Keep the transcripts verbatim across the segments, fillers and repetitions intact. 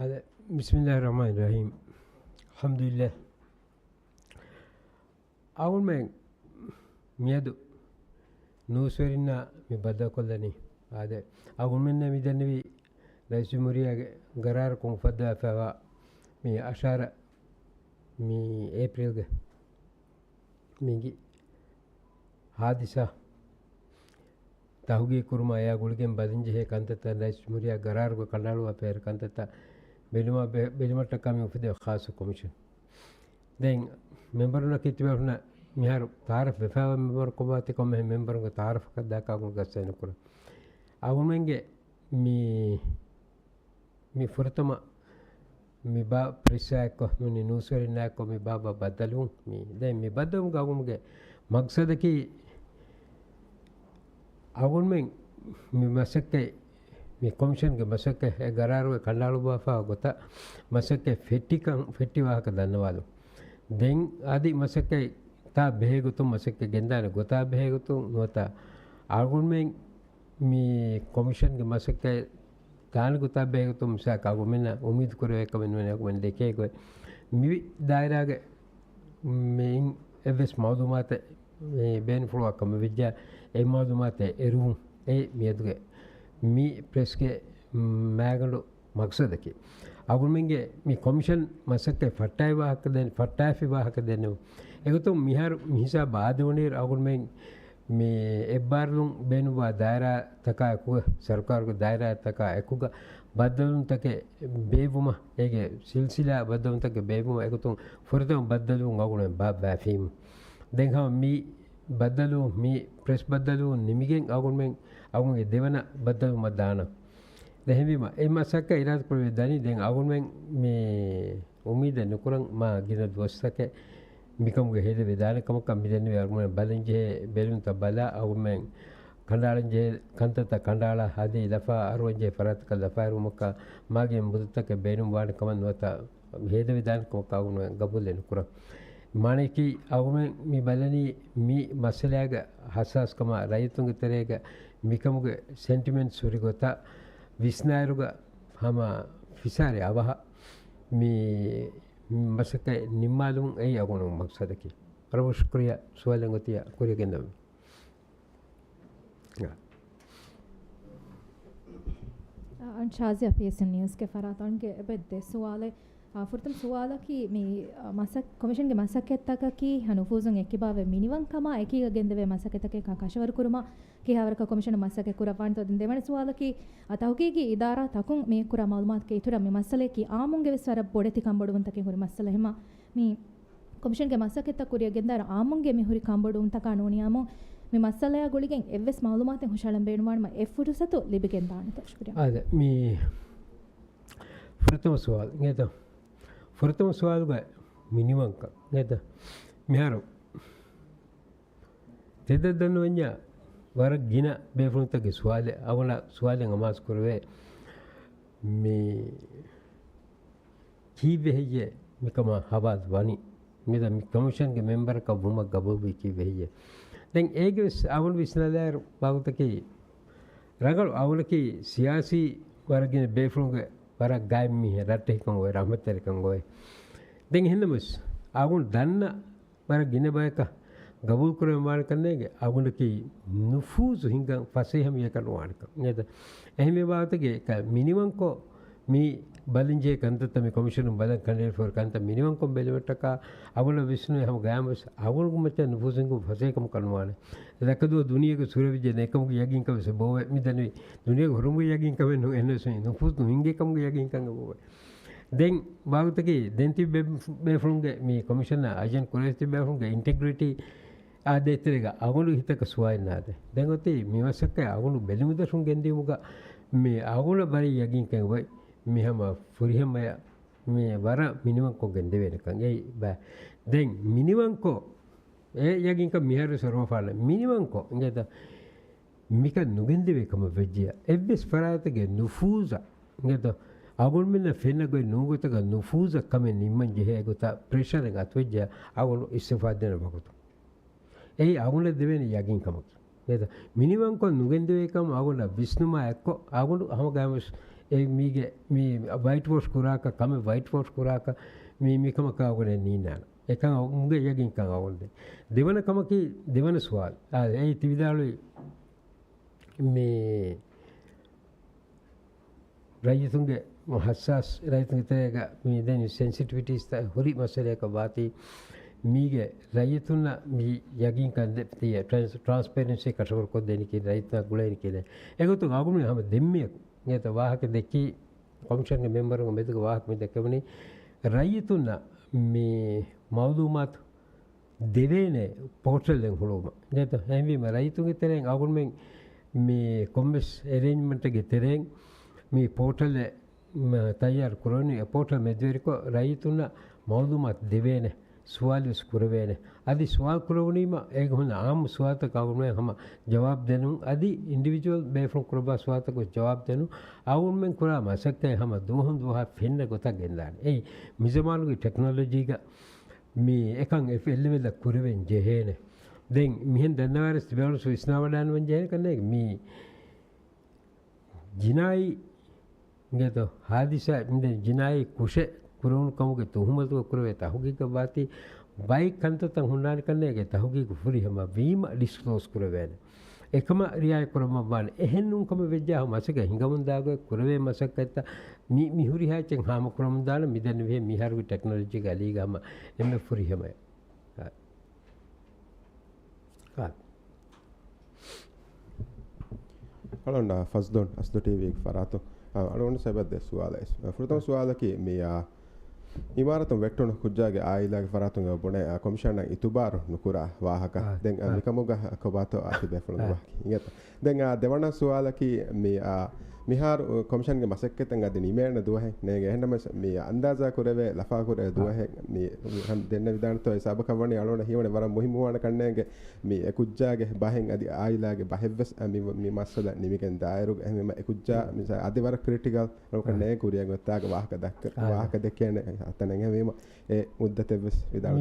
އާދެ، ބިސްމިއްލާހި ރަޙްމާނި ރަޙީމް. އަލްޙަމްދުލިއްލާހް. އަޅުގަނޑުމެން މިއަދު ނޫސްވެރިންނާ މި ބައްދަލުކޮށްލަނީ. އާދެ، އަޅުގަނޑުމެންނަށް މިދެންނެވީ ރައީސްޖުމްހޫރިއްޔާގެ ގަރާރަކުން އުފައްދާފައިވާ މި އަށާރަ މި އޭޕްރީލްގެ މިގި ހާދިސާ ތަހުގީގު ކުރުމާ އެއާ ގުޅިގެން ބަލަންޖެހޭ ކަންތައްތައް، ރައީސްޖުމްހޫރިއްޔާ ގަރާރުގަ ކަނޑައަޅުވާފައި ކަންތައްތައް ބެލުމާ ބެ-، ބެލުމަށްޓަކާ މި އުފެދޭ ޚާއްޞަ ކޮމިޝަން. ދެން މެމްބަރުންނަކީ ތިބޭފުޅުންނަށް މިހާރު ތައާރަފް ވެފައިވާ މެމްބަރު ކޮބާތި ކޮންމެހެން މެމްބަރުންގެ ތައާރަފަކަށް ދާކާ ގުޅި ގަސް ނުކުރަން. އަޅުގަނޑުމެންގެ މި މި ފުރަތަމަ މި ބާ ޕްރެސްއާއެއްކޮށް ނޫނީ ނޫސްވެރިންނާއެއްކޮށް މި ބާ ބަ ބައްދަލުވުން މި. ދެން މި ބައްދަލުވުމުގެ އަގުމުގެ މަގްސަދަކީ އަގުންމެން މި މަސައްކަތް، މި ކޮމިޝަންގެ މަސައްކަތް އެ ގަރާރުގެ ކަނޑައަޅުއްވާފައިވާ ގޮތަށް މަސައްކަތް ފެއްޓިކަން، ފެއްޓި ވާހަކަ ދަންނަވާލުން. ދެން އަދި މަސައްކަތް ތާ ބެހޭ ގޮތުން މަސައްކަތް ގެންދާނެ ގޮތާ ބެހޭ ގޮތުން ނުވަތަ އަގުންމެން މި ކޮމިޝަންގެ މަސައްކަތް ދާނެ ގޮތާ ބެހޭގޮތުން މިސާލަކަށް އަގުމެންނަށް އުއްމީދު ކުރެވޭ ކަމެއް ނުވޭ އަގުމެން ދެކޭ ގޮތް. މި ދާއިރާގެ މިއިން އެއްވެސް މައުލޫމާތެއް މި ބޭނުންފުޅުވާ ކަމެއް ވެއްޖާ، އެ މައުލޫމާތެއް އެރުވުން އެއީ މިއަދުގެ މި ޕްރެސްގެ މާގަނޑު މަގްސަދަކީ. އަގުންމެންގެ މި ކޮމިޝަން މަސައްކަތް ފައްޓާއި ވާހަކަ ދެން، ފައްޓާފި ވާހަކަ ދެންނެވުން. އެގޮތުން މިހާރު މި ހިސާބަށް އާދެވުނީ އަގުންމެން މި އެއްބާރުލުން ބޭނުންވާ ދާއިރާތަކާ އެކުގަ، ސަރުކާރުގެ ދާއިރާތަކާ އެކުގަ ބައްދަލުވުންތަކެއް ބޭއްވުމަށް، އޭގެ ސިލްސިލާ ބައްދަލުވުންތަކެއް ބޭއްވުމަށް އެގޮތުން ފުރަތަމަ ބައްދަލުވުން އަގުން ބާ ބާފީމު. ދެން ހަމަ މި ބައްދަލުވުން، މި ޕްރެސް ބައްދަލުވުން ނިމިގެން އަގުންމެން އަގުންގެ ދެވަނަ ބައްދަލުވުމަށް ދާނަން. އެހެންވީމަ، އެ މަސައްކަތް އިރާދަކުރެވި ދަނީ ދެން އަގުންމެން މި އުއްމީދެއް ނުކުރަން މާ ގިނަ ދުވަސްތަކެއް މިކަމުގެ ހޭދަވެދާނެ ކަމަކަށް މިދެންނެވި އަޅުގަނޑުމެން ބަލަންޖެހޭ ބެލުންތައް ބަލާ އަޅުގަނޑުމެން ކަނޑައަޅަންޖެހޭ ކަންތައްތައް ކަނޑައަޅާ އަދި ލަފާ އަރުވަންޖެހޭ ފަރާތަކަށް ލަފާއެރުވުމަކަށް މާގިނަ މުދަތަކެއް ބޭނުންވާނެ ކަމަށް ނުވަތަ ހޭދަވެދާނެ ކަމަކަށް އަޅުގަނޑުމެން ގަބޫލެއް ނުކުރަން. މާނަޔަކީ އަޅުގަނޑުމެން މި ބަލަނީ މި މައްސަލާގެ ހައްސާސްކަމާ ރައްޔިތުންގެ ތެރޭގަ މިކަމުގެ ސެންޓިމެންޓްސް ހުރި ގޮތަށް ވިސްނާއިރުގަ ހަމަ ފިސާރި އަވަހަށް މި މަސައްކަތް ނިންމާލުން އެއީ އަގުނު މަގްސަދަކީ. ވަރަށް ޝުކުރިއްޔާ ސުވާލެއް އޮތިއްޔާ ކުރިޔަށް ގެންދަވަން. އަ، ޝާޒިޔާ ޕީއެސްއެމް ނިއުސްގެ ފަރާތުން އަންގެ އެބަ ދެ ސުވާލެއް. އާ، ފުރަތަމަ ސުވާލަކީ މި، އާ، މަސައް-، ކޮމިޝަންގެ މަސައްކަތްތަކަކީ ނުފޫޒުން އެއްކިބާވެ މިނިވަންކަމާ އެކީގަ ގެންދެވޭ މަސައްކަތްތަކެއް ކަށަވަރުކުރުމަށް ކިހާވަރަކަށް ކޮމިޝަނުން މަސައްކަތް ކުރައްވާނެތޯ؟ ދެން ދެވަނަ ސުވާލަކީ، އާ، ތަހުގީގީ އިދާރާތަކުން މި ކުރާ މައުލޫމާތުގެ އިތުރަށް މި މައްސަލަޔަކީ އާއްމުންގެ ވެސް ވަރަށް ބޮޑެތި ކަންބޮޑުވުންތަކެއް ހުރި މައްސަލަ. ހަމަ މި ކޮމިޝަންގެ މަސައްކަތްތައް ކުރިއަށް ގެންދާއިރު އާއްމުންގެ މި ހުރި ކަންބޮޑުވުންތަކާ ނޫނީ އާއްމު މި މައްސަލަޔާ ގުޅިގެން އެއްވެސް މައުލޫމާތެއް ހުށަހަޅަން ބޭނުންވާނަމަ އެ ފުރުސަތު ލިބިގެންދާނެތޯ؟ ޝުކުރިއްޔާ. އާދެ، މި ފުރަތަމަ ސުވާލު އިނގޭތަ؟ ފުރަތަމަ ސުވާލުގަ މިނިވަންކަން އިނގޭތަ؟ މިހާރު ތެދަށް ދަންނަވަންޏާ ވަރަށް ގިނަ ބޭފުޅުންތަކުގެ ސުވާލެއް، އަވަލަ ސުވާލެއް އަމާޒު ކުރެވޭ. މި ކީއްވެ ހެއްޔޭ މިކަމާ ހަވާލު ވަނީ؟ މިދަ މި ކޮމިޝަންގެ މެމްބަރަކަށް ވުމަށް ގަބޫލުވީ ކީއްވެ ހެއްޔޭ؟ ދެން އޭގެ ވެސް އަވަން ވިސްނާލާއިރު ބާވަތަކީ ރަނގަޅު އަވަނަކީ ސިޔާސީ ވަރަށް ގިނަ ބޭފުޅުންގެ ވަރަށް ގާތް މީހެއް ރައްޓެހިކަން އޮވޭ، ރަހްމަތްތެރިކަން އޮވޭ. ދެން އެހެންނަމަވެސް އަގުން ދަންނަ ވަރަށް ގިނަ ބަޔަކަށް ގަބޫލު ކުރެވެން ވާނެ ކަންނޭނގެ އަގުނަކީ ނުފޫޒު ހިންގަން ފަސޭހަ މީހަކަށް ނުވާނެކަން. އެހެން މި ބާވަތުގެ މިނިވަންކޮށް މި ބަލަންޖެހޭ ކަންތައްތައް މި ކޮމިޝަނުން ބަލަން ކަނޑައެޅިފަހުރި ކަންތައް މިނިވަންކޮށް ބެލުމަށްޓަކާ އަގުނަށް ވިސްނުނީ ހަމަ ގަޔާން ވެސް އަގުނުގެ މައްޗަށް ނުފޫޒު ހިންގުން ފަސޭހަކަމަކަށް ނުވާނެ. ދައްކަދުވަހު ދުނިޔޭގަ ސުރެވިއްޖެ ނެކަމުގެ ޔަގީންކަން ވެސް އެބައޮވޭ. މި ދަނީ ދުނިޔޭގެ ހުރުމުގެ ޔަގީންކަމެއް ނޫން، އެހެންނަމަވެސް ނުފޫޒު ނުހިންގޭ ކަމުގެ ޔަގީންކަން އެބައޮވޭ. ދެން ބާވަތަކީ ދެން ތިބި ބޭ-، ބޭފުޅުންގެ މި ކޮމިޝަނަށް އަޖަން ކުރެވި ތިބި ބޭފުޅުންގެ އިންޓެގްރިޓީ އާ ދޭތެރޭގަ އަގުނު ހިތަކަށް ސުވާލެއް ނާދޭ. ދެން އޮތީ މި މަސައްކަތް އަގުނު ބެލުމުދަށުން ގެންދިޔުމުގަ މި އަގުނަށް ވަރަށް ޔަގީންކަން އޮތް މި ހަމަ ފުރިހަމަޔަށް މި ވަރަށް މިނިވަންކޮށް ގެންދެވޭނެކަން. އެއީ ބަ-، ދެން މިނިވަންކޮށް އެ ޔަގީންކަން މިހާރު ވެސް އޮރޮވާފާނެ. މިނިވަންކޮށް އިނގޭތަ؟ މިކަން ނުގެންދެވޭ ކަމަށް ވެއްޖެޔާ، އެއްވެސް ފަރާތެއްގެ ނުފޫޒަށް އިނގޭތަ؟ އަގުންމެންނަށް ފެންނަ ގޮތް ނޫން ގޮތަކަށް ނުފޫޒަށް ކަމެއް ނިންމަން ޖެހޭ ގޮތަށް ޕްރެޝަރެއް އަތުވެއްޖެޔާ، އަގުނު އިސްތިއުފާ ދޭނެ ވަގުތު. އެއީ އަގުނަށް ދެވޭނެ ޔަގީންކަމަކީ. މިނިވަންކޮށް ނުގެންދެވޭކަމަށް އަޅުގަނޑަށް ވިސްނުމާ އެއްކޮށް، އަޅުގަނޑު ހަމަގައިމުވެސް އެ މީގެ މި ވައިޓް ވޯޝް ކުރާކަށް، ކަމެއް ވައިޓް ވޯޝް ކުރާކަށް މި، މިކަމަކާ އަޅުގަނޑަށް ނީންނާނެ. އެކަން އަޅުގަނޑުގެ ޔަގީންކަން އަޅުގަނޑު ދޭ. ދެވަނަ ކަމަކީ، ދެވަނަ ސުވާލު. އާ، އެއީ ތި ވިދާޅުވި މި ރައްޔިތުންގެ ހައްސާސް ރައްޔިތުންގެ ތެރޭގަ މި ދެން ސެންސިޓިވިޓީސްތައް ހުރި މައްސަލައަކަށް ވާތީ، މީގެ ރައްޔިތުންނަށް މި ޔަގީންކަން ދެ-، ތިޔަ ޓްރާންސް-، ޓްރާންސްޕޭރެންސީ ކަށަވަރުކޮށްދޭނެ ކިޔަން ރައްޔިތުންނާ ގުޅޭނެ ކިޔަން. އެގޮތުން އަޅުގަނޑު ހަމަ ދެންމެ އެގޮތަށް ވާހަކަ ދެއްކީ، ކޮމިޝަންގެ މެމްބަރުންގެ މެދުގަ ވާހަކަ މި ދެއްކެވުނީ، ރައްޔިތުންނަށް މި މައުލޫމާތު ދެވޭނެ ޕޯޓަލެއް ހުޅުވުމަށް. ދެތޯ؟ އެހެންވީމަ ރައްޔިތުންގެ ތެރެއިން އަޅުގަނޑުމެން މި ކޮންމެސް އެރޭންޖްމަންޓެއްގެ ތެރެއިން މި ޕޯޓަލެއް މަ-، ތައްޔާރު ކުރަނީ. އެ ޕޯޓަލް މެދުވެރިކޮށް ރައްޔިތުންނަށް މައުލޫމާތު ދެވޭނެ، ސުވާލުވެސް ކުރެވޭނެ. އަދި ސުވާލު ކުރެވުނީމަ އޭގެ ހުންނަ އާއްމު ސުވާލުތަކަށް އަޅުގަނޑުމެން ހަމަ ޖަވާބު ދެނުން، އަދި އިންޑިވިޖުއަލް ބޭފުޅުން ކުރައްވާ ސުވާލުތަކަށް ޖަވާބު ދެނުން. އަޅުގަނޑުމެން ކުރާ މަސައްކަތް ހަމަ ދުވަހުން ދުވަހަށް ފެންނަ ގޮތަށް ގެންދާނެ. އެއީ މިޒަމާނުގެ ޓެކްނޮލޮޖީގަ މި އެކަން އެ އެއްލެވެލަށް ކުރެވެން ޖެހޭނެ. ދެން މިހެން ދަންނަވާރެސް ތިބޭފުޅުން ވިސްނާވަޑާންވަން ޖެހޭނެ ކަންނޭނގެ މި ޖިނާއީ ގެތޯ ހާދިސާ މި ދެން ޖިނާއީ ކުށެއް ކުރެވުނު ކަމުގެ ތުހުމަތުގަ ކުރެވޭ ތަހުގީގަށް ވާތީ ބައެއް ކަންތައްތައް ހުންނާނެ ކަންނޭނގެ ތަހުގީގު ފުރިހަމަ ވީމަ ޑިސްކްލޯސް ކުރެވޭނެ. އެކަމަށް ރިއާޔަތް ކުރަމަށް ވާނެ. އެހެން ނޫން ކަމަށް ވެއްޖާ މަސައްކަތް ހިނގަމުންދާ ގޮތް ކުރެވޭ މަސައްކަތްތައް މި، މި ހުރިހާ އެއްޗެއް ހާމަކުރަމުންދާނެ. މިދެންނެވިހެން މިހާރުގެ ޓެކްނޮލޮޖީގެ އަލީގަ ހަމަ އެންމެ ފުރިހަމައެއް. އަޅުގަނޑަށް ފަޒްލޫން އަސްލު ޓީވީގެ ފަރާތުން، އަ، އަޅުގަނޑު ސަބަބް ދެ ސުވާލެއް. ފުރަތަމަ ސުވާލަކީ މި، އާ، އިމާރާތުން ވެއްޓުނު ކުއްޖާގެ އާއިލާގެ ފަރާތުން އެބަ ބުނޭ، އާ، ކޮމިޝަނަށް އިތުބާރު ނުކުރާ ވާހަކަ. ދެން، އާ، މިކަމުގަ ކޮބާތޯ އާ ތިބޭފުޅުންގެ ވާހަކަ. ދެން، އާ، ދެވަނަ ސުވާލަކީ މި، އާ، މިހާރު ކޮމިޝަންގެ މަސައްކަތެއް އަދި ނިމޭނެ ދުވަހެއް ނޭނގެ. އެހެންނަމަވެސް މި އަންދާޒާ ކުރެވޭ ލަފާކުރޭ ދުވަހެއް މި ދެންނެވިދާނެތޯ ހިސާބަކަށް ވަނީ އަޅުގަނޑަށް ހީވަނީ ވަރަށް މުހިއްމުވާނެ ކަންނޭނގެ މި އެކުއްޖާގެ ބަހެއް އަދި އާއިލާގެ ބަހެއްވެސް މި، މި މައްސަލަ ނިމިގެން ދާއިރުގަ. އެހެންވީމަ އެކުއްޖާ މިސާ އަދި ވަރަށް ކްރިޓިކަލް ކަންނޭނގެ ކުރިއަށް އޮތާގެ ވާހަކަ ދައްކަ، ވާހަކަ ދެކޭނެ އަތަނެއް. އެހެންވީމަ އެ މުއްދަތެއްވެސް ވިދާޅު.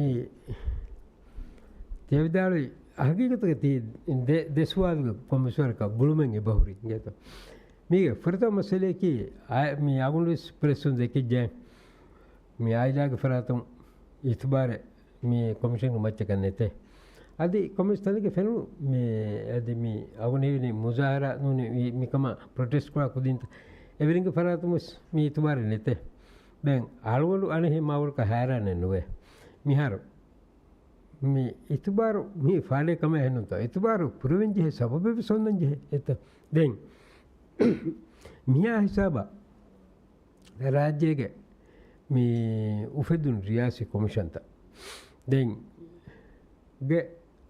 ތިޔަ ވިދާޅުވި ހަގީގަތުގަ ތީ ދެ، ދެ ސުވާލުގެ ކޮންމެސް ވަރަކަށް ގުޅުމެއް އެބަހުރި އިނގޭތޯ. މީގެ ފުރަތަމަ މައްސަލައަކީ، އާ، މި އަގުނޑުވެސް ޕްރެސުން ދެކިއްޖެ މި އާއިލާގެ ފަރާތުން އިތުބާރެއް މި ކޮމިޝަންގެ މައްޗަކަށް ނެތޭ. އަދި ކޮމިސް ތަނެއްގެ ފެނުނު މި، އަދި މި އަގުނީ މުޒާހަރާ ނޫނީ މި، މިކަމަށް ޕްރޮޓެސްޓް ކުރާ ކުދިންތައް އެވެރިންގެ ފަރާތުން ވެސް މި އިތުބާރެއް ނެތޭ. ދެން އަޅުގަނޑު އަނެއް މާވަރަކަށް ހައިރާނެއް ނުވޭ. މިހާރު މި އިތުބާރު މި ފާޑޭ ކަމެއް އެހެންނުތޯ؟ އިތުބާރު ކުރެވެން ޖެހޭ ސަބަބެއް ވެސް އޮންނަން ޖެހޭ އެތަ؟ ދެން މިހާ ހިސާބަށް ރާއްޖޭގެ މި އުފެދުނު ރިޔާސީ ކޮމިޝަންތައް ދެން ގެ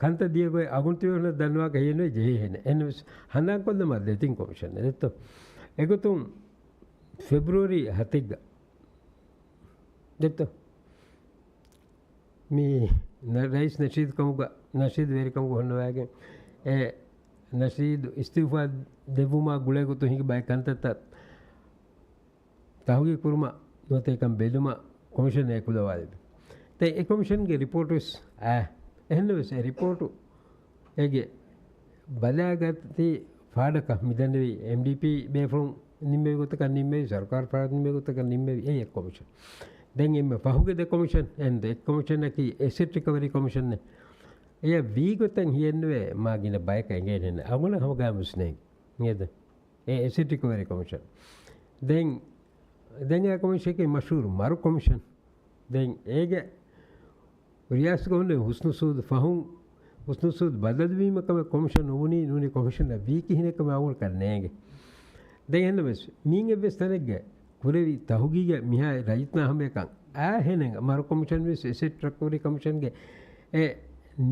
ކަންތައް ދިޔަ ގޮތް އަގުން ތިބޭފުޅުންނަށް ދަންނަވާކަށް ހިޔެއްނުވޭ ޖެހޭހެނެއް. އެހެންނަމަވެސް ހަނދާންކޮށްލަމާ ދެތިން ކޮމިޝަން ދެއްތޯ؟ އެގޮތުން ފެބްރުއަރީ ހަތެއްގަ ދެއްތޯ؟ މި ނަ-، ރައީސް ނަޝީދު ކަމުގަ، ނަޝީދު ވެރިކަމުގަ ހުންނަވައިގެން އެ ނަޝީދު އިސްތިއުފާ ދެއްވުމާ ގުޅޭ ގޮތުން ހިނގި ބައެއް ކަންތައްތައް ތަހުގީގު ކުރުމަށް ނުވަތަ އެކަން ބެލުމަށް ކޮމިޝަނަށް އެކުލަވާލެވި. ދެން އެ ކޮމިޝަންގެ ރިޕޯޓު ވެސް އާ، އެހެންނަމަވެސް އެ ރިޕޯޓު އޭގެ ބަލާގަތީ ފާޑަކަށް މިދަންނެވި އެމްޑީޕީ ބޭފުޅުން ނިންމެވި ގޮތަކަށް ނިންމެވި، ސަރުކާރު ފާޑަށް ނިންމެވި ގޮތަކަށް ނިންމެވި އެއް އެއް ކޮމިޝަން. ދެން އެންމެ ފަހުގެ ދެ ކޮމިޝަން، އެން ދެ އެއް ކޮމިޝަނަކީ އެސެޓް ރިކަވަރީ ކޮމިޝަން. އެޔަށް ވީ ގޮތަށް ހިޔެއްނުވޭ މާ ގިނަ ބަޔަކަށް އެނގޭނެ. އަގުނަ ހަމަ ގާމުސް ނޭނގެ. އެ އެސެޓް ރިކަވަރީ ކޮމިޝަން. ދެން، ދެން އެ ކޮމިޝަނަކީ މަޝްހޫރު މަރު ކޮމިޝަން. ދެން އޭގެ ރިޔާސަތުގަ ހުންނެވި ހުސްނު ސޫދު ފަހުން، ހުސްނު ސޫދު ބަދަލުވީމަ ކަމެއް ކޮމިޝަން ނުވުނީ، ނޫނީ ކޮމިޝަނަށް ވީ ކިހިނެއް ކަމެއް އަގުން ކަން ނޭނގެ. ދެން އެހެންނަމަވެސް، މީން އެއްވެސް ތަނެއްގެ ކުރެވި ތަހުގީގެއް މިހާ ރައްޔިތުންނާ ހަމަޔަކަށް އާ ހެނެއް މަރު ކޮމިޝަން ވެސް އެސެޓް ރިކަވަރީ ކޮމިޝަންގެ އެ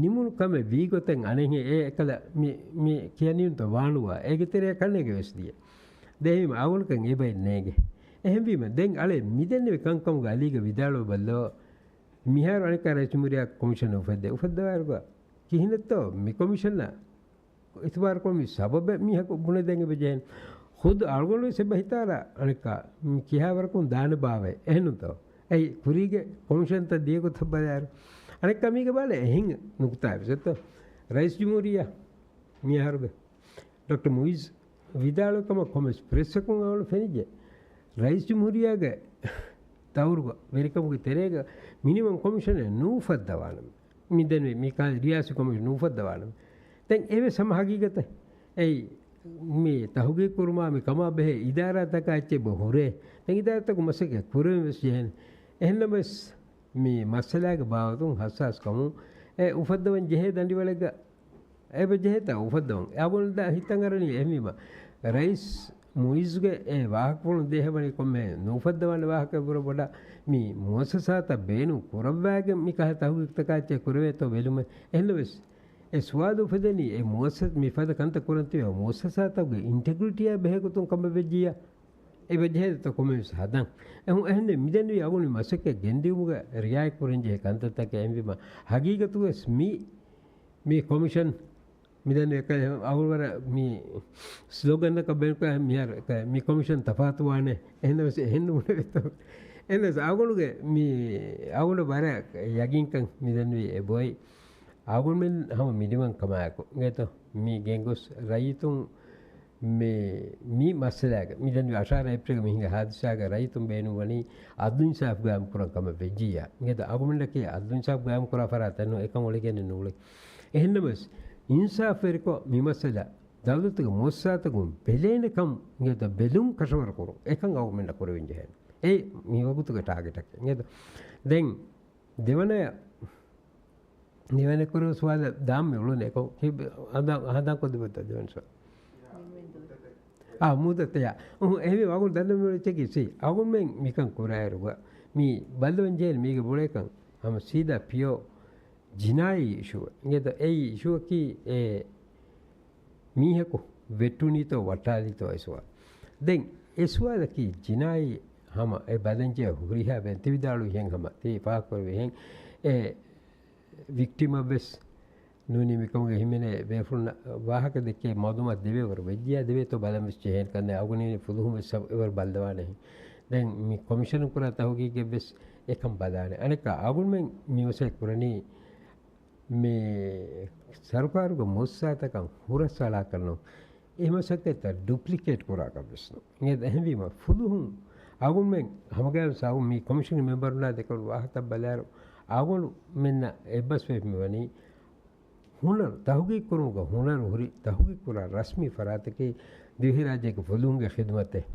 ނިމުނު ކަމެއް ވީ ގޮތެއް އަނެއްހެން އެ އެކަލަ މި، މި ކިޔަނީންތޯ ވާނުވާ އޭގެ ތެރެއަށް ކަންނޭނގެ ވެސް ދިޔަ. ދެން އަގުނަކަށް އެބައެއް ނޭނގެ. އެހެންވީމަ، ދެން އަޅެ މިދެންނެވި ކަންކަމުގަ އަލީގަ ވިދާޅުވެބައްލޯ، މިހާރު އަނެއްކާ ރައީސް ޖުމްހޫރިއްޔާ ކޮމިޝަން އުފެއްދޭ، އުފެއްދަވާއިރުގަ ކިހިނެއްތޯ މި ކޮމިޝަނަށް އިތުބާރުކުރުމުގެ ސަބަބެއް މީހަކު ބުނެދޭން އެބަޖެހޭނެ. ޚުދު އަޅުގަނޑުވެސް އެބަ ހިތާރާ އަނެއްކާ މި ކިހާވަރަކުން ދާނެ ބާވައޭ. އެހެންނުތޯ؟ އެއީ ކުރީގެ ކޮމިޝަންތައް ދިޔަ ގޮތަށް ބަލާއިރު. އަނެއްކާ މީގަ ބަލަ އެހެން ނުކުތާ ވެސް އެތޯ. ރައީސް ޖުމްހޫރިއްޔާ މިއަހަރުގެ ޑޮކްޓަރ މުއިޒް ވިދާޅުވި ކަމަށް ކޮމެންޓްސް ޕްރެސަކުން އަޅު ފެނިއްޖެ. ރައީސް ޖުމްހޫރިއްޔާގެ ތައުރުގަ ވެރިކަމުގެ ތެރޭގަ މިނިވަން ކޮމިޝަނެއް ނޫފައްދަވާނަމޭ. މި ދެންވެ މި ކާ ރިޔާސީ ކޮމިޝަން ނޫފައްދަވާނަމޭ. ދެން އެވެސް ހަމަ ހަގީގަތެއް. އެއީ މި ތަހުގީގު ކުރުމާ މި ކަމާ ބެހޭ އިދާރާތަކާ އެއްޗެއް ބަ ހުރޭ. ދެން އިދާރާތަކުން މަސައްކަތް ކުރެވެން ވެސް ޖެހޭނެ. އެހެންނަމަވެސް މި މައްސަލާގެ ބާވަތުން ހައްސާސް ކަމުން އެ އުފައްދަވަން ޖެހޭ ދަނޑިވަޅެއްގަ އެބަ ޖެހޭތާ އުފައްދަވަން. އަޅުގަނޑު ހިތަށް އަރަނީ އެހެންވީމަ، ރައީސް މުއިއްޒުގެ އެ ވާހަކަފުޅުން ދޭހަވަނީ ކޮންމެ ނުއުފައްދަވާނެ ވާހަކަ ބުރަ ބޮޑަށް މި މުއައްސަސާތައް ބޭނުން ކުރައްވާގެން މި ކަހަލަ ތަހުގީގުތަކާ އެއްޗެއް ކުރެވޭތޯ ބެލުމެއް. އެހެންނަމަވެސް، އެ ސުވާލު އުފެދެނީ އެ މުއައްސަ-، މި ފަދަ ކަންތައް ކުރަން ތިބޭ މުއައްސަސާތަކުގެ އިންޓެގްރިޓީއާ ބެހޭ ގޮތުން ކަމަށް ވެއްޖިއްޔާ. އެބަ ޖެހޭތޯ ކޮމެންޓްސް ހަދަން. އެހު-، އެހެން މިދެންވީ އަގުނި މަސައްކަތް ގެންދިއުމުގަ ރިއާޔަތް ކުރަން ޖެހޭ ކަންތައްތަކެއް އެހެންވީމަ، ހަގީގަތުވެސް މި، މި ކޮމިޝަން މިދެން އެކަ-، އަގުން ވަރަށް މި ސްލޯގަންތަކަށް ބޭނުންކުރާ މިހާރު އެކަ-، މި ކޮމިޝަން ތަފާތުވާނެ. އެހެންނަމަވެސް އެހެން ނޫނެވެތޯ. އެހެންނަމަވެސް އަގުނުގެ މި އަގުނަށް ވަރަށް ޔަގީންކަން މިދެންވީ އެބޮތް. އަގުންމެން ހަމަ މިނިވަން ކަމާއެކު އިނގޭތޯ މި ގެންގޮސް ރައްޔިތުން މި، މި މައްސަލާގަ މިދެން އަށާރަ އޭޕްރީލްގަ މި ހިނގި ހާދިސާގަ ރައްޔިތުން ބޭނުންވަނީ އަދުލު އިންސާފް ގާއިމް ކުރަން ކަމަށް ވެއްޖިއްޔާ. މިއަދު އަގުމެންނަކީ އަދުލު އިންސާފް ގާއިމް ކުރާ ފަރާތެއް ނޫން، އެކަން އޮޅިގެން ނޫޅެ. އެހެންނަމަވެސް، އިންސާފްވެރިކޮށް މި މައްސަލަ ދައުލަތުގެ މުއައްސަސާތަކުން ބެލޭނެ ކަމުގެ ބެލުން ކަށަވަރު ކުރުން އެކަން އަގުމެންނަށް ކުރެވެން ޖެހޭނެ. އެ މި ވަގުތުގެ ޓާގެޓަކީ. ދެން ދެވަނަޔަށް ދެވަނަ ކުރު ސުވާލަށް ދާން މި އުޅުނެ ކޮ-، ކި-، ހަނދާން، ހަނދާން ކޮށްދެއްވަތަ ދެވަނަ ސުވާލު؟ އާ، މުއްދަތެއް. އުހު، އެހެންވީމަ އަގުން ދަންނަ މި އުޅެ ޗެކި ސީ. އަގުންމެން މިކަން ކުރާއިރުގަ މި ބައްލަވަން ޖެހޭނެ މީގެ ބުޅޭކަން ހަމަ ސީދާ ޕިއޯ ޖިނާއީ އިޝޫ. އިނގޭތަ އެއީ އިޝޫއަކީ އެ މީހަކު ވެއްޓުނީތޯ ވައްޓާލީތޯ އެ ސުވާލު. ދެން އެ ސުވާލަކީ ޖިނާއީ ހަމަ އެ ބަލަންޖެ ހުރިހާ ބޭން ތި ވިދާޅުވިހެން ހަމަ ތި ފާހަގަކުރެވި ހެން އެ ވިކްޓިމަށްވެސް ނޫނީ މިކަމުގެ ހިމެނޭ ބޭފުޅުންނަށް ވާހަކަ ދެއްކޭ މައުލޫމާތު ދެވޭ ވަރު ވެއްޖިޔާ ދެވޭތޯ ބަލަން ވެސް ޖެހޭނެ ކަންނޭ އަގުނީ ފުލުހުން ވެސް އެވަރު ބައްލަވާނެ. ދެން މި ކޮމިޝަނުން ކުރާ ތަހުގީގެއް ވެސް އެކަން ބަލާނެ. އަނެއްކާ އަގުންމެން މި މަސައްކަތް ކުރަނީ މި ސަރުކާރުގެ މުއައްސަސާތަކަށް ހުރަސް އަޅާކަށް ނޫން. އެ މަސައްކަތްތައް ޑުޕްލިކޭޓް ކުރާކަށް ވެސް ނޫން. އެހެންވީމަ ފުލުހުން އަގުންމެން ހަމަގައިމުވެސް އަގުން މި ކޮމިޝަންގެ މެމްބަރުންނާ ދެކެވުނު ވާހަކަތައް ބަލާއިރު އަގުންމެންނަށް އެއްބަސްވެފަ މިވަނީ ހުނަރު، ތަހުގީގު ކުރުމުގަ ހުނަރު ހުރި، ތަހުގީގު ކުރާ ރަސްމީ ފަރާތަކީ ދިވެހިރާއްޖޭގެ ފުލުހުންގެ ޚިދުމަތެއް.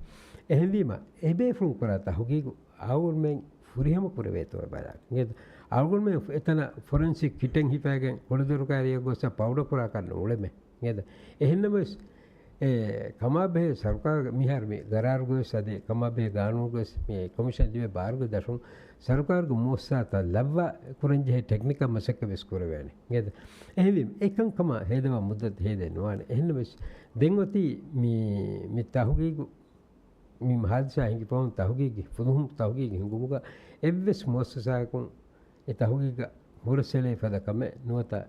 އެހެންވީމަ އެބޭފުޅުން ކުރާ ތަހުގީގު އަޅުގަނޑުމެން ފުރިހަމަ ކުރެވޭތޯ ބަލާނެ. އިނގޭތަ؟ އަޅުގަނޑުމެން އެތަނަށް ފޮރެންސިކް ކިޓެއް ހިފައިގެން ކުޅަދޮރުކާރިއަށް ގޮސް ޕައުޑަރ ކުރާކަށް ނޫޅެމެ. އިނގޭތަ؟ އެހެންނަމަވެސް، އެ، ކަމާބެހޭ ސަރުކާރުގެ މިހާރު މި ގަރާރުގަވެސް އަދި ކަމާބެހޭ ގާނޫނުގަވެސް މި ކޮމިޝަން ލިބޭ ބާރުގެ ދަށުން ސަރުކާރުގެ މުއައްސަސާތައް ލައްވާ ކުރަންޖެހޭ ޓެކްނިކަލް މަސައްކަތް ވެސް ކުރެވޭނެ. އިނގޭތަ؟ އެހެންވީމަ، އެކަންކަމަށް ހޭދަވާ މުއްދަތު ހޭދައެއް ނުވާނެ. އެހެންނަމަވެސް، ދެން އޮތީ މި، މި ތަހުގީގު މި ހާދިސާ ހިނގިފަހުން ތަހުގީގު ފުލުހުން ތަހުގީގު ހިނގުމުގަ އެއްވެސް މުއައްސަސާއަކުން އެ ތަހުގީގަށް ހުރަސްއެޅޭ ފަދަ ކަމެއް ނުވަތަ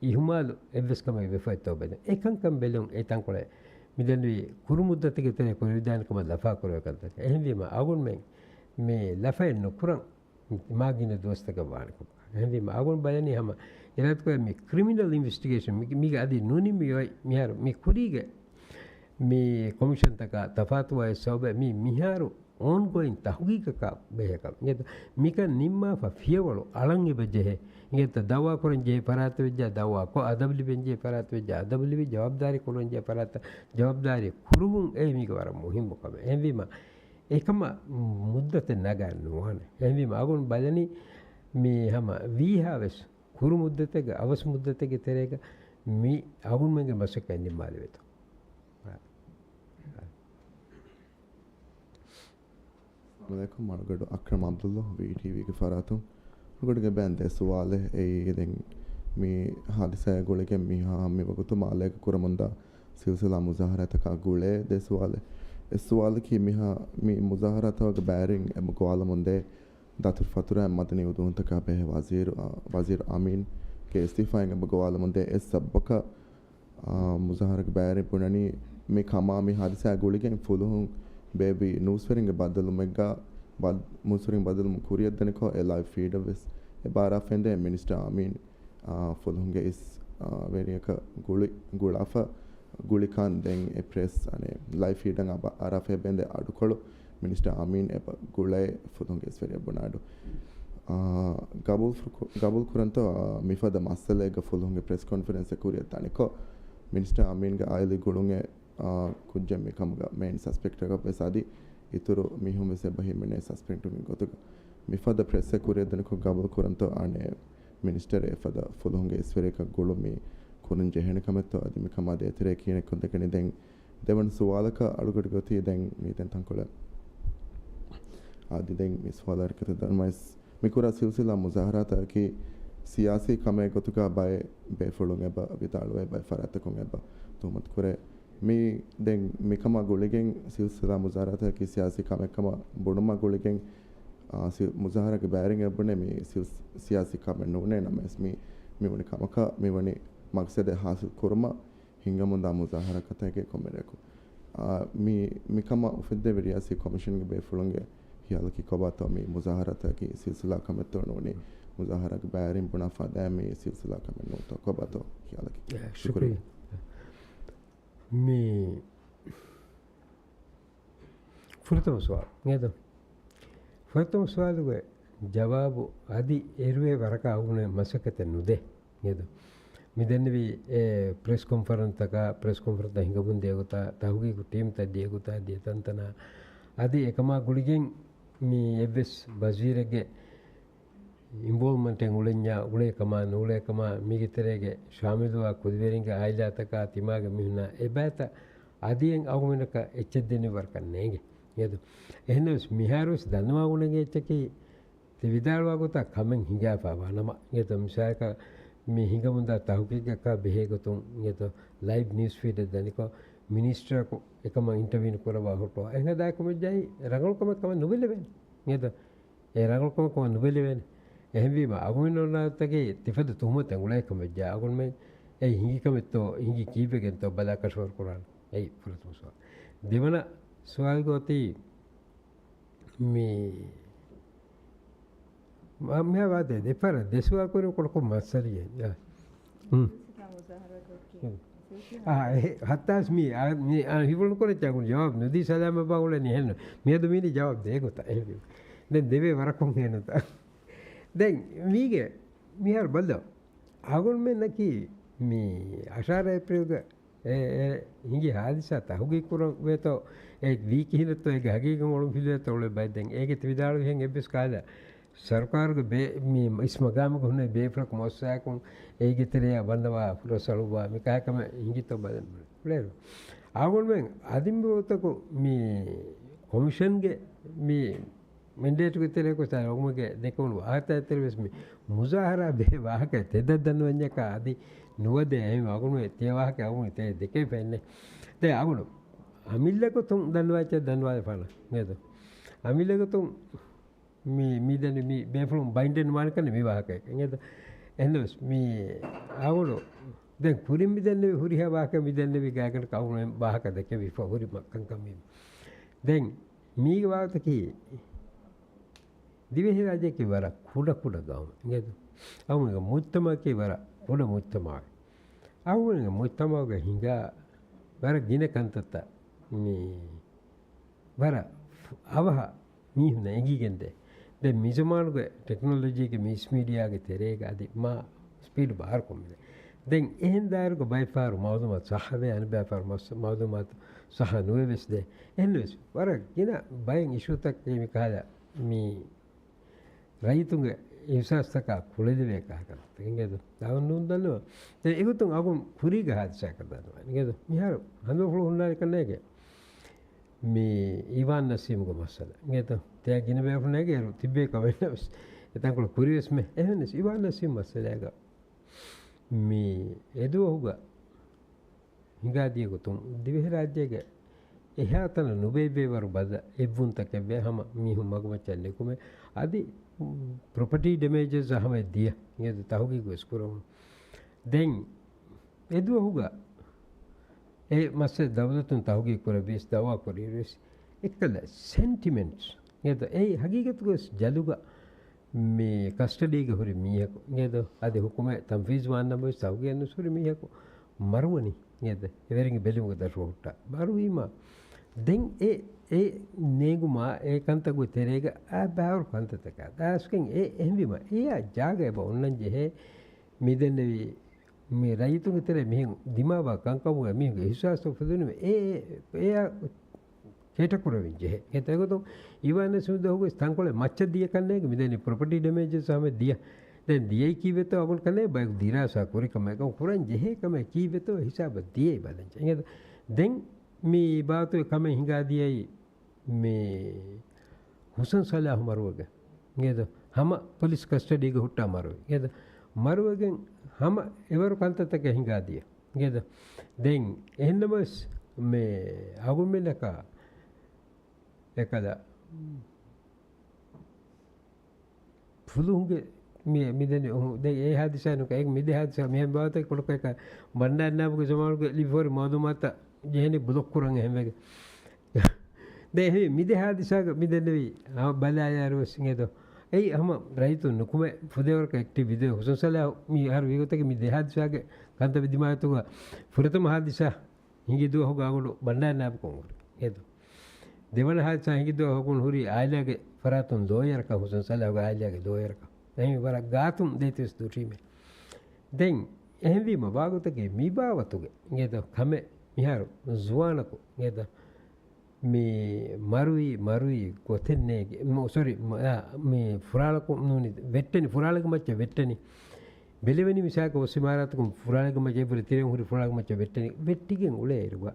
އިހުމާލު އެއްވެސް ކަމެއް ވެފައެއްތޯ ބެލުން. އެކަންކަން ބެލުން އެ ތަންކޮޅެއް މިދެންވީ ކުރު މުއްދަތުގެ ތެރޭ ކުރެވިދާނެ ކަމަށް ލަފާކުރެވޭ ކަންތަކެއް. އެހެންވީމަ އަގުންމެން މި ލަފައެއް ނުކުރަން މާ ގިނަ ދުވަސްތަކަށް ވާނެ ކަމަށް. އެހެންވީމަ އަގުން ބަލަނީ ހަމަ އިރާދަކުރެ މި ކްރިމިނަލް އިންވެސްޓިގޭޝަން މި، މީގެ އަދި ނޫނީ މި އޮތް މިހާރު މި ކުރީގެ މި ކޮމިޝަންތަކާ ތަފާތުވާ ސަބަބެއް މި މިހާރު އޯންގޯއިން ތަހުގީގަކާ ބެހޭކަން. އިނގޭތަ؟ މިކަން ނިންމާފަ ފިޔަވަޅު އަޅަން އެބަ ޖެހޭ. އިނގޭތަ؟ ދައުވާ ކުރަން ޖެހޭ ފަރާތެއް ވެއްޖާ ދައުވާ ކޮށް، އަދަބު ލިބެން ޖެހޭ ފަރާތެއް ވެއްޖާ އަދަބު ލިބި، ޖަވާބުދާރީ ކުރަން ޖެހޭ ފަރާތަށް ޖަވާބުދާރީ ކުރުވުން އެ މީގެ ވަރަށް މުހިއްމު ކަމެއް. އެހެންވީމަ، އެކަމަށް މުއްދަތެއް ނަގާ ނުވާނެ. އެހެންވީމަ އަގުން ބަލަނީ މި ހަމަ ވީހާވެސް ކުރު މުއްދަތެއްގެ، އަވަސް މުއްދަތެއްގެ ތެރޭގަ މި އަގުންމެންގެ މަސައްކަތް ނިންމާލެވޭތޯ. އަސްސަލާމު ޢަލައިކުމް. މަޑުގަޑު އަކްރަމް ޢަބްދުﷲ، ވީޓީވީގެ ފަރާތުން. މަޑުގަޑުގެ ބޭން ދެ ސުވާލެއް. އެއީ ދެން މި ހާދިސާއާ ގުޅިގެން މިހާ މި ވަގުތު މާލޭގަ ކުރަމުންދާ ސިލްސިލާ މުޒާހަރާތަކާ ގުޅޭ ދެ ސުވާލެއް. އެއް ސުވާލަކީ މިހާ މި މުޒާހަރާތަކުގެ ބައިވެރިން އެބަ ގޮވާލަމުންދޭ ދަތުރުފަތުރާއިން މަދަނީ އުދޫހުންތަކާ ބެހޭ ވަޒީރު، އާ، ވަޒީރު އާމީންގެ އިސްތިއުފާއިން އެބަ ގޮވާލަމުންދޭ އެއް ސަބަބަކަށް، އާ، މުޒާހަރާގެ ބައިވެރިން ބުނަނީ މި ކަމާ މި ހާދިސާއާ ގުޅިގެން ފުލުހުން ބޭއްވި ނޫސްވެރިންގެ ބައްދަލުވުމެއްގަ، ބައް-، ނޫސްވެރިން ބައްދަލުވުމުން ކުރިއަށްދަނިކޮށް އެ ލައިވް ފީޑަށް ވެސް އެ ބާރާ ފެންދޭ މިނިސްޓަރ އާމީން، އާ، ފުލުހުންގެ އިސް ވެރިޔަކަށް ގުޅި، ގުޅާފަ ގުޅިކަން ދެން އެ ޕްރެސް އަނެއް ލައިވް ފީޑަށް އަބަ އަރާފަ ބެންދެ އަޑުކޮޅު މިނިސްޓަރ އަމީން އެބަ ގުޅޭ ފުލުހުންގެ އިސްވެރިޔަށް ބުނާއިޑު. އާ، ގަބޫލު ފުރު-، ގަބޫލު ކުރަންތޯ، އާ، މިފަދަ މައްސަލައެއްގަ ފުލުހުންގެ ޕްރެސް ކޮންފަރެންސެއް ކުރިއަށް ދަނިކޮށް، މިނިސްޓަރ އަމީންގެ އާއިލީ ގުޅުން އެ، އާ، ކުއްޖެއް މިކަމުގަ މެއިން ސަސްޕެކްޓަކަށް ވެސް އަދި އިތުރު މީހުން ވެސް އެބަ ހިމެނޭ ސަސްޕެކްޓުންގެ ގޮތުގަ މިފަދަ ޕްރެސްއެއް ކުރިއަށް ދަނިކޮށް ގަބޫލު ކުރަންތޯ އަނެއް މިނިސްޓަރ އެފަދަ ފުލުހުންގެ އިސްވެރިޔަކަށް ގުޅުން މި ކުރަން ޖެހޭނެ ކަމެއްތޯ އަދި މިކަމާ ދޭތެރޭ ކިހިނެއް ކޮށްދެކެނީ ދެން ދެވަނަ ސުވާލަކަށް އަޅުގަޑު ގޮތީ ދެން މީ ދެން ތަންކޮޅެއް. އަދި ދެން މި ސުވާލު ހަރަކަތަށް ދަންވައިސް މި ކުރާ ސިލްސިލާ މުޒާހަރާތަކަކީ ސިޔާސީ ކަމެއް ގޮތުގަ ބައެއް ބޭފުޅުން އެބަ ވިދާޅުވޭ، ބައެއް ފަރާތްތަކުން އެބަ ތުހުމަތު ކުރޭ. މި ދެން މިކަމާ ގުޅިގެން ސިލްސިލާ މުޒާހަރާތަކަކީ ސިޔާސީ ކަމެއް ކަމަށް ބުނުމާ ގުޅިގެން، އާ، ސި-، މުޒާހަރާގެ ބައިވެރިން އެބުނޭ މި ސިޔާސީ ކަމެއް ނޫނޭ ނަމަވެސް މި، މިވަނީ ކަމަކަށް މިވަނީ މަގްސަދެއް ހާސިލް ކުރުމަށް ހިނގަމުންދާ މުޒާހަރާތަކެއް ކޮންމެ ރެކު. އާ، މި، މިކަމަށް އުފެއްދެވި ރިޔާސީ ކޮމިޝަންގެ ބޭފުޅުންގެ ހިޔާލަކީ ކޮބާތޯ މި މުޒާހަރާތަކަކީ ސިލްސިލާ ކަމެއްތޯ ނޫނީ މުޒާހަރާގެ ބައިވެރިން ބުނާ ފަދައިން މި ސިލްސިލާ ކަމެއް ނޫންތޯ ކޮބާތޯ ހިޔާލަކީ؟ އެ، ޝުކުރިއްޔާ. ޝުކުރިއްޔާ. މި ފުރަތަމަ ސުވާލު. އިނގޭތޯ؟ ފުރަތަމަ ސުވާލުގެ ޖަވާބު އަދި އޭރުވެ ވަރަކަށް އަޅުގަނޑު މަސައްކަތެއް ނުދޭ. އިނގޭތޯ؟ މި ދެންނެވި އެ ޕްރެސް ކޮންފަރެންސްތަކާ، ޕްރެސް ކޮންފަރެންސްތައް ހިނގަމުން ދިޔަ ގޮތާ، ތަހުގީގު ޓީމްތައް ދިޔަ ގޮތާ، ދިޔަ ތަންތަނާ އަދި އެކަމާ ގުޅިގެން މި އެއްވެސް ވަޒީރެއްގެ އިންވޯލްވްމަންޓެއް އުޅެންޏާ، އުޅޭ ކަމާ، ނޫޅޭ ކަމާ، މީގެ ތެރޭގެ ޝާމިލުވާ ކުދިވެރިންގެ އާއިލާތަކާ، ތިމާގެ މީހުންނާ އެބައިތަ އަދިއެއް އަޅުގަނޑަކަށް އެއްޗެއް ދެންނެވި ވަރަކަށް ނޭނގެ. އިނގޭތޯ؟ އެހެންނަމަވެސް މިހާރުވެސް ދަންނަވާ އުޅެން އެއްޗަކީ ތި ވިދާޅުވާ ގޮތަށް ކަމެއް ހިނގާފައިވާ ނަމަ، އިނގޭތޯ؟ މިސާލަކަށް މި ހިނގަމުންދާ ތަހުގީގަކާ ބެހޭ ގޮތުން، އިނގޭތޯ؟ ލައިވް ނިއުސް ފީޑެއް ދަނިކޮށް، މިނިސްޓަރަކު އެކަމަށް އިންޓަވިއު ކުރައްވާ ހުއްޓުވާ. އެހެން ހަދާ ކަމެއް ޖައި ރަނގަޅު ކަމެއް ކަމަށް ނުބެލެވޭނެ. އިނގޭތޯ؟ އެ ރަނގަޅު ކަމަކަށް ނުބެލެވޭނެ. އެހެންވީމަ، އަޅުގަނޑުމެންނާއި ތަކެއް ތިފަދަ ތުހުމަތެއް އުޅޭ ކަމެއް ޖާ، އަޅުގަނޑުމެން އެ ހިނގި ކަމެއްތޯ، ހިނގި ކީއްވެގެންތޯ ބަލާ ކަށަވަރު ކުރާނެ. އެއީ ފުރަތަމަ ސުވާލު. ދެވަނަ ސުވާލުގަ އޮތީ މި، މަ-، މިހާ ވާދޭ ދެފަރަށް ދެ ސުވާލު ކުރި ކޮޅަކޮ މައްސަލިއެއް. އާ. ހުން. އާ، އެ، ހައްތާސް މީ، އާ، މީ، އާ، ހިފުޅު ކުރެއްޗާ ގުޅި ޖަވާބު ނުދީ ސަލާމަތް ބާ އުޅެނީ ހެންނު. މިއަދު މީނީ ޖަވާބު ދޭ ގޮތަށް. އެހެންވީމަ. ދެން ދެވޭ ވަރަކުން ހޭނުތަ. ދެން މީގެ މިހާރު ބައްލަ. އަޅުގަނޑުމެންނަކީ މި އަށާރަ އޭޕްރީލްގަ އެ، އެ، ހިނގި ހާދިސާ ތަހުގީގު ކުރަންވޭތޯ، އެ ވީ ކިހިނެއްތޯ، އޭގެ ހަގީގަތް އޮޅުން ފިލުވޭތޯ އުޅޭ ބައެއް ދެން. އޭގެ ތި ވިދާޅުވިހެން އެއްވެސް ކަހަލަ ސަރުކާރުގެ ބޭ-، މި އިސް މަގާމުގަ ހުންނަ ބޭފުޅަކު މުއައްސަސާއަކުން އޭގެ ތެރެއާ ވަންނަވާ ފުރަސް އަޅުއްވާ މި ކަހަލަ ކަމެއް ހިނގިތޯ ބަލަން އުޅޭރު. އަޅުގަނޑުމެން އަދި މި ވަގުތަކު މި ކޮމިޝަންގެ މި މެންޑޭޓުގެ ތެރޭގަ އަޅުގަނޑުމެންގެ ދެކެވުނު ވާހަކަތައް ތެރޭ ވެސް މި މުޒާހަރާ ބެހޭ ވާހަކަ ތެދަށް ދަންނަވަންޏަކާ އަދި ނުވަދޭ އެހެން އަޅުގަނޑު ތިޔަ ވާހަކަ އަޅުގަނޑު ތެ ދެކެވިފައެއްނެ. ދެން އަޅުގަނޑު އަމިއްލަ ގޮތުން ދަންނަވާ އެއްޗެއް ދަންނަވާލަފާނަ. އިނގޭތޯ؟ އަމިއްލަ ގޮތުން މި، މި ދެން މި ބޭފުޅުން ބައިންޑެއް ނުވާނެ ކަން މި ވާހަކައެއް. އިނގޭތޯ؟ އެހެންނަމަވެސް މި އަޅުގަނޑު ދެން ކުރިން މި ދެންނެވި ހުރިހާ ވާހަކަ މި ދެންނެވި ގާތްގަނޑަކަށް އަޅުގަނޑު ވާހަކަ ދެކެވިފަ ހުރި މަ-، ކަންކަން މި. ދެން މީގެ ވާހަކަތަކީ ދިވެހިރާއްޖެއަކީ ވަރަށް ކުޑަ ކުޑަ ގައުމެއް. އިނގޭތޯ؟ އަޅުގަނޑުގެ މުޖްތަމަޢަކީ ވަރަށް ކުޑަ މުޖްތަމަޢެއް. އަޅުގަނޑުގެ މުޖްތަމަޢުގަ ހިނގާ ވަރަށް ގިނަ ކަންތައްތައް މި ވަރަށް އަވަހަށް މީހުންނަށް އެނގިގެންދޭ. ދެން މިޒަމާނުގެ ޓެކްނޮލޮޖީގެ މިސް މީޑިއާގެ ތެރޭގަ އަދި މާ ސްޕީޑް ބާރުކޮށް މިދޭ. ދެން އެހެން ދާއިރުގަ ބައެއް ފަހަރު މައުލޫމާތު ސައްހަވޭ، އަނެއް ބައެއް ފަހަރު މަސް-، މައުލޫމާތު ސައްހަ ނުވެވެސް ދޭ. އެހެންވެސް ވަރަށް ގިނަ ބައެއް އިޝޫތަކަކީ މި ކަހަލަ މި ރައްޔިތުންގެ އިހްސާސްތަކާ ކުޅެލެވޭ ކަހަލަ ކަންތައް. އިނގޭތޯ؟ ދާވަން ނޫން ދަންނަވަން. ދެން އެގޮތުން އަގުން ކުރީގެ ހާދިސާއަކަށް ދަންނަވަން. އިނގޭތޯ؟ މިހާރު ހަނދުމަފުޅު ހުންނާނެ ކަންނޭގެ މި އިވާން ނަސީމްގެ މައްސަލަ. އިނގޭތޯ؟ ތިޔަ ގިނަ ބޭފުޅުންނޭގެ އޭރު ތިއްބޭ ކަމެއް ނަމަވެސް އެތަންކޮޅު ކުރިވެސް މެ. އެހެންނަމަވެސް އިވާން ނަސީމް މައްސަލައިގަ މި އެދުވަހުގަ ހިނގާދިޔަ ގޮތުން ދިވެހިރާއްޖޭގެ އެހާތަނަށް ނުބޭއްވޭވަރު ބަދަ އެއްވުންތަކެއްވޭ ހަމަ މީހުން މަގުމައްޗަށް ނިކުމެ އަދި ޕްރޮޕަޓީ ޑެމޭޖަސް ހަމަ ދިޔަ ތަހުގީގު ވެސް ކުރަމުން. ދެން އެދުވަހުގަ އެ މައްސަލަ ދައުލަތުން ތަހުގީގު ކުރެއްވިޔަސް ދައުވާ ކުރިއިރުވެސް އެއްކަލަ ސެންޓިމެންޓްސް އެ ހަގީގަތުގަ ވެސް ޖަލުގަ މި ކަސްޓަޑީގަ ހުރި މީހަކު އިނގޭދޯ، އަދި ހުކުމެއް ތަންފީޒު ވާން ނަމަވެސް ތަހުގީގަށް ނުސް ހުރި މީހަކު މަރުވަނީ އިނގޭދޯ، އެވެރިންގެ ބެލުމުގަ ދަށު ހުއްޓާ މަރުވީމަ. ދެން އެ، އެ ނޭނގުމާ އެ ކަންތަކުގެ ތެރޭގަ އާ ބާރު ކަންތައްތަކާ ދާސްގެން އެ އެހެންވީމަ އެއާ ޖާގަ އެބަ އޮންނަން ޖެހޭ. މިދެންނެވި މި ރައްޔިތުންގެ ތެރޭ މިހެން ދިމާވާ ކަންކަމުގަ މީހުންގެ އިހުސާސްތައް އުފެދުނުމެ އެ، އެ، އެއާ ކޭޓަ ކުރެވިން ޖެހޭ. އެ ތެގޮތުން އިވާން ސްމިތް ދުވަހުގެ ތަންކޮޅެއް މައްޗަށް ދިޔަ ކަންނޭނގެ މިދެނީ ޕްރޮޕަޓީ ޑެމޭޖަސް ހަމަ ދިޔަ. ދެން ދިޔައީ ކީއްވެތޯ އަގުން ކަންނޭ ބަޔަކު ދިރާސާ ކުރި ކަމެއް ކަމަށް ކުރަން ޖެހޭ ކަމެއް ކީއްވެތޯ ހިސާބަށް ދިޔައީ ބަލަން ޖެހޭ. ދެން މި ބާތު ކަމެއް ހިނގާ ދިޔައީ މި ހުސެން ސަލާހު މަރުވެގެން އިނގޭދޯ، ހަމަ ޕޮލިސް ކަސްޓަޑީގަ ހުއްޓާ މަރުވެ އިނގޭދޯ، މަރުވެގެން ހަމަ އެވަރު ކަންތައްތަކެއް ހިނގާ ދިޔަ އިނގޭދޯ. ދެން އެހެންނަމަވެސް މި އަގުންމެންނަކާ އެކަލަ ފުލުހުންގެ މި، މިދެން އު، ދެ އެ ހާދިސާ ނުކަ، އެ މިދެ ހާދިސާ މިހެން ބާވަތަކީ ކުޑަކޮއެކަ ބަންޑާރިނާބުގެ ޒަމާނުގެ ލިބިފަހުރި މައުލޫމާތަށް ޖެހެނީ ބްލޮކް ކުރަން އެހެންވެގެ. ދެ އެހެން މިދެ ހާދިސާގަ މިދެންނެވި ބަލާޔާރުވެސް އިނގޭދޯ. އެއީ ހަމަ ރައްޔިތުން ނުކުމެ ފުދޭވަރަކަށް އެކްޓިވް ވިދޭ ހުސެން ސަލާހު މި އަހަރު ވީގޮތަކީ މި ދެ ހާދިސާގެ ކަންތައް ދިމާވެތުގަ ފުރަތަމަ ހާދިސާ ހިނގި ދުވަހުގަ އަގުނު ބަންޑާރިނާބުކޮށް ހުރި އިނގޭދޯ. ދެވަނަ ހާދިސާ ހިނގި ދުވަހު އަގުނު ހުރީ އާއިލާގެ ފަރާތުން ލޯޔަރަކަށް، ހުސެން ސަލާހުގެ އާއިލާގެ ލޯޔަރަކަށް. އެހެން ވަރަށް ގާތުން ދޭތިވެސް ދުށީމޭ. ދެން އެހެންވީމަ ވާގޮތަކީ މި ބާވަތުގެ އިނގޭދޯ ކަމެއް މިހާރު ޒުވާނަކު އިނގޭދޯ މި މަރުވި، މަރުވި ގޮތެއް ނޭގެ، މ-، ސޮރީ، މ-، އާ، މި ފުރާޅަކު ނޫނީ ވެއްޓެނި، ފުރާޅެގެ މައްޗަށް ވެއްޓެނި. ބެލެވެނީ މިސާލަކަށް އޮއްސި އިމާރާތަކުން ފުރާޅެގެ މައްޗަށް އެއްވުރެ ތިރެއިން ހުރި ފުރާޅެގެ މައްޗަށް ވެއްޓެނި، ވެއްޓިގެން އުޅޭއިރުގަ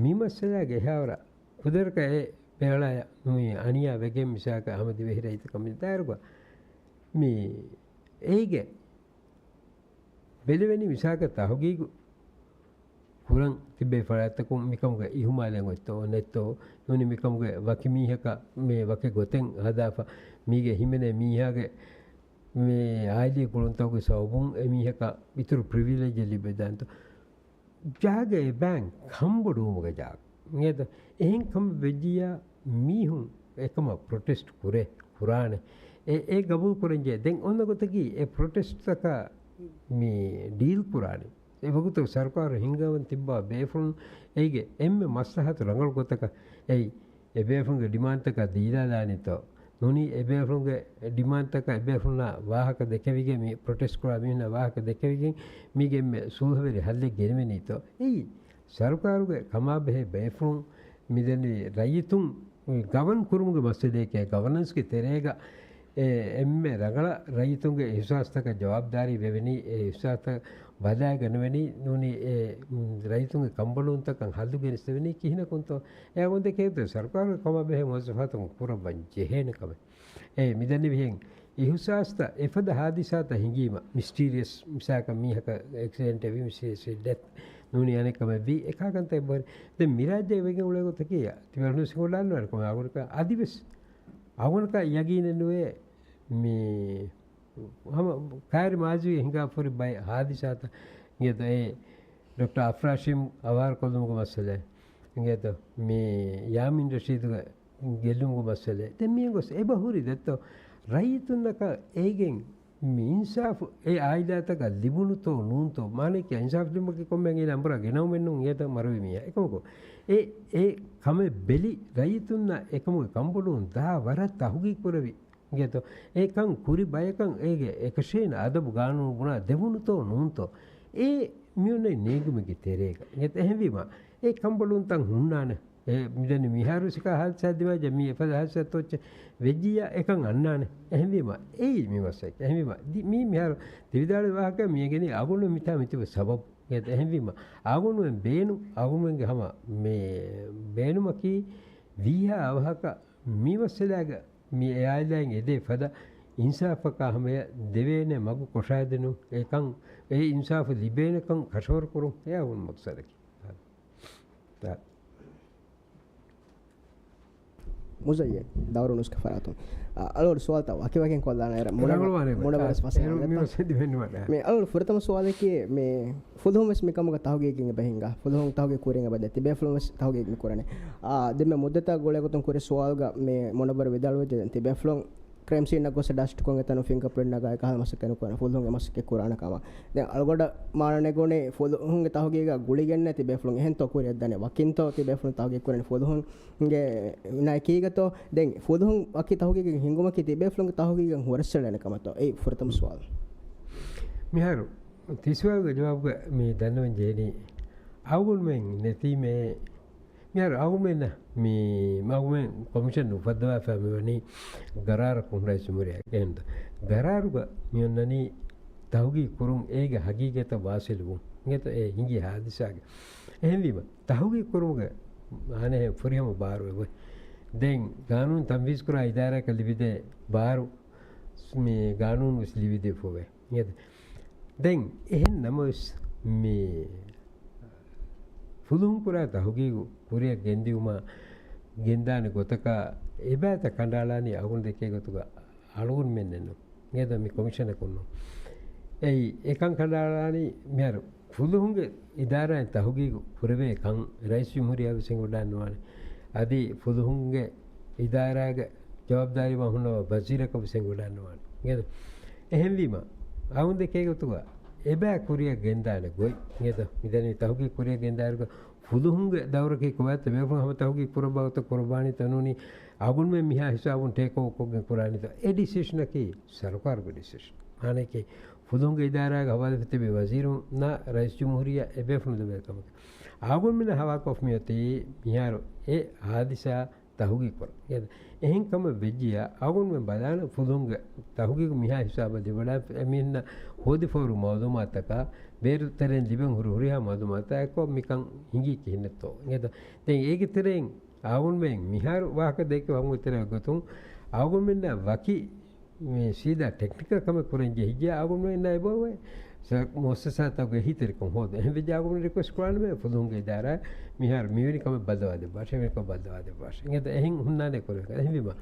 މި މައްސަލާގެ އެހާވަރަށް ކުދަރަކަށް އެ ބޭޅާޔަށް ނޫނީ އަނިޔާ ވެގެން މިސާލަކަށް ހަމަ ދިވެހި ރައްޔިތަކަށް މި ދާއިރުގަ މި އޭގެ ބެލެވެނީ މިސާލަކަށް ތަހުގީގު ކުރަން ތިބޭ ފަރާތްތަކުން މިކަމުގެ އިހުމާލެއް އޮތްތޯ ނެތްތޯ، ނޫނީ މިކަމުގެ ވަކި މީހަކަށް މި ވަކި ގޮތެއް ހަދާފަ، މީގެ ހިމެނޭ މީހާގެ މި އާއިލީ ގުޅުންތަކުގެ ސަބަބުން އެ މީހަކަށް އިތުރު ޕްރިވިލެޖެއް ލިބެދާނެތޯ. ޖާގައެއް ބައިން ކަންބޮޑުވުމުގެ ޖާގަ. އިނގޭތަ؟ އެހެން ކަމެއް ވެއްޖިއްޔާ މީހުން އެކަމަށް ޕްރޮޓެސްޓް ކުރޭ، ކުރާނެ. އެ، އެ ގަބޫލު ކުރަންޖެހޭ. ދެން އޮންނަ ގޮތަކީ އެ ޕްރޮޓެސްޓްތަކާ މި ޑީލް ކުރާނެ. އެ ވަގުތު ސަރުކާރު ހިންގަވަން ތިއްބާ ބޭފުޅުން އޭގެ އެންމެ މަސްލަހަތު ރަނގަޅު ގޮތަކަށް އެއީ އެ ބޭފުޅުންގެ ޑިމާންޑްތަކަށް ދީލާލާނެތޯ. ނޫނީ އެބޭފުޅުންގެ ޑިމާންޑްތަކަށް އެބޭފުޅުންނާ ވާހަކަ ދެކެވިގެން، މި ޕްރޮޓެސްޓް ކުރާ މީހުންނާ ވާހަކަ ދެކެވިގެން، މީގެ އެންމެ ސުލްހަވެރި ހައްލެއް ގެނެވެނީތޯ. އެއީ ސަރުކާރުގެ ކަމާބެހޭ ބޭފުޅުން މިދެންނެވި ރައްޔިތުން ގަވަން ކުރުމުގެ މައްސަލައެކޭ. ގަވަނަންސްގެ ތެރޭގަ އެ އެންމެ ރަނގަޅަށް ރައްޔިތުންގެ އިހުސާސްތަކަށް ޖަވާބުދާރީ ވެވެނީ، އެ އިހުސާސްތައް ބަލާގަނެވެނީ، ނޫނީ އެ، މް، ރައްޔިތުންގެ ކަންބޮޑުވުންތަކަށް ހައްލު ގެނެސްދެވެނީ ކިހިނަކުންތޯ؟ އެ އަގުން ދެކޭތޯ ސަރުކާރުގެ ކަމާބެހޭ މުވައްޒަފާތަކުން ކުރައްވަން ޖެހޭނެ ކަމެއް. އެ މިދެންނެވިހެން އިހުސާސްތައް އެފަދަ ހާދިސާތައް ހިނގީމަ، މިސްޓީރިއަސް މިސާކަށް މީހަކަށް އެކްސިޑެންޓެއް ވީ، މިސްޓީރިއަސް ޑެތް ނޫނީ އަނެއް ކަމެއް ވީ، އެކާ ކަންތައް އެއްބަހުރި. ދެން މިރާއްޖޭގަ ވެގެން އުޅޭ ގޮތަކީ ތިބޭފުޅުން ސިނގުޅާންވާނެ ކަމެއް އަގުނަކަށް އަދިވެސް އަގުނަކަށް ޔަގީނެއް ނުވޭ މި ހަމަ ކައިރި މާޒީގަ ހިނގާފަހުރި ބައެއް ހާދިސާތައް އިނގޭތޯ، އެ ޑޮކްޓަރ އަފްރާޝީމް އަވަހާރަކޮށްލުމުގެ މައްސަލައެއް އިނގޭތޯ، މި ޔާމީން ރަޝީދުގެ ގެއްލުމުގެ މައްސަލައެއް. ދެން މިއަށް ގޮސް އެބަ ހުރި ދެއްތޯ ރައްޔިތުންނަކަށް އޭގެން މި އިންސާފު އެ އާއިލާތަކަށް ލިބުނުތޯ ނޫންތޯ؟ މާނައަކީ އިންސާފު ލިބުމަކީ ކޮންމެ އިން އަނބުރާ ގެނައުމެއްނޫން އިނގޭތޯ މަރުވި މީހާ. އެކަމަކު އެ، އެ ކަމެއް ބެލި ރައްޔިތުންނަށް އެކަމުގެ ކަންބޮޑުވުން ދާ ވަރަށް ތަހުގީގު ކުރެވި އިނގޭތޯ؟ އެ ކަން ކުރި ބަޔަކަށް އޭގެ އެކަށޭން އަދަބު ގާނޫނު ބުނާ ދެވުނުތޯ ނޫންތޯ؟ އެ މިއޮންނަ ނޭނގުމެއްގެ ތެރޭގަ އިނގޭތޯ؟ އެހެންވީމަ އެ ކަންބޮޑުވުންތައް ހުންނާނެ. އެ މިދަނީ މިހާރު ސިކާ ހާދިސާ ދިވާޖަ މީ އެފަދަ ހާދިސާ ތޯއްޗެއް ވެއްޖިއްޔާ އެކަން އަންނާނެ. އެހެންވީމަ އެއީ މި މައްސަލަ. އެހެންވީމަ ދި-، މީ މިހާރު ތި ވިދާޅުވި ވާހަކަ މި އެނގެނީ އަގުން މިތާ މިތިބު ސަބަބު. އެހެންވީމަ އަގުނު ބޭނު-، އަގުނުގެ ހަމަ މި ބޭނުމަކީ ވީހާ އަވަހަކަށް މި މައްސަލާގަ މި އެ އާއިލާއިން އެދޭ ފަދަ އިންސާފަކާ ހަމަޔަށް ދެވޭނެ މަގު ކޮށާދިނުން، އެކަން އެ އިންސާފު ލިބޭނެކަން ކަށަވަރު ކުރުން އެ އަގުން މަގްސަދަކީ. މުޒައްޔަރު، ދައުރު ނުސްކަ ފަރާތުން. އަ، އަޅުގަޑު ސުވާލުތައް ވަކިވަކިން ކޮށްލާނައިރަށް މުނަ-، ރަނގަޅުވާނެ މުނަ ވެރަސް ފަސޭހަ އެހެން މި ވެސް ދިވެހިން ވަޑާ. މި އަޅުގަޑު ފުރަތަމަ ސުވާލަކީ މި ފުލުހުން ވެސް މިކަމުގަ ތަހުގީގެއް އެބަ ހިނގާ. ފުލުހުން ތަހުގީގު ކުރިން އެބަ ދޭ. ތިބޭފުޅުން ވެސް ތަހުގީގު މި ކުރަނީ. އާ، ދެންމެ މުއްދަތާ ގުޅޭގޮތުން ކުރި ސުވާލުގަ މި މުނައްވަރު ވިދާޅުވެއްޖެ ދެން ތިބޭފުޅުން ކްރައިމް ސީންއަށް ގޮސް ޑަސްޓް ކޮށް އެތަނު ފިންގަޕްރިންޓް ނަގާ އެކަހަލަ މަސައްކަތް ނުކުރާނެ ފުލުހުން އެ މަސައްކަތް ކުރާނެ ކަމަށް. ދެން އަޅުގަނޑަށް މާނަ ނެގުނީ ފުލުހުންގެ ތަހުގީގަށް ގުޅިގެންނެތި ބޭފުޅުން އެހެންތޯ ކުރިއަށް ދަނީ، ވަކިންތޯ ތިބޭފުޅުން ތަހުގީގު ކުރަނީ ފުލުހުންގެ ނައިކީގަތޯ؟ ދެން ފުލުހުން ވަކި ތަހުގީގެއް ހިންގުމަކީ ތިބޭފުޅުންގެ ތަހުގީގަށް ހުރަސްއެޅޭނެ ކަމަށްތޯ؟ އެއީ ފުރަތަމަ ސުވާލު. މިހާރު ތި ސުވާލުގެ ޖަވާބުގަ މި ދަންނަވަން ޖެހެނީ އަޅުގަނޑުމެން ނެތީމޭ މިހާރު އަޅުގަނޑުމެންނަށް މި އަޅުގަނޑުމެން ކޮމިޝަން އުފައްދަވާފަ މިވަނީ ގަރާރަކުން ރައީސް ޖުމްހޫރިއްޔާ ގެންދަ. ގަރާރުގަ މި އޮންނަނީ ތަހުގީގު ކުރުން އޭގެ ހަގީގަތަށް ވާސިލުވުން. އިނގޭތޯ އެ ހިނގި ހާދިސާގެ. އެހެންވީމަ، ތަހުގީގު ކުރުމުގެ މާނައެއް ފުރިހަމަ ބާރު އެބައޮތް. ދެން ގާނޫނު ތަންފީޒުކުރާ އިދާރާއަކަށް ލިބިދޭ ބާރު މި ގާނޫނު ވެސް ލިބިދީފަ އޮވޭ. އިނގޭތޯ؟ ދެން އެހެން ނަމަވެސް، މި ފުލުހުން ކުރާ ތަހުގީގު ކުރިއަށް ގެންދިއުމާ ގެންދާނެ ގޮތަކަށް އެބައިތައް ކަނޑައަޅާނީ އަޅުގަނޑު ދެކޭ ގޮތުގަ އަޅުގަނޑުމެންނެއްނު. އިނގޭތޯ މި ކޮމިޝަނަކުންނު. އެއީ އެކަން ކަނޑައަޅާނީ މިހާރު ފުލުހުންގެ އިދާރާއިން ތަހުގީގު ކުރެވޭ ކަން ރައީސް ޖުމްހޫރިއްޔާ ވެސް އެނގިވަޑައިގަންނަވާނެ. އަދި ފުލުހުންގެ އިދާރާގެ ޖަވާބުދާރީވާން ހުންނަވާ ވަޒީރަކަށް ވެސް އެނގިވަޑައިގަންނަވާނެ. އިނގޭތޯ؟ އެހެންވީމަ، އަޅުގަނޑު ދެކޭ ގޮތުގަ އެބައި ކުރިއަށް ގެންދާނެ ގޮތް. އިނގޭތޯ؟ މިދަނީ ތަހުގީގު ކުރިއަށް ގެންދާއިރުގަ ފުލުހުންގެ ދައުރަކީ ކޮބާތޯ؟ ބޭފުޅުން ހަމަ ތަހުގީގު ކުރައްވާ ގޮތަށް ކުރައްވާނީތޯ ނޫނީ އަޅުގަނޑުމެން މިހާ ހިސާބުން ޓޭކް އޯވަރ ކޮށްގެން ކުރާނީތޯ؟ އެ ޑިސިޝަނަކީ ސަރުކާރުގެ ޑިސިޝަން. މާނައަކީ ފުލުހުންގެ އިދާރާގެ ހަވާލުވެފަ ތިބި ވަޒީރުންނާ ރައީސް ޖުމްހޫރިއްޔާ އެބޭފުޅުން ލިބޭ ކަމަކީ. އަޅުގަނޑުމެންނަށް ހަވާލުކޮށްފަ މިއޮތީ މިހާރު އެ ހާދިސާ ތަހުގީގު ކުރަން. އެހެން ކަމެއް ވެއްޖިއްޔާ އަޅުގަނޑުމެން ބަލާނަން ފުލުހުންގެ ތަހުގީގު މިހާ ހިސާބަށް ލިބިވަޑައި އެމީހުންނަށް ހޯދިފަހުރި މައުލޫމާތަކާ ބޭރު ތެރެއިން ލިބެން ހުރި ހުރިހާ މައުލޫމާތާ އެއްކޮށް މިކަން ހިނގީ ކިހިނެއްތޯ. އިނގޭތޯ؟ ދެން އޭގެ ތެރެއިން އަޅުގަނޑުމެން މިހާރު ވާހަކަ ދެއްކި ވަގުތު ތެރޭ ގޮތުން އަޅުގަނޑުމެންނަށް ވަކި މި ސީދާ ޓެކްނިކަލް ކަމެއް ކުރަން ޖެހިއްޖެ އަޅުގަނޑުމެންނަށް އެބައޮވޭ މުއައްސަސާތަކުގެ އެހީތެރިކަން ހޯދުން. އެހެން ވެއްޖެ އަޅުގަނޑު ރިކުއެސްޓް ކުރާނަމޭ ފުލުހުންގެ އިދާރާ މިހާރު މިވެނި ކަމެއް ބައްލަވާ ދެއްވާށޭ، މިވެނި ކަމެއް ބައްލަވާ ދެއްވާށޭ. އިނގޭތޯ އެހެން ހުންނާނެ ކުރެވޭ. އެހެންވީމަ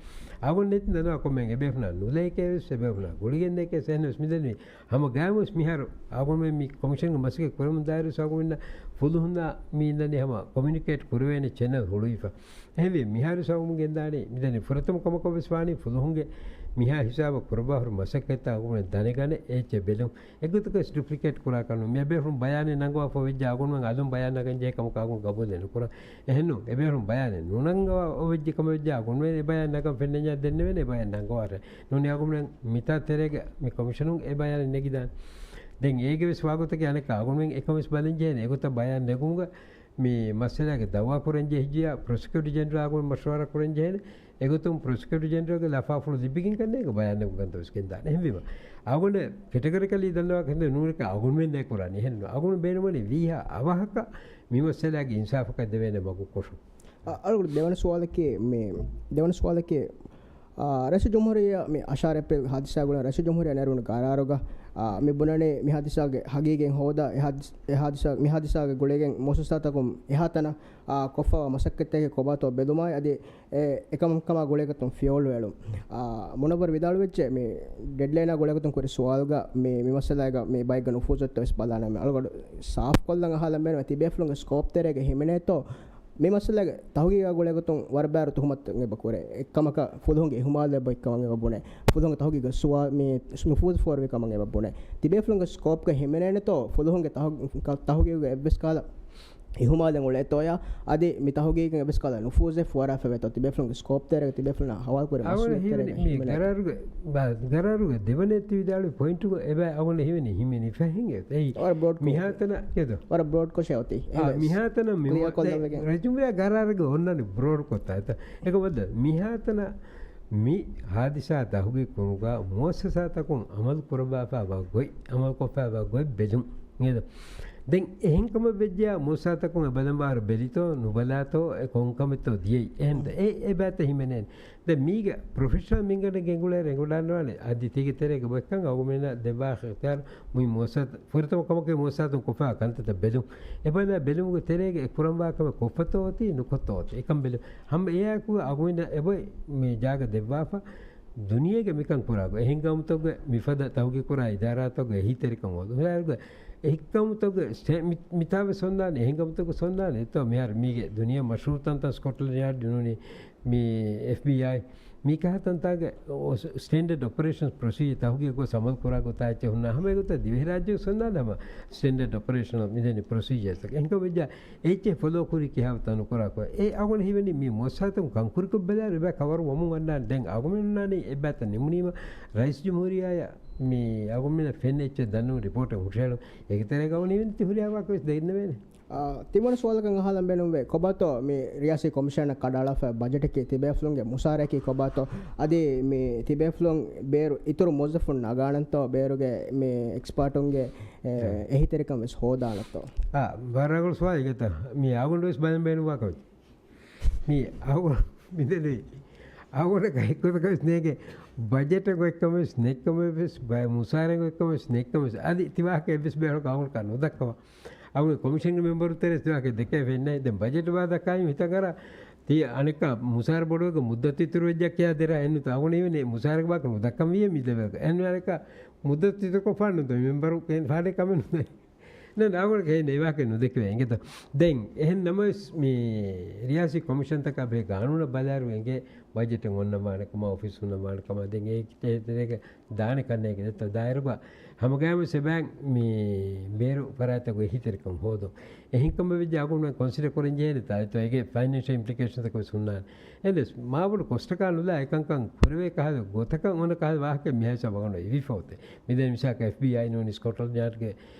އަޅުގަނޑު ނެތި ދަންނަވާ ކޮންމެ އެބޭފުޅާ ނުލައިކޭ ވެސް އެބޭފުޅާ ގުޅިގެން ނެކޭ ސެހެން ވެސް މިދަނީ ހަމަ ގާތް ވެސް މިހާރު އަޅުގަނޑުމެން މި ކޮމިޝަންގެ މަސައްކަތް ކުރަމުން ދާއިރު އަޅުގަނޑުމެންނަށް ފުލުހުންނާ މި އިންނަނީ ހަމަ ކޮމިއުނިކޭޓް ކުރެވޭނެ ޗެނަލް ހުޅުވިފަ. އެހެންވެ، މިހާރު ސަބަބުން ގެންދާނީ، މިދަނީ ފުރަތަމަ ކަމަކަށް ވެސް ވާނީ ފުލުހުންގެ މިހާ ހިސާބަށް ކުރައްވާ ހުރި މަސައްކަތްތައް އަޅުގަނޑުމެން ދަނެގަނެ އެއްޗެއް ބެލުން. އެގޮތަކަށް ޑުޕްލިކޭޓް ކުރާކަށް ނޫން. މި އެބޭފުޅުން ބަޔާނެއް ނަންގަވާފަ ވެއްޖެ އަޅުގަނޑުމެން އަލުން ބަޔާން ނަގަން ޖެހޭ ކަމަކަށް އަޅުގަނޑު ގަބޫލެއް ނުކުރަން. އެހެންނު، އެބޭފުޅުން ބަޔާނެއް ނުނަންގަވާ އޮވެއްޖެ ކަމަށް ވެއްޖެ އަޅުގަނޑުމެން އެ ބަޔާން ނަގަން ފެންނަންޏާ ދެންނެވޭނެ އެ ބަޔާން ނަންގަވާށޭ. ނޫނީ އަޅުގަނޑުމެން މިތާ ތެރޭގަ މި ކޮމިޝަނުން އެ ބަޔާނެއް ނެގިދާނެ. ދެން އޭގެ ވެސް ވާގޮތަކީ އަނެއްކާ އަޅުގަނޑުމެން އެކަން ވެސް ބަލަން ޖެހޭނެ. އެގޮތަށް ބަޔާން ނެގުމުގަ މި މައްސަލާގެ ދައުވާ ކުރަން ޖެހިއްޖިޔާ، ޕްރޮސިކިއުޓަރ ޖެނެރަލާ އަޅުގަނޑު މަޝްވަރާ ކުރަން ޖެހޭނެ. އެގޮތުން ޕްރޮސިކިއުޓަރ ޖެނެރަލްގެ ލަފާފުޅު ލިބިގެން ކަންނޭނގެ ބަޔާން ނެގުން ކަންތައް ވެސް ގެންދާނެ. އެހެންވީމަ، އަޅުގަނޑު ކެޓަގަރިކަލީ ދަންނަވާ ކަންތައް ނޫނެކަ އަޅުގަނޑުމެން ނޭ ކުރާނީ. އެހެންނު، އަޅުގަނޑު ބޭނުމަނީ ވީހާ އަވަހަކަށް މި މައްސަލާގެ އިންސާފަކަށް ދެވޭނެ މަގު ކޮށުން. އަ-، އަޅުގަނޑު ދެވަނަ ސުވާލަކީ، މި ދެވަނަ ސުވާލަކީ، އާ، ރައީސުލްޖުމްހޫރިއްޔާ މި އަށާރަ އޭޕްރީލް ހާދިސާ ގުޅި ރައީސުލްޖުމްހޫރިއްޔާ ނެރުނު ގަރާރުގަ، އާ، މި ބުނަނީ މި ހާދިސާގެ ހަގީގަތް ހޯދާ، އެ ހާދިސް-، އެ ހާދިސާ، މި ހާދިސާގެ ގުޅިގެން މުއައްސަސާތަކުން އެހާތަނަށް، އާ، ކޮށްފަވާ މަސައްކަތްތަކެއް ކޮބާތޯ ބެލުމާއި، އަދި އެ އެކަމަށް ކަމާ ގުޅޭގޮތުން ފިޔަވަޅު އެޅުން. އާ، މުނައްވަރު ވިދާޅުވެއްޖެ މި ޑެޑްލައިނާ ގުޅޭގޮތުން ކުރި ސުވާލުގަ މި، މި މައްސަލާގަ މި ބައެއްގެ ނުފޫޒު އޮތްތޯ ވެސް ބަލާނަމޭ. އަޅުގަނޑު ސާފުކޮށްލަން އަހާލަން ބޭނުން ތިބޭފުޅުންގެ ސްކޯޕް ތެރޭގަ ހިމެނޭތޯ މި މައްސަލާގެ ތަހުގީގާ ގުޅޭގޮތުން ވަރަށް ބާރު ތުހުމަތު އެބަ ކުރޭ. އެއްކަމަކަށް ފުލުހުންގެ އިހުމާލު އެބައޮތް ކަމަށް އެބަ ބުނޭ. ފުލުހުންގެ ތަހުގީގަށް ސުވާ-، މި ނުފޫޒު ފޯރުވި ކަމަށް އެބަ ބުނޭ. ތިބޭފުޅުންގެ ސްކޯޕްގަ ހިމެނޭނެތޯ ފުލުހުންގެ ތަހު-، ތަހުގީގުގެ އެއްވެސް ކަހަލަ އިހުމާލެއް އުޅޭތޯޔާ، އަދި މި ތަހުގީގަށް އެއްވެސް ކަހަލަ ނުފޫޒެއް ފުވަރާފަވޭތޯ ތިބޭފުޅުންގެ ސްކޯޕް ތެރޭގަ ތިބޭފުޅުންނާ ހަވާލުކުރި އަޅުގަނޑު މައްސަލަތް ހީވަނީ ތެރޭގަ މި ހިމެނޭ. ގަރާރުގެ، ބާ-، ގަރާރުގެ ދެވަނަ އެއްޗެއް ވިދާޅުވި ޕޮއިންޓުގަ އެބަ އަޅުގަނޑު ހީވަނީ ހިމެނީ ފަހެން އެ-، އެއީ ވަރަށް ބްރޯޑް ކޮށް. މިހާތަނަށް އެދޯ. ވަރަށް ބްރޯޑް ކޮށޭ އޮތީ. އާ، އެހެންވެސް މިހާތަނަށް މި ކްލިއާ ކޮށްލަވެގެން. ރައީސުލްޖުމްހޫރިއްޔާ ގަރާރުގެ އޮންނަނީ ބްރޯޑް ކޮށްތާ އެތަ. އެކަމަކު މިހާތަނަށް މި ހާދިސާ ތަހުގީގު ކުރުމުގަ މުއައްސަސާތަކުން އަމަލު ކުރައްވާފައިވާ ގޮތް، އަމަލު ކޮށްފައިވާ ގޮތް ބެލުން. އެދޯ. ދެން އެހެން ކަމަށް ވެއްޖެޔާ މުއައްސަސާތަކުން އެބަލަނބާރު ބެލިތޯ، ނުބަލާތޯ، އެ ކޮން ކަމެއްތޯ ދިޔައީ. އެހެން އެ، އެ ބައިތައް ހިމެނޭނެ. ދެން މީގަ ޕްރޮފެޝަނަލް މިންގަނޑެއް ގެންގުޅޭ ރެނގުޅާންވާނެ. އަދި ތީގެ ތެރޭގަ އެބައޮތްކަން އަޅުގަނޑުމެންނަށް ދެއްވާ އިޚްތިޔާރު މުއިން މުއައްސަސާ-، ފުރަތަމަ ކަމަކީ މުއައްސަސާތުން ކޮށްފައިވާ ކަންތައްތައް ބެލުން. އެބަލާ ބެލުމުގެ ތެރޭގަ އެ ކުރަންވާ ކަމެއް ކޮށްފަތޯ އޮތީ ނުކޮށްތޯ އޮތީ. އެކަން ބެލުން. ހަމަ އެއާއެކު އަޅުގަނޑުމެންނަށް އެބައޮތް މި ޖާގަ ދެއްވާފަ. ދުނިޔޭގެ މިކަން ކުރާ ގޮތް. އެހެން ގައުމުތަކުގެ މިފަދަ ތަހުގީގު ކުރާ އިދާރާތަކުގެ އެހީތެރިކަން ހޯދުން. ހުރާއިރުގަ އެހެން ގައުމުތަކުގެ ސްޓޭ-، މި-، މިތާވެސް އޮންނާނެ، އެހެން ގައުމުތަކު ސޮންނާނެ. އެތޯ މިހާރު މީގެ ދުނިޔެ މަޝްހޫރު ތަންތަން ސްކޮޓްލެންޑް ޔާޑް ނޫނީ މި އެފްބީއައި މިކަހަލަ ތަންތާގެ ސްޓޭންޑަޑް އޮޕަރޭޝަން ޕްރޮސީޖަރ ތަހުގީގު ގޮސް އަމަލު ކުރާ ގޮތާ އެއްޗެއް ހުންނާ ހަމަ އެގޮތަށް ދިވެހިރާއްޖެ ހުންނާނެ ހަމަ ސްޓޭންޑަޑް އޮޕަރޭޝަނަލް މިދެނީ ޕްރޮސީޖަރތަކެއް. އެހެންކަމުން ވެއްޖާ އެއްޗެއް ފޮލޯ ކުރީ ކިހާވަތަން ނުކުރާކޮށް. އެ އަގުނަ ހީވަނީ މި މުއައްސަސާތަކުން ކަން ކުރިކޮށް ބަލާއިރު އެބަ ކަވަރު ވަމުން ވަންނާނެ. ދެން އަގުމެންނާނީ އެބައިތަ ނިމުނީމަ ރައީސް ޖުމްހޫރިއްޔާއަށް މި އަގުމެންނަށް ފެންނަ އެއްޗެއް ދަންނަވަން ރިޕޯޓެއް ހުށަހެޅުން. އޭގެ ތެރޭގަ އަގުނަ ހީވަނީ ތި ހުރިހާ ވާހަކަ ވެސް ދެންނެވޭނެ. އާ، ތިމަން ސުވާލަކަށް އަހާލަން ބޭނުންވޭ. ކޮބާތޯ މި ރިޔާސީ ކޮމިޝަނަށް ކަނޑައަޅާފަ ބަޖެޓަކީ ތިބޭފުޅުންގެ މުސާރައަކީ ކޮބާތޯ؟ އަދި މި ތިބޭފުޅުން ބޭރު އިތުރު މުވައްޒަފުން ނަގާނަންތޯ؟ ބޭރުގެ މި އެކްސްޕާޓުންގެ، އެ، އެ. އެހީތެރިކަން ވެސް ހޯދާނަންތޯ؟ އާ، ވަރަށް ރަނގަޅު ސުވާލެއް އިނގޭތަ؟ މި އަގުން ވެސް ބަލަން ބޭނުންވާ ކަމެއް. މި އަގު މިދެނީ އަގުން ގައިކުރަކަށް ވެސް ނޭނގެ. ބަޖެޓަށް އޮތްކަމެއް ވެސް ނެތްކަމެއް ވެސް ބަ-، މުސާރައެއް އޮތްކަމެއް ވެސް ނެތްކަމެއް ވެސް. އަދި ތި ވާހަކަ އެއްވެސް ބޭނުން އަގުން ކަން ނުދައްކަވާ. އަގުން ކޮމިޝަންގެ މެމްބަރު ތެރޭ ތި ވާހަކަ ދެކެ ފެންނަ. ދެން ބަޖެޓް ވާދަ ކާއިމް ހިތަށް އަރާ ތި އަނެއްކާ މުސާރަ ބޮޑުވެގެ މުއްދަތު އިތުރު ވެއްޖެ ކިޔާ ދެރަ އެންނުތަ އަގުން އިވެނީ މުސާރަގެ ވާހަކަ ނުދައްކަން ވިޔަ މި ދެވެގެ. އެން އަނެއްކާ މުއްދަތު އިތުރުކޮށް ފާނު މެމްބަރު ފާޑެ ކަމެއް ނުދެ. ނަ، ނާގުނަ ކެހިން އެ ވާހަކަ ނުދެކެވޭ އިނގޭތަ؟ ދެން އެހެން ނަމަވެސް، މި ރިޔާސީ ކޮމިޝަންތަކާ ބެހޭ ގާނޫނަށް ބަލާއިރު އެނގޭ ބަޖެޓެއް އޮންނަވާނެ ކަމަށް، އޮފީސް ހުންނަވާނެ ކަމަށް، ދެން އޭގެ ތެރޭގަ ދާނެ ކަންނޭނގެ ދައިރުގަ ހަމަގައިމުވެސް އެބައިން މި ބޭރު ފަރާތްތަކުގެ އެހީތެރިކަން ހޯދުން. އެހެންކަމަށް ވެއްޖެ އަގުން ކޮންސިޑަރ ކުރަން ޖެހޭނެ ތާއެތޯ އޭގެ ފައިނޭންޝަލް އިމްޕްލިކޭޝަންތަކު ވެސް ހުންނާނެ. އެހެންވެސް މާބޮޑު ކޮސްޓަކާ ނުލާ އެކަންކަން ކުރެވޭ ކަހަލަ ގޮތަކަށް އޮންނަ ކަހަލަ ވާހަކަ މިހާ ހިސާބަށް އަގުން އިވިފަ އޮތޭ. މިދެން މިސާލަކަށް އެފްބީއައި ނޫނީ ސްކޮޓްލަންޑް ޔާޑްގެ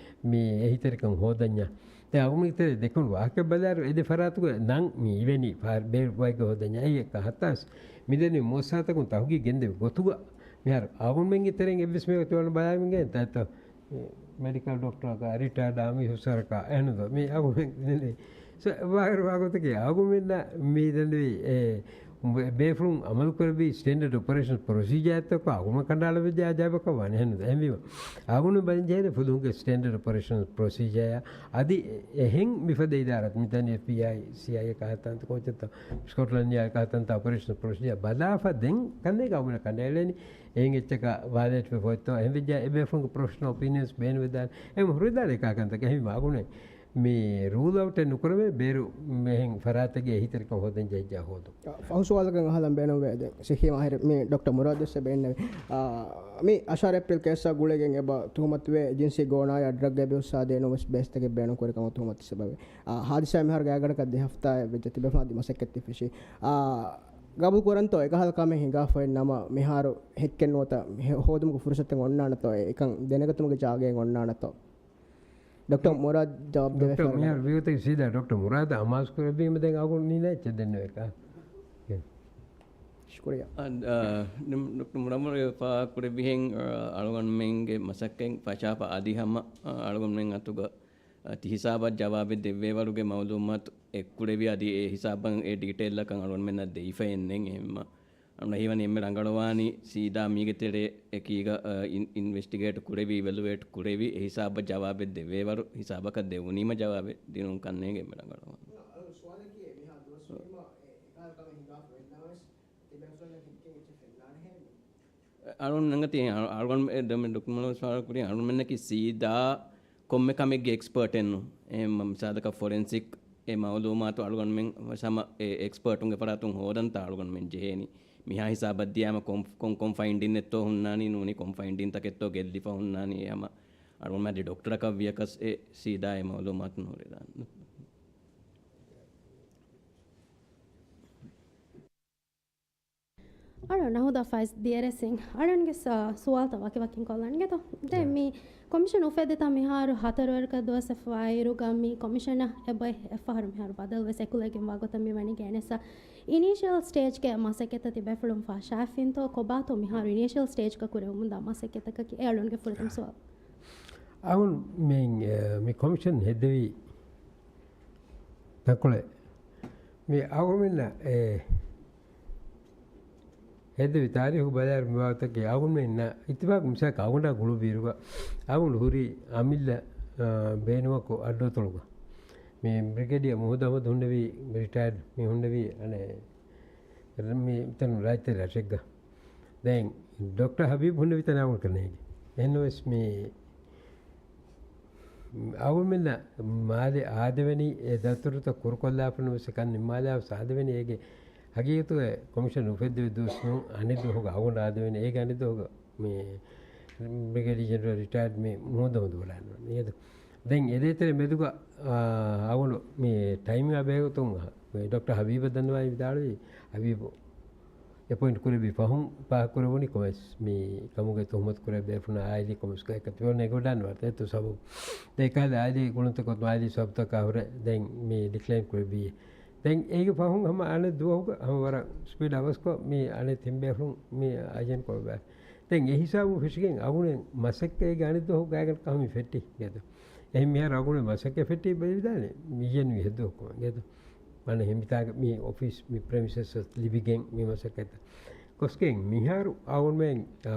މި އެހީތެރިކަން ހޯދަންޏާ. ދެން އަގުމެންގެ ތެރޭ ދެކުނު ވާހަކަ ބަލާއިރު އެ ދެ ފަރާތުގެ ނަން މި އިވެނީ ފާ-، ބޭރު ވައިގެ ހޯދަންޏާ. އެއީ އެއްކަ ހަތާސް މިދެނީ މުއައްސަސާތަކުން ތަހުގީގު ގެންދެވި ގޮތުގަ މިހާރު އަގުމެންގެ ތެރެއިން އެއްވެސް މީހަކު ތި ވަންނަ ބަލާމިންގެ ތައްތަ މެޑިކަލް ޑޮކްޓަރަކާ، ރިޓަޔާޑް އާމީ އޮފިސަރަކާ އެހެންދޯ މި އަގުމެން ދެން ވާހަކަ ވާގޮތަކީ އަގުމެންނަށް މި ދެން އެ ބޭފުޅުން އަމަލުކުރެއްވި ސްޓޭންޑަޑް އޮޕަރޭޝަން ޕްރޮސީޖާއެއްތަކު އަގުމަ ކަނޑައަޅަން ވެއްޖެ އަޖައިބަކަށް ވާނެ. އެހެން އެހެންވީމަ އަގުން ބަލަން ޖެހޭނެ ފުލުހުންގެ ސްޓޭންޑަޑް އޮޕަރޭޝަން ޕްރޮސީޖާއާ އަދި އެ-، އެހެން މިފަދަ އިދާރާތައް މިތަން އެފްބީއައި، ސީއައިއޭ ކަހަލަ ތަންތައް ކޯޗެއްތޯ ސްކޮޓްލަންޑް ޔާޑް ކަހަލަ ތަންތައް އޮޕަރޭޝަން ޕްރޮސީޖާ ބަލާފަ ދެން ކަންނޭނގެ އަގުނަ ކަނޑައެޅޭނީ. އެހެން އެއްޗަކަށް ވައިލޭޓް ވެފަ އޮތްތޯ އެހެން ވެއްޖާ އެ ބޭފުޅުންގެ ޕްރޮފެޝަނަލް އޮޕީނިއަންސް ބޭނުންވެދާނެ. އެހެން ހުރެދާނެ އެކާ ކަންތަކެއް. އެހެންވީމަ އަގުނަ މި ރޫލް އައުޓެއް ނުކުރެވޭ ބޭރު މިހެން ފަރާތެއްގެ އެހީތެރިކަން ހޯދަން ޖެހިއްޖާ ހޯދުން. ފަހު ސުވާލަކަށް އަހާލަން ބޭނުންވޭ. ދެން ސިއްހީ މާހިރު މި ޑޮކްޓަރ މުރާދު ވެސް އެބަ އިންނެވި. އާ، މި އަށާރަ އޭޕްރީލް ކޭސްއާ ގުޅިގެން އެބަ ތުހުމަތުވޭ ޖިންސީ ގޯނާޔާ ޑްރަގް އެބިއުސްއާ ދޭނުން ވެސް ބޭސްތަކެއް ބޭނުން ކުރި ކަމަށް ތުހުމަތު ވެސް އެބަވޭ. އާ، ހާދިސާ މިހާރު ގާތްގަނޑަކަށް ދެ ހަފްތާއެއް ވެއްޖެ ތިބޭފުޅުން އަދި މަސައްކަތް ތި ފެށީ. އާ، ގަބޫލު ކުރަންތޯ އެކަހަލަ ކަމެއް ހިނގާފައި ނަމަ މިހާރު ހެއްކެއް ނުވަތަ ހޯދުމުގެ ފުރުސަތެއް އޮންނާނެތޯ އެކަން ދެނެގަތުމުގެ ޖާގައެއް އޮންނާނެތޯ؟ ޑޮކްޓަރ މުރާދު ޖަވާބު ދެވޭ ޑޮކްޓަރ ފަހަރު. މިހާރު ވީގޮތަކީ ސީދާ ޑޮކްޓަރ މުރާދަށް އަމާޒު ކުރެއްވީމަ ދެން އަގުން ނީނަ އެއްޗެއް ދެންނެވޭކަށް. ޝުކުރިއްޔާ. އަ، އަ، ޑޮކްޓަރ މުރާދު ފާހަގަކުރެއްވިހެން، އަ، އަޅުގަނޑުމެންގެ މަސައްކަތް ފަށާފަ އަދި ހަމަ، އަ، އަޅުގަނޑުމެން އަތުގަ، އަ، ތި ހިސާބަށް ޖަވާބެއް ދެއްވޭވަރުގެ މައުލޫމާތު އެއްކުރެވި އަދި އެ ހިސާބަށް އެ ޑީޓެއިލްއަކަށް އަޅުގަނޑުމެންނަށް ދެވިފައެއް ނެތް. އެހެންވީމަ އަޅުގަނޑަށް ހީވަނީ އެންމެ ރަނގަޅުވާނީ ސީދާ މީގެ ތެރޭ އެކީގަ، އަ، އިން-، އިންވެސްޓިގޭޓް ކުރެވި، އިވެލުއޭޓް ކުރެވި، އެ ހިސާބަށް ޖަވާބެއް ދެވޭވަރު، ހިސާބަކަށް ދެވުނީމަ ޖަވާބެއް ދިނުން ކަންނޭނގެ އެންމެ ރަނގަޅުވާނީ. އަޅުގަނޑު ނަންގަތީ އަ-، އަޅުގަނޑު އެ ދެމެ ޑޮކްޓަރ މުރާދު ސުވާލު ކުރި އަޅުގަނޑުމެންނަކީ ސީދާ ކޮންމެ ކަމެއްގެ އެކްސްޕާޓެއް ނޫން. އެހެން މިސާލަކަށް ފޮރެންސިކް އެ މައުލޫމާތު އަޅުގަނޑުމެން ހަމަ އެ އެކްސްޕާޓުންގެ ފަރާތުން ހޯދަންތާ އަޅުގަނޑުމެން ޖެހޭނީ. މިހާ ހިސާބަށް ދިޔާމަ ކޮން، ކޮން، ކޮން ފައިންޑިންއެއްތޯ ހުންނާނީ ނޫނީ ކޮން ފައިންޑިންތަކެއްތޯ ގެއްލިފަ ހުންނާނީ އެ ހަމަ އަޅުގަނޑުމެން އަދި ޑޮކްޓަރަކަށް ވިޔަކަސް އެ ސީދާ އެ މައުލޫމާތު ނުހުރެދާނެ. އަޅު ނަހުދާ ފައިސް ދިޔަރެސިން އަޅުންގެ ސ-، ސުވާލުތައް ވަކިވަކިން ކޮށްލަން އިނގޭތޯ؟ ދެން މި ކޮމިޝަން އުފެއްދިތާ މިހާރު ހަތަރުވަރަކަށް ދުވަސް ވާއިރުގަ މި ކޮމިޝަނަށް އެބައި އެއްފަހަރު މިހާރު ބަދަލު ވެސް އެކުލެވިގެންވާ ގޮތަށް މި ވަނީ ގެނެސް. އިނީޝިއަލް ސްޓޭޖްގެ މަސައްކަތްތައް ތިބޭފުޅުން ފަށާފިންތޯ؟ ކޮބާތޯ މިހާރު އިނީޝިއަލް ސްޓޭޖްގަ ކުރެވެމުންދާ މަސައްކަތްތަކަކީ؟ އެ އަޅުންގެ ފުރަތަމަ ސުވާލު. އަޅުން މި، އެ، މި ކޮމިޝަން ހެއްދެވީ ތަންކޮޅެއް. މި އަޅުގަނޑުމެންނަށް އެ ހެއްދެވި ތާރީހު ބަލާއިރު މި ބާވަތަކީ އަޅުގަނޑުމެންނަށް އިއްތިފާޤު މިސާލަކަށް އަޅުގަނޑާ ގުޅުއްވިއިރުގަ އަޅުގަނޑު ހުރީ އަމިއްލަ، އާ، ބޭނުމަކު އައްޑުއަތޮޅުގަ. މި ބްރިގޭޑިއަރ މުހައްމަދު އަޙްމަދު ހުންނެވީ ރިޓަޔަރޑް މި ހުންނެވީ އަނެއް މި ތަނު ރާއްޖެ ރަށެއްގަ. ދެން ޑޮކްޓަރ ހަބީބް ހުންނެވި ތަނާވަން ކަނޭގެ. އެހެންނަމަވެސް މި އަޅުގަނޑުމެންނަށް މާލެ އާދެވެނީ އެ ދަތުރުތައް ކުރުކޮށްލާފަ ނަމަވެސް ކަން ނިންމާލާ ސާދެވެނީ އޭގެ ހަގީގަތުގައި ކޮމިޝަން އުފެއްދެވި ދުވަސް ނޫން، އަނެއް ދުވަހުގަ އަޅުގަނޑު އާދެވޭނެ. އޭގެ އަނެއް ދުވަހުގަ މި ބްރިގޭޑިއަރ ޖެނެރަލް ރިޓަޔަރޑް މި މުހައްމަދު އަޙްމަދު ބަލާން ނިޔަދު. ދެން އެދޭތެރޭ މެދުގަ، އާ، އަޅުގަނޑު މި ޓައިމްއާ ބެހޭގޮތުން މި ޑޮކްޓަރ ހަބީބަށް ދަންނަވާލި ވިދާޅުވީ، ހަބީބު އެޕޮއިންޓް ކުރެއްވި ފަހުން ފާހަގަކުރެވުނީ ކޮމެސް މި ކަމުގެ ތުހުމަތު ކުރެ ބޭފުޅުން އާއިލީ ކޮމެސްގަ އެކަ ތިބެވަން އެގޮޑާން ވަރަށް އެތު ސަބަބު. ދެ އެކަހަލަ އާއިލީ ގުޅުންތަކޮށް އާއިލީ ސަބަބުތަކާ ހުރެ ދެން މި ޑިކްލައިން ކުރެއްވީ. ދެން އޭގެ ފަހުން ހަމަ އަނެއް ދުވަހުގަ ހަމަ ވަރަށް ސްޕީޑް އަވަސްކޮށް މި އަނެއް ތިން ބޭފުޅުން މި އަޖެން ކޮށްވާ. ދެން އެ ހިސާބު ފެށިގެން އަގުނެ މަސައްކަތް އޭގެ އަނެއް ދުވަހު ގާތްގަނޑަކަށް މި ފެއްޓި ގެދު. އެހެން މިހާރު އަގުނެ މަސައްކަތް ފެއްޓި ބެލިދާނެ މި އިޔެން މި ހެއްދުވަހު ކޮމެން ގެދު. މަނަ ހެމިތާގެ މި އޮފީސް މި ޕްރެމިސަސް ލިބިގެން މި މަސައްކަތް ގޮސްގެން މިހާރު އަގުންމެން، އާ،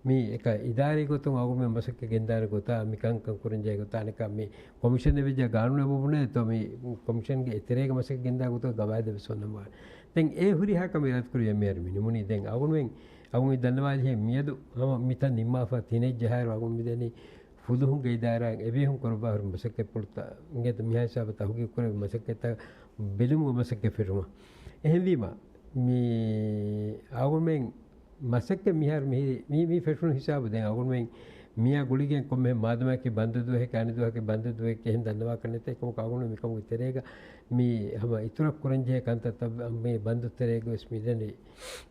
މި އެކަ އިދާރީ ގޮތުން އަގުންމެން މަސައްކަތް ގެންދާނެ ގޮތާ މި ކަންކަން ކުރަންޖެހޭ ގޮތާ އަނެކާ މި ކޮމިޝަން އެ ވެއްޖާ ގާނޫނެއް ބުނޭ ތޯ މި ކޮމިޝަންގެ އެތެރޭގަ މަސައްކަތް ގެންދާ ގޮތަށް ގަވާއިދެއް ވެސް އޮންނަންވާނެ. ދެން އެ ހުރިހާ ކަމެއް އިރާދަކުރި އެމްއޭއާރު މި ނިމުނީ. ދެން އަގުންމެން އަގުން ދަންނަވާލިހެން މިއަދު ހަމަ މިތަން ނިންމާފަ ތިނެއް ޖަހާއިރު އަގުން މިދަނީ ފުލުހުންގެ އިދާރާއިން އެބޭހުން ކުރައްވާހުރި މަސައްކަތްޕުޅުތައް އިނގޭތަ މިހާ ހިސާބަށް ތަހުގީގު ކުރެވި މަސައްކަތްތައް ބެލުމުގެ މަސައްކަތް ފެށުމަށް. އެހެންވީމަ، މި އަގުންމެން މަސައްކަތް މިހާރު މިހިރީ، މި، މި ފެށުނު ހިސާބު ދެން އަގުންމެން މިއާ ގުޅިގެން ކޮންމެހެން މާދަމާއަކީ ބަންދު ދުވަހެކޭ އަނެއް ދުވަހަކީ ބަންދު ދުވަހެކޭ އެހެން ދަންނަވާކަށް ނެތޭ. ކަމަކު އަގުންމެން މިކަމުގެ ތެރޭގަ މި ހަމަ އިތުރަށް ކުރަންޖެހޭ ކަންތައްތައް މި ބަންދު ތެރޭގަވެސް މިދަނީ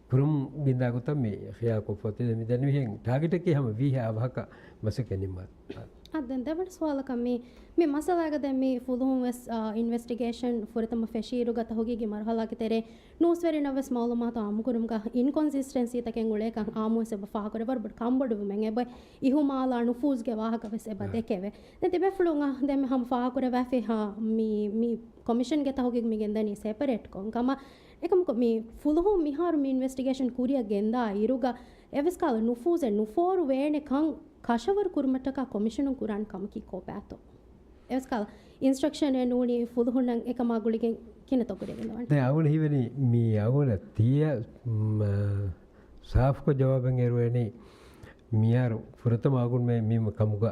ކުރަމުން ގެންދާ ގޮތަށް މި ޚިޔާލުކޮށްފަ އޮތީ. ދެން މި ދެންނެވިހެން ޓާގެޓަކީ ހަމަ ވީހާ އަވަހަކަށް މަސައްކަތް ނިންމާ. އާ، ދެން ދެވަނަ ސުވާލަކަށް މި، މި މައްސަލާގަ ދެން މި ފުލުހުން ވެސް، އާ، އިންވެސްޓިގޭޝަން ފުރަތަމަ ފެށިއިރުގަ ތަހުގީގީ މަރުހަލާގެ ތެރޭ ނޫސްވެރިންނަށް ވެސް މައުލޫމާތު އާއްމުކުރުމުގަ އިންކޮންސިސްޓެންސީތަކެއް އުޅޭކަން އާއްމުވެސް އެބަ ފާހަގަކުރޭ. ވަރަށް ބޮޑު ކަންބޮޑުވުމެއް އެބަ އިހުމާލާ ނުފޫޒުގެ ވާހަކަ ވެސް އެބަ އާ. ދެކެވޭ. ދެން ތިބޭފުޅުން ދެން މި ހަމަ ފާހަގަކުރެވާފައި ހާ، މި، މި ކޮމިޝަންގެ ތަހުގީގު މި ގެންދަނީ ސެޕަރޭޓްކޮށް ކަމަށް. އެކަމަކު މި ފުލުހުން މިހާރު މި އިންވެސްޓިގޭޝަން ކުރިއަށް ގެންދާ އިރުގަ އެވެސް ކަހަލަ ނުފޫޒެއް ނުފޯރު ވޭނެ ކަން ކަށަވަރު ކުރުމަށްޓަކާ ކޮމިޝަނުން ކުރާން ކަމަކީ ކޮބާތޯ؟ އެވެސް ކަހަލަ އިންސްޓްރަކްޝަނެއް ނޫނީ ފުލުހުންނަށް އެކަމާ ގުޅިގެން ކިނަތޯ ކުރިއަށް ގެންދަވާނީ؟ ދެން އަޅުގަނޑު ހީވަނީ މި އަޅުގަނޑަށް ތިޔަ، މް، ސާފުކޮށް ޖަވާބެއް އެރުވޭނީ މިހާރު ފުރަތަމަ އަގުން މި، މި ކަމުގަ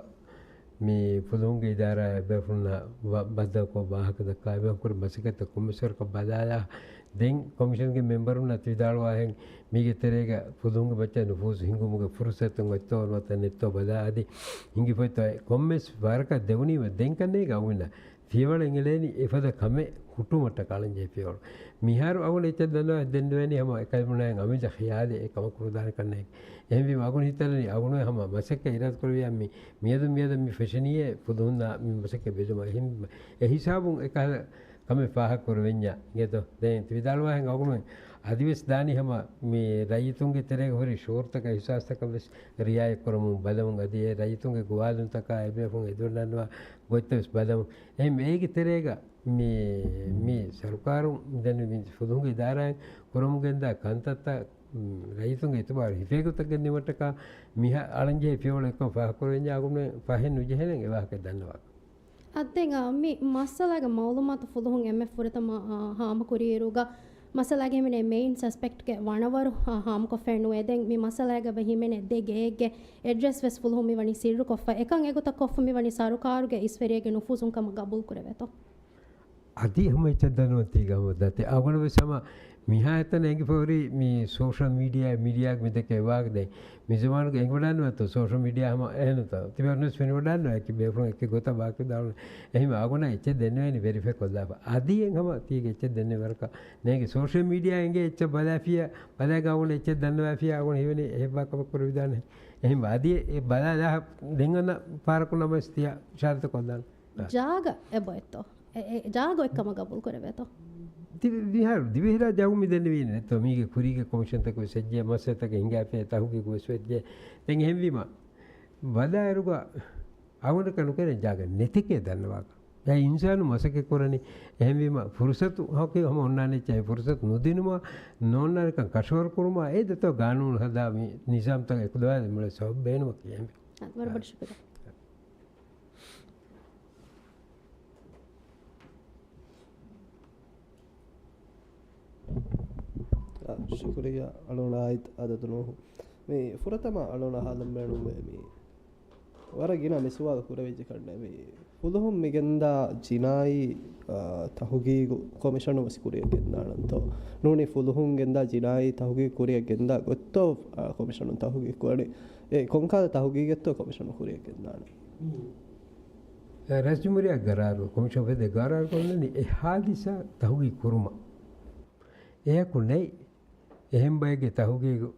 މި ފުލުހުންގެ އިދާރާ އެބޭފުޅުންނާ ބަ-، ބައްދަލުކޮށް ވާހަކަ ދައްކާ އެބޭފުޅުން ކުރި މަސައްކަތްތައް ކޮންމެސް ވަރަކަށް ބަލާލާ، ދެން ކޮމިޝަންގެ މެމްބަރުންނަށް ވިދާޅުވާހެން މީގެ ތެރޭގަ ފުލުހުންގެ ބައްޗަށް ނުފޫޒު ހިނގުމުގެ ފުރުސަތު އޮތްތޯ ނުވަތަ ނެތްތޯ ބަލާ އަދި ހިނގިފައިތޯ ކޮންމެސް ވަރަކަށް ދެވުނީމަ ދެން ކަންނޭގެ އަގުންނަށް ފިޔަވަޅެއް އެނގިލޭނީ އެފަދަ ކަމެއް ހުއްޓުވުމަށްޓަކާ އަޅަންޖެހޭ ފިޔަވަޅު. މިހާރު އަގުން އެއްޗެއް ދަންނަވާ ދެންނެވޭނީ ހަމަ އެކަލޭމެންނާއި އަމިއްލަ ޚިޔާލެއް އެ ކަމަށް ކުރުދާނެ ކަންނޭނގެ. އެހެންވީމަ އަގުން ހިތަށް އަރަނީ އަގުނުވެ ހަމަ މަސައްކަތް އިރާދަ ކުރެވިޔާ މި، މިއަދު، މިއަދު މި ފެށެނީއޭ ފުލުހުންނާ މި މަސައްކަތް ބެލުމަށް. އެހެން އެ ހިސާބުން އެކަހަލަ ކަމެއް ފާހަގަ ކުރެވެންޏާ އިނގޭތޯ؟ ދެން ތި ވިދާޅުވާހެން އަގުނުވެ އަދިވެސް ދާނީ ހަމަ މި ރައްޔިތުންގެ ތެރޭގަ ހުރި ޝުއޫރުތަކާ އިޙްސާސްތަކަށް ވެސް ރިޢާޔަތް ކުރަމުން ބަލަމުން އަދި އެ ރައްޔިތުންގެ ގޮވާލުންތަކާ އެބޭފުޅުން އެދުރަންނަންވާ ގޮތްތައް ވެސް ބަލަމުން. އެހެން އޭގެ ތެރޭގަ މި، މި ސަރުކާރުން ދެން މި ފުލުހުންގެ އިދާރާއިން ކުރަމުން ގެންދާ ކަންތައްތައް، މް، ރައްޔިތުންގެ އިތުބާރު ހިފޭގޮތަށް ގެންދިއުމަށްޓަކާ މި އަޅަންޖެހޭ ފިޔަވަޅު އެއްކޮށް ފާހަގަކުރެވެންޏާ އަގުން ފަހެއް ނުޖެހޭނެ އެ ވާހަކަ ދަންނަވާ. އަދި ދެން، އާ، މި މައްސަލާގެ މައުލޫމާތު ފުލުހުން އެންމެ ފުރަތަމަ، އާ، ހާމަކުރިއިރުގަ މައްސަލާގެ ހިމެނޭ މެއިން ސަސްޕެކްޓްގެ ވަނަވަރު، އާ، ހާމަކޮށްފައެއް ނުވޭ. ދެން މި މައްސަލާގަ ހިމެނޭ ދެ ގެއެއްގެ އެޑްރެސް ވެސް ފުލުހުން މިވަނީ ސިއްރުކޮށްފަ. އެކަން އެގޮތަށް ކޮށްފަ މިވަނީ ސަރުކާރުގެ އިސްވެރިއެއްގެ ނުފޫޒުން ކަމަށް ގަބޫލު ކުރެވޭތޯ؟ އަދި ހަމަ އެއްޗެއް ދަންނަވަން ތީގަ ހަމަ ދަތި. އަގުނަ ވެސް ހަމަ މިހާތަނަށް އެނގިފަ ހުރި މި ސޯޝަލް މީޑިއާ، މީޑިއާގެ މި ދެކޭ ވާހަކަ ދެން މި ޒަމާނުގެ އެނގިވަޑާންވާތޯ ސޯޝަލް މީޑިއާ ހަމަ އެހެންތޯ ތިބޭފުޅުން ވެސް ފެނިވަޑާންވާ އެކި ބޭފުޅުން އެކި ގޮތަށް ވާހަކަ ދާން. އެހެން އަގުނަ އެއްޗެއް ދެންނެވޭނެ ވެރިފައި ކޮށްލާފަ. އަދި އެން ހަމަ ތީގެ އެއްޗެއް ދެންނެވި ވަރަކަށް ނޭނގެ ސޯޝަލް މީޑިއާ އެނގޭ އެއްޗެއް ބަލާފިޔާ، ބަލާގެ އަގުނަ އެއްޗެއް ދަންނަވާފިޔާ އަގުނަ ހީވަނީ އެހެން ވާހަކަ ކުރެވިދާނެ. އެހެން އަދި އެ ބަލާލާ ދެން އަންނަ ފަހަރަކު ނަމަވެސް ތިޔަ އިޝާރަތު ކޮށްލާނެ. ޖާގަ އެބައޮތްތޯ؟ އެ، އެ، ޖާގަ އޮތްކަމަށް ގަބޫލު ކުރެވޭތޯ؟ ދިވެ-، މިހާރު ދިވެހިރާއްޖެ އަގުން މި ދެންނެވީނެތޯ؟ މީގެ ކުރީގެ ކޮމިޝަންތަކު ވެސް ވެއްޖެ، މައްސަލަތަކެއް ހިނގާފައި ތަހުގީގު ވެސް ވެއްޖެ. ދެން އެހެންވީމަ، ވަލާއިރުގަ އަގުނަކަށް ނުކެރޭ ޖާގަ ނެތެކޭ ދަންނަވާކަށް. އެ އިންސާނު މަސައްކަތް ކުރަނީ. އެހެންވީމަ، ފުރުސަތު ހަކީ ހަމަ އޮންނާނެ އެއްޗެއް، ފުރުސަތު ނުދިނުމަށް، ނޯންނާނެކަން ކަށަވަރު ކުރުމަށް، އެ ދެތޯ ގާނޫނު ހަދާ މި ނިޒާމްތަކަށް އެކުލަވާލެއް މުޅެ ސަބަބު ބޭނުމަކީ އެހެންވެ. އާ، ވަރަށް ބޮޑަށް ޝުކުރިއްޔާ. އާ، ޝުކުރިއްޔާ އަޅުގަނޑާ އަދަދު ނޫހު. މި ފުރަތަމަ އަޅުގަނޑަށް ހާލަން ބޭނުންވޭ މި ވަރަށް ގިނަ މި ސުވާލު ކުރެވިއްޖެ ކަންނޭ. މި ފުލުހުން މި ގެންދާ ޖިނާއީ އާ، ތަހުގީގު ކޮމިޝަނުން ވެސް ކުރިއަށް ގެންދާނަންތޯ؟ ނޫނީ ފުލުހުން ގެންދާ ޖިނާއީ ތަހުގީގު ކުރިއަށް ގެންދާ ގޮތްތޯ، އާ، ކޮމިޝަނުން ތަހުގީގު ކުރަނީ؟ އެ ކޮންކަހަލަ ތަހުގީގެއްތޯ ކޮމިޝަނުން ކުރިއަށް ގެންދާނެ؟ ރައީސްޖުމްހޫރިއްޔާ ގަރާރު، ކޮމިޝަން އޮފް އެ ގަރާރު ކޮށްލަނީ އެ ހާދިސާ ތަހުގީގު ކުރުމަށް. އެޔަކު ނެތް. އެހެން ބައެއްގެ ތަހުގީގު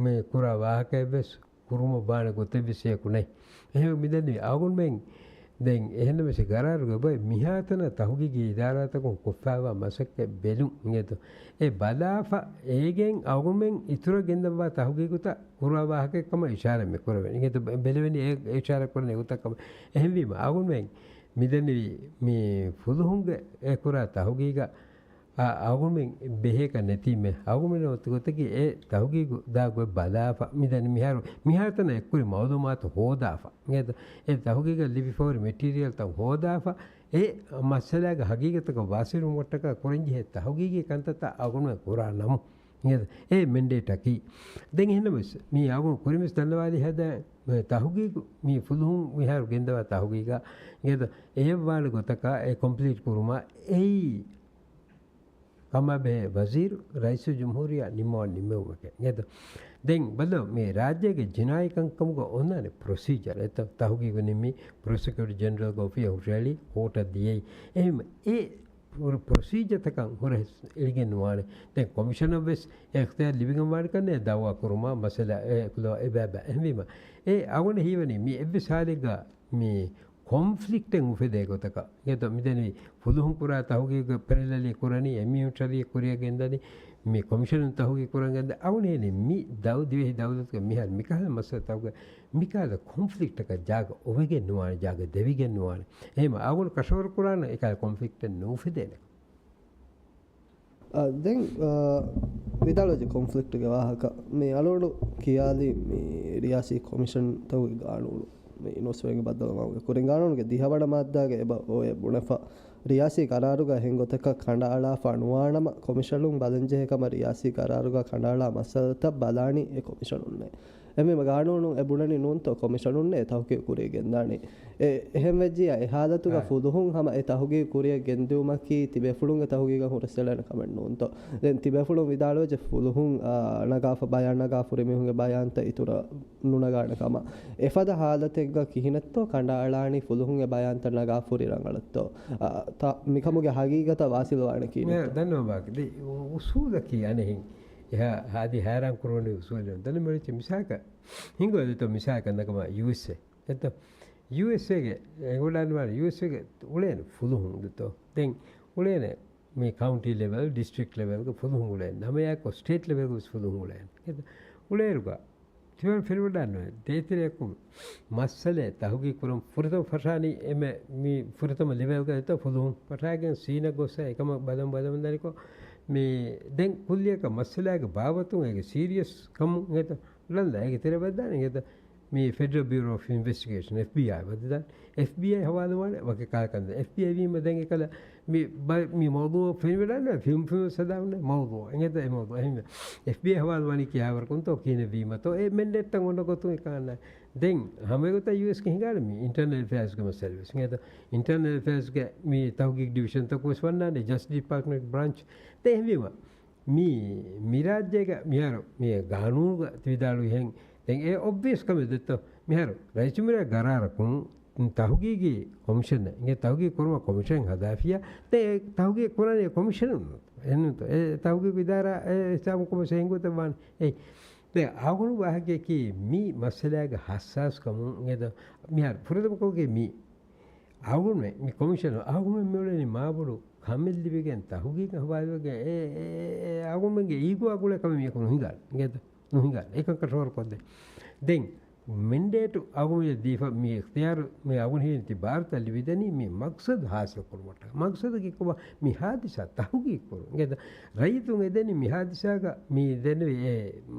މި ކުރާ ވާހަކައެއްވެސް ކުރުމަށް ވާނެ ގޮތެއްވެސް އެޔަކު ނެތް. އެހެން މިދަނީ އަޅުގަނޑުމެން ދެން އެހެންނަމަވެސް ގަރާރުގަ ބައެއް މިހާތަނަށް ތަހުގީގީ އިދާރާތަކުން ކޮށްފައިވާ މަސައްކަތް ބެލުން އިނގޭތޯ. އެ ބަލާފަ އޭގެން އަޅުގަނޑުމެން އިތުރަށް ގެންދަވާ ތަހުގީގުތައް ކުރާ ވާހަކައެއްކަމަށް އިޝާރާތް މި ކުރެވެނީ. އިނގޭތޯ ބެ-، ބެލެވެނީ އެ އިޝާރާތް ކުރަން އެގޮތަށް ކަމަށް. އެހެންވީމަ އަޅުގަނޑުމެން މިދެންނެވީ މި ފުލުހުންގެ އެ ކުރާ ތަހުގީގަށް އަ-، އަޅުގަނޑުމެން ބެހޭކަށް ނެތީމޭ. އަޅުގަނޑުމެން އޮތު ގޮތަކީ އެ ތަހުގީގު ދާ ގޮތް ބަލާފަ، މިދަނީ މިހާރު، މިހާތަނަށް އެއްކުރި މައުލޫމާތު ހޯދާފަ. އެ ތަ-، އެ ތަހުގީގަށް ލިބިފަހުރި މެޓީރިއަލްތައް ހޯދާފަ، އެ މައްސަލާގެ ހަގީގަތަކަށް ވާސިލުވުމަށްޓަކާ ކުރަންޖެހޭ ތަހުގީގީ ކަންތައްތައް އަޅުގަނޑުމެން ކުރާ ނަމު. އެ މެންޑޭޓަކީ. ދެން އެހެންނަމަވެސް، މީ އަޅުގަނޑު ކުރިންވެސް ދަންނަވާލި ހަދާ، އެ ތަހުގީގު މީ ފުލުހުން މިހާރު ގެންދަވާ ތަހުގީގާ އިނގޭތޯ އެޔަށްވާނެ ގޮތަކަށް އެ ކޮމްޕްލީޓް ކުރުމަށް އެއީ ކަމާބެހޭ ވަޒީރު ރައީސުލްޖުމްހޫރިއްޔާ ނިންމަވަން ނިންމެވުމެކޭ. އިނގޭތޯ ދެން ބަލަ މި ރާއްޖޭގެ ޖިނާއީ ކަންކަމުގަ އޮންނާނެ ޕްރޮސީޖަރ. އެތަ ތަހުގީގު ނިންމީ ޕްރޮސިކިއުޓަރ ޖެނެރަލްގެ އޮފީހަށް ހުށަހެޅި ކޯޓަށް ދިޔައީ. އެހެން އެ ޕްރޮ-، ޕްރޮސީޖަރތަކަށް ހުރެ އެޅިގެން ނުވާނެ. ދެން ކޮމިޝަނަށް ވެސް އިޚްތިޔާރު ލިބިގެން ވާނެ ކަންނޭ ދައުވާ ކުރުމާ މައްސަލަ އެ ކުލަ އެބަ އެބަ. އެހެންވީމަ އެ އަޅުގަނޑަށް ހީވަނީ މި އެއްވެސް ހާލެއްގަ މި ކޮންފްލިކްޓެއް އުފެދޭ ގޮތަކަށް. އެތަ މިދަނީ ފުލުހުން ކުރާ ތަހުގީގު ޕެރަލަލީ ކުރަނީ، އެމްއިއު ޝަރީއަ ކުރިއަށް ގެންދަނީ، މި ކޮމިޝަނުން ތަހުގީގު ކުރަން ގެންދަ އަޅުގަނޑު ހީވަނީ މި ދައު ދިވެހި ދައުލަތުގެ މިހާރު މިކަހަލަ މައްސަލަތަކުގަ މިކަހަލަ ކޮންފްލިކްޓަކަށް ޖާގަ އޮވެގެން ނުވާނެ، ޖާގަ ދެވިގެން ނުވާނެ. އެހެން އަޅުގަނޑު ކަށަވަރު ކުރާނަ އެކަހަލަ ކޮންފްލިކްޓެއް ނުއުފެދޭނެ. އަ، ދެން، އަ، ވިދާޅުވެއްޖެ ކޮންފްލިކްޓްގެ ވާހަކަ. މި އަޅުގަނޑު ކިޔާލީ މި ރިޔާސީ ކޮމިޝަންތަކުގެ ގާނޫނު. މި ނުސްވެގެ ބައްދަލުވުމުގެ ކުރިން ގާނޫނުގެ ދިހަވަނަ މާއްދާގެ އެބަ އޮވޭ ބުނެފަ، ރިޔާސީ ގަރާރުގަ އެހެން ގޮތަކަށް ކަނޑައަޅާފަ ނުވާނަމަ، ކޮމިޝަނުން ބަލަންޖެހޭ ކަމަށް ރިޔާސީ ގަރާރުގަ ކަނޑައަޅާ މައްސަލަތައް ބަލާނީ އެ ކޮމިޝަނުންނޭ. އެހެންވީމަ ގާނޫނުން އެ ބުނަނީ ނޫންތޯ ކޮމިޝަނުންނޭ ތަހުގީގު ކުރިއަށް ގެންދާނީ. އެ، އެހެން ވެއްޖިއްޔާ އެ ހާލަތުގަ އާ. ފުލުހުން ހަމަ އެ ތަހުގީގު ކުރިއަށް ގެންދިއުމަކީ ތިބޭފުޅުންގެ ތަހުގީގަށް ހުރަސްއެޅޭނެ ކަމެއް ނޫންތޯ. ދެން ތިބޭފުޅުން ވިދާޅުވެއްޖެ ފުލުހުން، އާ، ނަގާފަ ބަޔާން ނަގާ ފުރި މީހުންގެ ބަޔާންތައް އިތުރަށް ނުނަގާނެ ކަމަށް. އެފަދަ ހާލަތެއްގަ ކިހިނެއްތޯ ކަނޑައަޅާނީ ފުލުހުން އެ ބަޔާންތައް ނަގާ ފުރި ރަނގަޅަށްތޯ. އާ، ތަ-، މިކަމުގެ ހަގީގަތަށް ވާސިލުވާނެ ކިހިނެއްތޯ. ދަންނަވާ ބާކި. ދެ އު-، އުސޫލަކީ އަނެއްހެން. އެހާ ހާދި ހައިރާން ކުރުވަނީ އުސޫލެއް. ދަންނަ މި މިސާކަށް ހިނގު އެދެތޯ މިސާކަށް ނަގަމާ ޔޫއެސްއޭ. އެތަ ޔޫއެސްއޭގެ އެނގުލާން ވާނެ ޔޫއެސްއޭގެ އުޅޭނެ ފުލުހުން ދެތޯ. ދެން އުޅޭނެ މި ކައުންޓީ ލެވެލް، ޑިސްޓްރިކްޓް ލެވެލްގެ ފުލުހުން އުޅޭނެ. ހަމައެއާއެކު ސްޓޭޓް ލެވެލްގެ ވެސް ފުލުހުން އުޅޭނެ. އެތަ އުޅޭއިރުގަ ތިމަން ފެނިވަޑާން ނުވޭ. ދޭތެރެއަކުން މައްސަލައެއް ތަހުގީގު ކުރަން ފުރަތަމަ ފަށާނީ އެމެ މި ފުރަތަމަ ލެވެލްގަ އެތަ ފުލުހުން ފަށާގެން ސީނަށް ގޮސް އެކަމަށް ބަލަން ބަލަން ދަނިކޮށް މި ދެން ކުއްލިއަކަށް މައްސަލާގެ ބާވަތުން އޭގެ ސީރިއަސް ކަމުން އެތަ ލަންދާ އޭގެ ތެރެ ބައްދާނެ އެތަ މި ފެޑަރަލް ބިއުރޯ އޮފް އިންވެސްޓިގޭޝަން، އެފްބީއައި، ވަދެދާނެ. އެފްބީއައި ހަވާލުވާނެ ވަކި ކާކަން. އެފްބީއައި ވީމަ ދެން އެކަލަ މި ބަ-، މި މައުޟޫއަށް ފެނިވަޑާން ފިލްމް ފިލްމް ސަދާވުން މައުޟޫ. އެނގޭތަ އެ މައުޟޫ. އެހެންވެ. އެފްބީއައި ހަވާލުވާނީ ކިހާވަރަކުންތޯ ކިހިނެއް ވީމަތޯ އެ މެންޑޭޓްތައް އޮންނަ ގޮތުން އެކާންނަ. ދެން ހަމަ އެގޮތަށް ޔޫއެސްގެ ހިނގާނެ މި އިންޓަރނަލް އެފެއާޒްގެ މައްސަލަ ވެސް. އެނގޭތަ އިންޓަރނަލް އެފެއާޒްގެ މި ތަހުގީގު ޑިވިޝަންތަކު ވެސް ވަންނާނެ ޖަސްޓިސް ޑިޕާޓްމަންޓް ބްރާންޗް. ދެން އެހެންވީމަ މި، މި ރާއްޖޭގަ މިހާރު މި ގާނޫނުގަ ތި ވިދާޅުވިހެން ދެން އެ އޮބްވިއަސް ކަމެއް ދެއްތޯ. މިހާރު ރައީސުލްޖުމްހޫރިއްޔާ ގަރާރަކުން ތަހުގީގީ ކޮމިޝަން އިނގޭ ތަހުގީގު ކުރުމަށް ކޮމިޝަން ހަދާފިޔާ ދެ ތަހުގީގު ކުރާނީ ކޮމިޝަނުން ނޫންތޯ. އެ ތަހުގީގު އިދާރާ އެ ހިސާބުން ކޮމިޝަން ހިނގުވަތަށް ވާނެ. އެ ދެ އަޅުގަނޑު ވާހަކަޔަކީ މި މައްސަލާގެ ހައްސާސްކަމުން އިނގޭތޯ. މިހާރު ފުރަތަމަ ކޮށްގެ މި އަޅުގަނޑުމެން މި ކޮމިޝަނު އަޅުގަނޑުމެން މިއުޅެނީ މާބޮޑު ކަމެއް ލިބިގެން ތަހުގީގަށް ހަވާލުވެގެން އެ، އެ، އެ، އެ އަޅުގަނޑުމެންގެ އީގޯއާ ގުޅޭ ކަމެއް މިއަކު ނުހިނގާނެ. އިނގޭތަ؟ ނުހިނގާނެ. އެކަން ކަށަވަރު ކޮށްދޭ. ދެން މެންޑޭޓު އަޅުގަނޑުމެން ދީފަ މި އިޚްތިޔާރު މި އަޅުގަނޑު ހިން ތި ބާރުތައް ލިބިދެނީ މި މަގްސަދު ހާސިލް ކުރުމަށްޓަކަ. މަގްސަދަކީ ކޮބާ؟ މި ހާދިސާ ތަހުގީގު ކުރުން. އިނގޭތަ؟ ރައްޔިތުން އެދެނީ މި ހާދިސާގަ މި ދެންނެވި އެ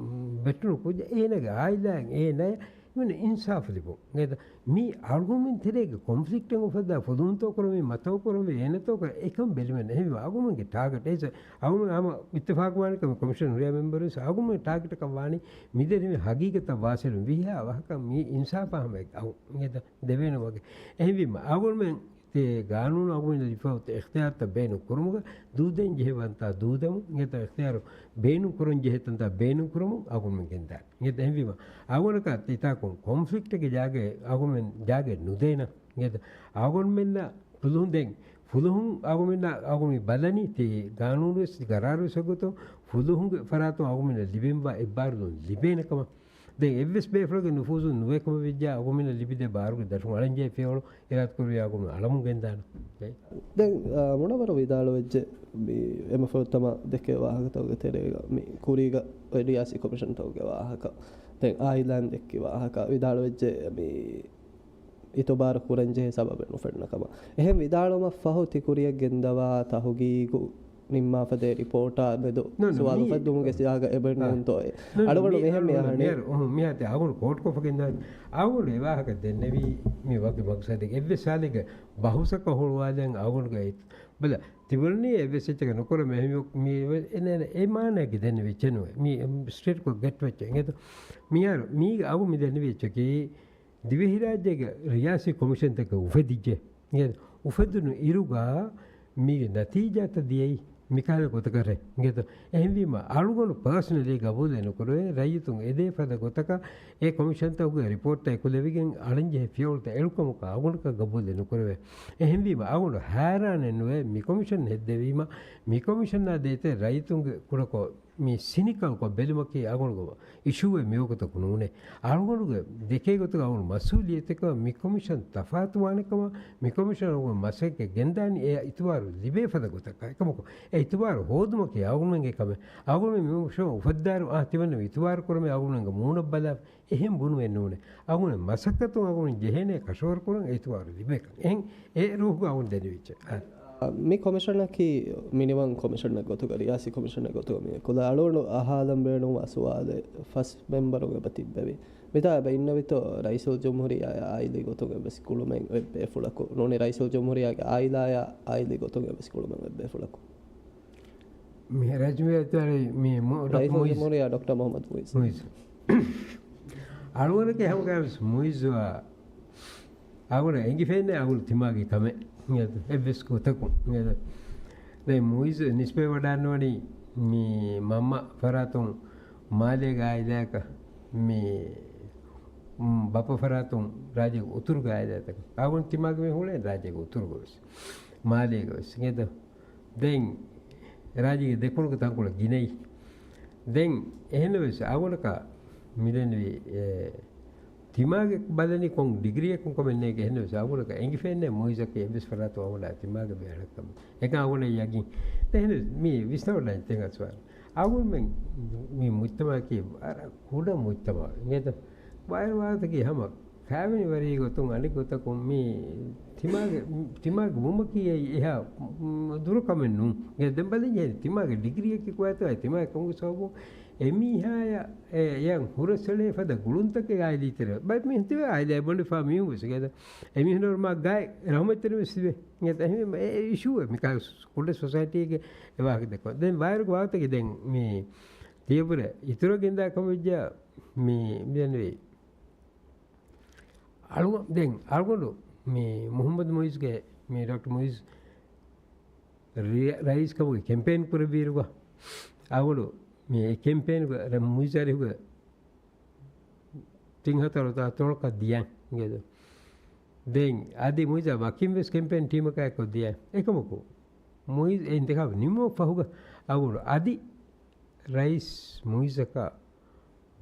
ވެއްޓުނު ކުއްޖާ އޭނާގެ އާއިލާއިން އޭނާ އިވެން އިންސާފު ލިބުން. އިނގޭތަ؟ މީ އަޅުގަނޑުމެން ތެރޭގެ ކޮންފްލިކްޓެއް އުފައްދާ ފުލުހުންތޯ ކުރަމީ މަތޯ ކުރަމީ އޭނަތޯ ކަ އެކަން ބެލުމެއް ނެހެވި އަޅުގަނޑުމެންގެ ޓާގެޓް އެއް އަޅުގަނޑު ހަމަ އިއްތިފާޤުވާނެ ކަމެއް ކޮމިޝަން ހުރިހާ މެމްބަރުން އަޅުގަނޑުމެން ޓާގެޓަކަށް ވާނީ މިދެންނެވި ހަގީގަތަށް ވާސިލުން ވީހާ ވާހަކަ މީ އިންސާފާ ހަމަ އަޅު އިނގޭތަ ދެވޭނެ ވަގެ. އެހެންވީމަ އަޅުގަނޑުމެން ތި ގާނޫނު އަގުމެންނަށް ލިބިފައި އޮތް އިޚްތިޔާރުތައް ބޭނުން ކުރުމުގަ ދޫދޭން ޖެހޭ ވަންތާ ދޫދެމުން އެތައް އިޚްތިޔާރު ބޭނުން ކުރަން ޖެހޭ ތަންތާ ބޭނުން ކުރަމުން އަގުމެން ގެންދާނެ. އެހެންވީމަ، އަގުނަކަށް ތިތާކުން ކޮންފްލިކްޓެއްގެ ޖާގައެއް އަގުމެން ޖާގައެއް ނުދޭނަ. އަގުމެންނަށް ފުލުހުން ދެން، ފުލުހުން އަގުމެންނަށް އަގުމި ބަލަނީ ތި ގާނޫނުވެސް ގަރާރުވެސް އެގޮތުން ފުލުހުންގެ ފަރާތުން އަގުމެންނަށް ލިބެންވާ އެއްބާރުލުން ލިބޭނެ ކަމަށް. ދެން އެއްވެސް ބޭފުޅެއްގެ ނުފޫޒުން ނުވޭ ކަމަށް ވެއްޖާ އަގުމެންނަށް ލިބިދޭ ބާރުގެ ދަށުން އަޅަންޖެހޭ ފިޔަވަޅު އިރާދަކުރެވޭ އަގުމެން އަޅަމުން ގެންދާނެ. ދެން، އާ، މުނައްވަރު ވިދާޅުވެއްޖެ، މި އެމަ ފުރަތަމަ ދެއްކޭ ވާހަކަތަކުގެ ތެރޭގަ މި ކުރީގަ ރިޔާސީ ކޮމިޝަންތަކުގެ ވާހަކަ، ދެން އާއިލާން ދެއްކި ވާހަކަ ވިދާޅުވެއްޖެ، މި އިތުބާރު ކުރަންޖެހޭ ސަބަބެއް ނުފެންނަ ކަމަށް. އެހެން ވިދާޅުވުމަށްފަހު ތިކުރިއަށް ގެންދަވާ ތަހުގީގު ނިންމާފަދައި ރިޕޯޓާ މެދު ނޫން، ސުވާލު މީ، އުފެއްދުމުގެ ސިޔާގަ އެބަ އާ. ނޫންތޯއޭ؟ ނޫން، އަޅުގަނޑު މި މިހެން މި އަޅުގަނޑު އަހަނީ. މިހާރު، އުހު، މިހާތި އަޅުގަނޑު ކޯޓްކޮށްފަ ގެންދާ، އަޅުގަނޑު އެ ވާހަކަ ދެންނެވީ މި ވަކި މަގްސަދެއް އެއްވެސް ސާލެއްގެ ބަހުސަކަށް ހުޅުވާލަން އަޅުގަނޑުގެ ބަލަ، ތިބުނީ އެއްވެސް އެއްޗަކަށް ނުކުރަމޭ އެހެން މި، އެ، އެ، އެ މާނައަކީ ދެންނެވި އެއްޗެއް ނުވޭ. މި، އެ، ސްޓްރޭޓްކޮށް ގެޓް ވެއްޗެއް އިނގޭތޯ. މިހާރު މީގެ އަގު މި ދެންނެވި އެއްޗަކީ ދިވެހިރާއްޖޭގެ ރިޔާސީ ކޮމިޝަންތަކެއް އުފެދިއްޖެ. އިނގޭތޯ. އުފެދުނު އިރުގަ މީގެ ނަތީޖާތައް ދިޔައީ މިކަހަލަ ގޮތަކަށް އިނގޭތޯ. އެހެންވީމަ، އަޅުގަނޑު ޕާސަނަލީ ގަބޫލެއް ނުކުރެވޭ، ރައްޔިތުން އެދޭ ފަދަ ގޮތަކަށް އެ ކޮމިޝަންތަކުގެ ރިޕޯޓްތައް އެކުލެވިގެން އަޅަންޖެހޭ ފިޔަވަޅުތައް އެޅުކަމަކަށް އަޅުގަނޑަކަށް ގަބޫލެއް ނުކުރެވޭ. އެހެންވީމަ، އަޅުގަނޑު ހައިރާނެއް ނުވޭ، މި ކޮމިޝަން ހެއްދެވީމަ، މި ކޮމިޝަނާ ދޭތެރޭ ރައްޔިތުންގެ ކުޑަކޮށް މި ސިނިކަލްކޮށް ބެލުމަކީ އަޅުގަނޑުގެ އިޝޫއެއް މިވަގުތަކު ނޫނޭ. އަޅުގަނޑުގެ ދެކޭ ގޮތުގަ އަޅުގަނޑު މަސްއޫލިއްޔަތެއްކަމަށް މި ކޮމިޝަން ތަފާތުވާނެ ކަމަށް، މި ކޮމިޝަނަށް އަޅުގަނޑު މަސައްކަތް ގެންދާނީ އެ އިތުބާރު ލިބޭ ފަދަ ގޮތަކަށް. އެކަމަކު، އެ އިތުބާރު ހޯދުމަކީ އަޅުގަނޑުމެންގެ ކަމެއް. އަޅުގަނޑުމެން މި ކޮމިޝަނަށް އުފައްދާއިރު، އާ، ތިމަންނަ އިތުބާރު ކުރަމޭ އަޅުގަނޑުމެންގެ މޫނަށް ބަލާ، އެހެން ބުނުމެއް ނޫނޭ. އަޅުގަނޑު މަސައްކަތުން އަޅުގަނޑު ޖެހޭނެ ކަށަވަރު ކުރަން އިތުބާރު ލިބޭކަން. އެހެން އެ ރޫހުގަ އަޅުގަނޑު ދެނެވިއްޖެ. އާ. މި ކޮމިޝަނަކީ މިނިވަން ކޮމިޝަނެއް ގޮތުގަ، ރިޔާސީ ކޮމިޝަނެއް ގޮތުގަ މި ކުލަ އަޅުގަނޑު އަހާލަން ބޭނުންވާ ސުވާލެއް ފަސް މެމްބަރުން އެބަ ތިއްބެވި. މިތާ އެބަ އިންނެވިތޯ ރައީސުލްޖުމްހޫރިއްޔާއާ އާއިލީ ގޮތުން އެއްވެސް ގުޅުމެއް އެއްބޭފުޅަކު ނޫނީ، ރައީސުލްޖުމްހޫރިއްޔާގެ އާއިލާއާ އާއިލީ ގޮތުން އެއްވެސް ގުޅުމެއް އެއްބޭފުޅަކު. މި ރައީސުލްޖުމްހޫރިއްޔާ ދޮކްޓަރ މުއިއްޒު. ރައީސުލްޖުމްހޫރިއްޔާ ޑޮކްޓަރ މުޙައްމަދު މުއިއްޒު. މުއިއްޒު. އަޅުގަނޑަކީ ހަމަގައިމުވެސް މުއިއްޒުއާ އަޅުގަނޑަށް އެނގިފައެއްނެތް އަޅުގަނޑު ތިމާގެ ކަމެއް. އެއްވެސް ގޮތަކުން. ދެން މުއިއްޒު ނިސްބަތް ވަޑާންވަނީ މި މަންމަ ފަރާތުން މާލޭގެ އާއިލާއަކަށް، މި، މް، ބައްޕަ ފަރާތުން ރާއްޖޭގެ އުތުރުގެ އާއިލާތަކަށް. އަޅުގަނޑު ތިމާގެ މީހުން އުޅޭ ރާއްޖޭގެ އުތުރުގަވެސް. މާލޭގަވެސް. އިނގޭތޯ؟ ދެން ރާއްޖޭގެ ދެކުނުގެ ތަންކޮޅެއް ގިނައީ. ދެން އެހެންނަމަވެސް އަޅުގަނޑަކަށް މިދެންނެވި، އެ، ތިމާގެ ބަލަނީ ކޮން ޑިގްރީއަކުން ކަމެއް ނޭނގެ. އެހެންނަމަވެސް އަޅުގަނޑަކަށް އެނގިފައެއްނެތް މުއިއްޒަކީ އެއްވެސް ފަރާތަކުން އަޅުގަނޑާ ތިމާގެ މީހަކަށް ކަމެއް. އެކަން އަޅުގަނޑަށް ޔަގީން. އެހެންނަމަވެސް މި ވިސްނަވަޑައިގެން ތިން ސުވާލު. އަޅުގަނޑުމެން މި މުޖްތަމަޢަކީ ވަރަށް ކުޑަ މުޖްތަމަޢެއް. އިނގޭތޯ؟ ވާއިރު ވާހަކަތަކީ ހަމަ ކާވެނި ވަރީ ގޮތުން އަނެއް ގޮތަކުން މި ތިމާގެ، ތިމާގެ ވުމަކީ އެއީ އެހާ، މް، ދުރު ކަމެއް ނޫން. އެ ދެން ބަލަންޖެހޭ ތިމާގެ ޑިގްރީއަކީ ކޮބާތޯ ތިމާގެ ކޮންގެ ސަބަބުން އެމީހާޔަށް އެ، އެޔަށް ހުރަސްއެޅޭ ފަދަ ގުޅުންތަކެއް އާއިލީ ތެރޭ. ބައެއް މީހުން ތިބޭ އާއިލާއެއް ބޮޑެފާ މީހުން ވެސް ގޭދަ. އެމީހުން މާ ގާތް ރަހުމަތްތެރި ވެސް ތިބޭ. އެ، އެހެންވީމަ އެ، އެ އިޝޫއެއް މިކާ ކުޑަ ސޮސައިޓީގެ އެ ވާހަކަ ދެއްކުން. ދެން ވާއިރުގެ ވާހަކަތަކެއް ދެން މި ތިޔަބުރެ އިތުރަށް ގެންދާ ކަމަށްވެއްޖާ މި، މިދެންނެވި އަޅުގަ-، ދެން އަޅުގަނޑު މި މުޙައްމަދު މުއިއްޒުގެ މި ޑޮކްޓަރ މުއިއްޒު ރި-، ރައީސް ކަމުގެ ކެމްޕޭން ކުރެއްވިއިރުގަ އަޅުގަނޑު މި ކެމްޕޭންގެ ރަ-، މުއިއްޒު އަރިހުގަ ތިން ހަތަރު ތާ ތޮޅަކަށް ދިޔަން އިނގޭތޯ. ދެން އަދި މުއިއްޒާ ވަކިން ވެސް ކެމްޕޭން ޓީމަކާ އެއްކޮށް ދިޔަން. އެކަމަކު މުއިއްޒު އެ އިންތިޚާބު ނިމުމަށް ފަހުގަ އަޅުގަނޑު އަދި ރައީސް މުއިއްޒަކަށް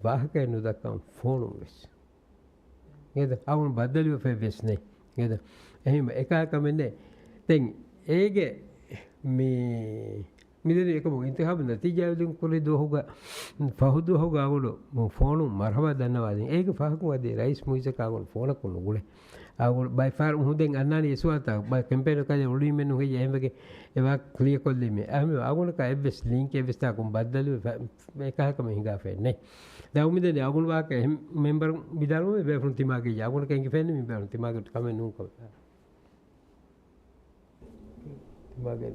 ވާހަކައެއް ނުދައްކަން ފޯނުން ވެސް. އިނގޭތަ؟ އަޅުގަނޑު ބައްދަލުވެފައެއް ވެސް ނެތް. އިނގޭތަ؟ އެހެން އެކާ ކަމެއް ނެތް. ދެން އޭގެ މި، މިދެން އެކަމު އިންތިޚާބު ނަތީޖާ ވެދުން ކުރި ދުވަހުގަ، ފަހު ދުވަހުގަ އަޅުގަނޑު ފޯނުން މަރްޙަބާ ދަންނަވާލިން. އޭގެ ފަހަކުން އަދި ރައީސް މުއިއްޒަކަށް އަޅުގަނޑު ފޯނަކުން ނުގުޅޭ. އަޅުގަނޑު ބައެއް ފަހަރު އުހު ދެން އަންނާނީ އެ ސުވާލުތައް ބައެއް ކެމްޕޭނަކަށް އުޅީމެއް ނުހެއްޔޭ އެހެންވެގެން އެ ވާހަކަ ކްލިއަރ ކޮށްލީމޭ. އަހަމެ އަޅުގަނޑަކަށް އެއްވެސް ލިންކެއް އެއްވެސް ތާކުން ބައްދަލުވެ ފަ-، އެކަހަލަ ކަމެއް ހިނގާފައެއް ނެތް. ދެން އުމިދެން އަޅުގަނޑު ވާހަކަ އެހެން މެމްބަރުން ވިދާޅުވުމެއް ބޭފުޅުން ތިމާގެ އަޅުގަނޑަކަށް އެނގިފައެއްނެތް މި ބޭފުޅުން ތިމާގެ ކަމެއް ނޫން ކަމެއް. ތިމާގެ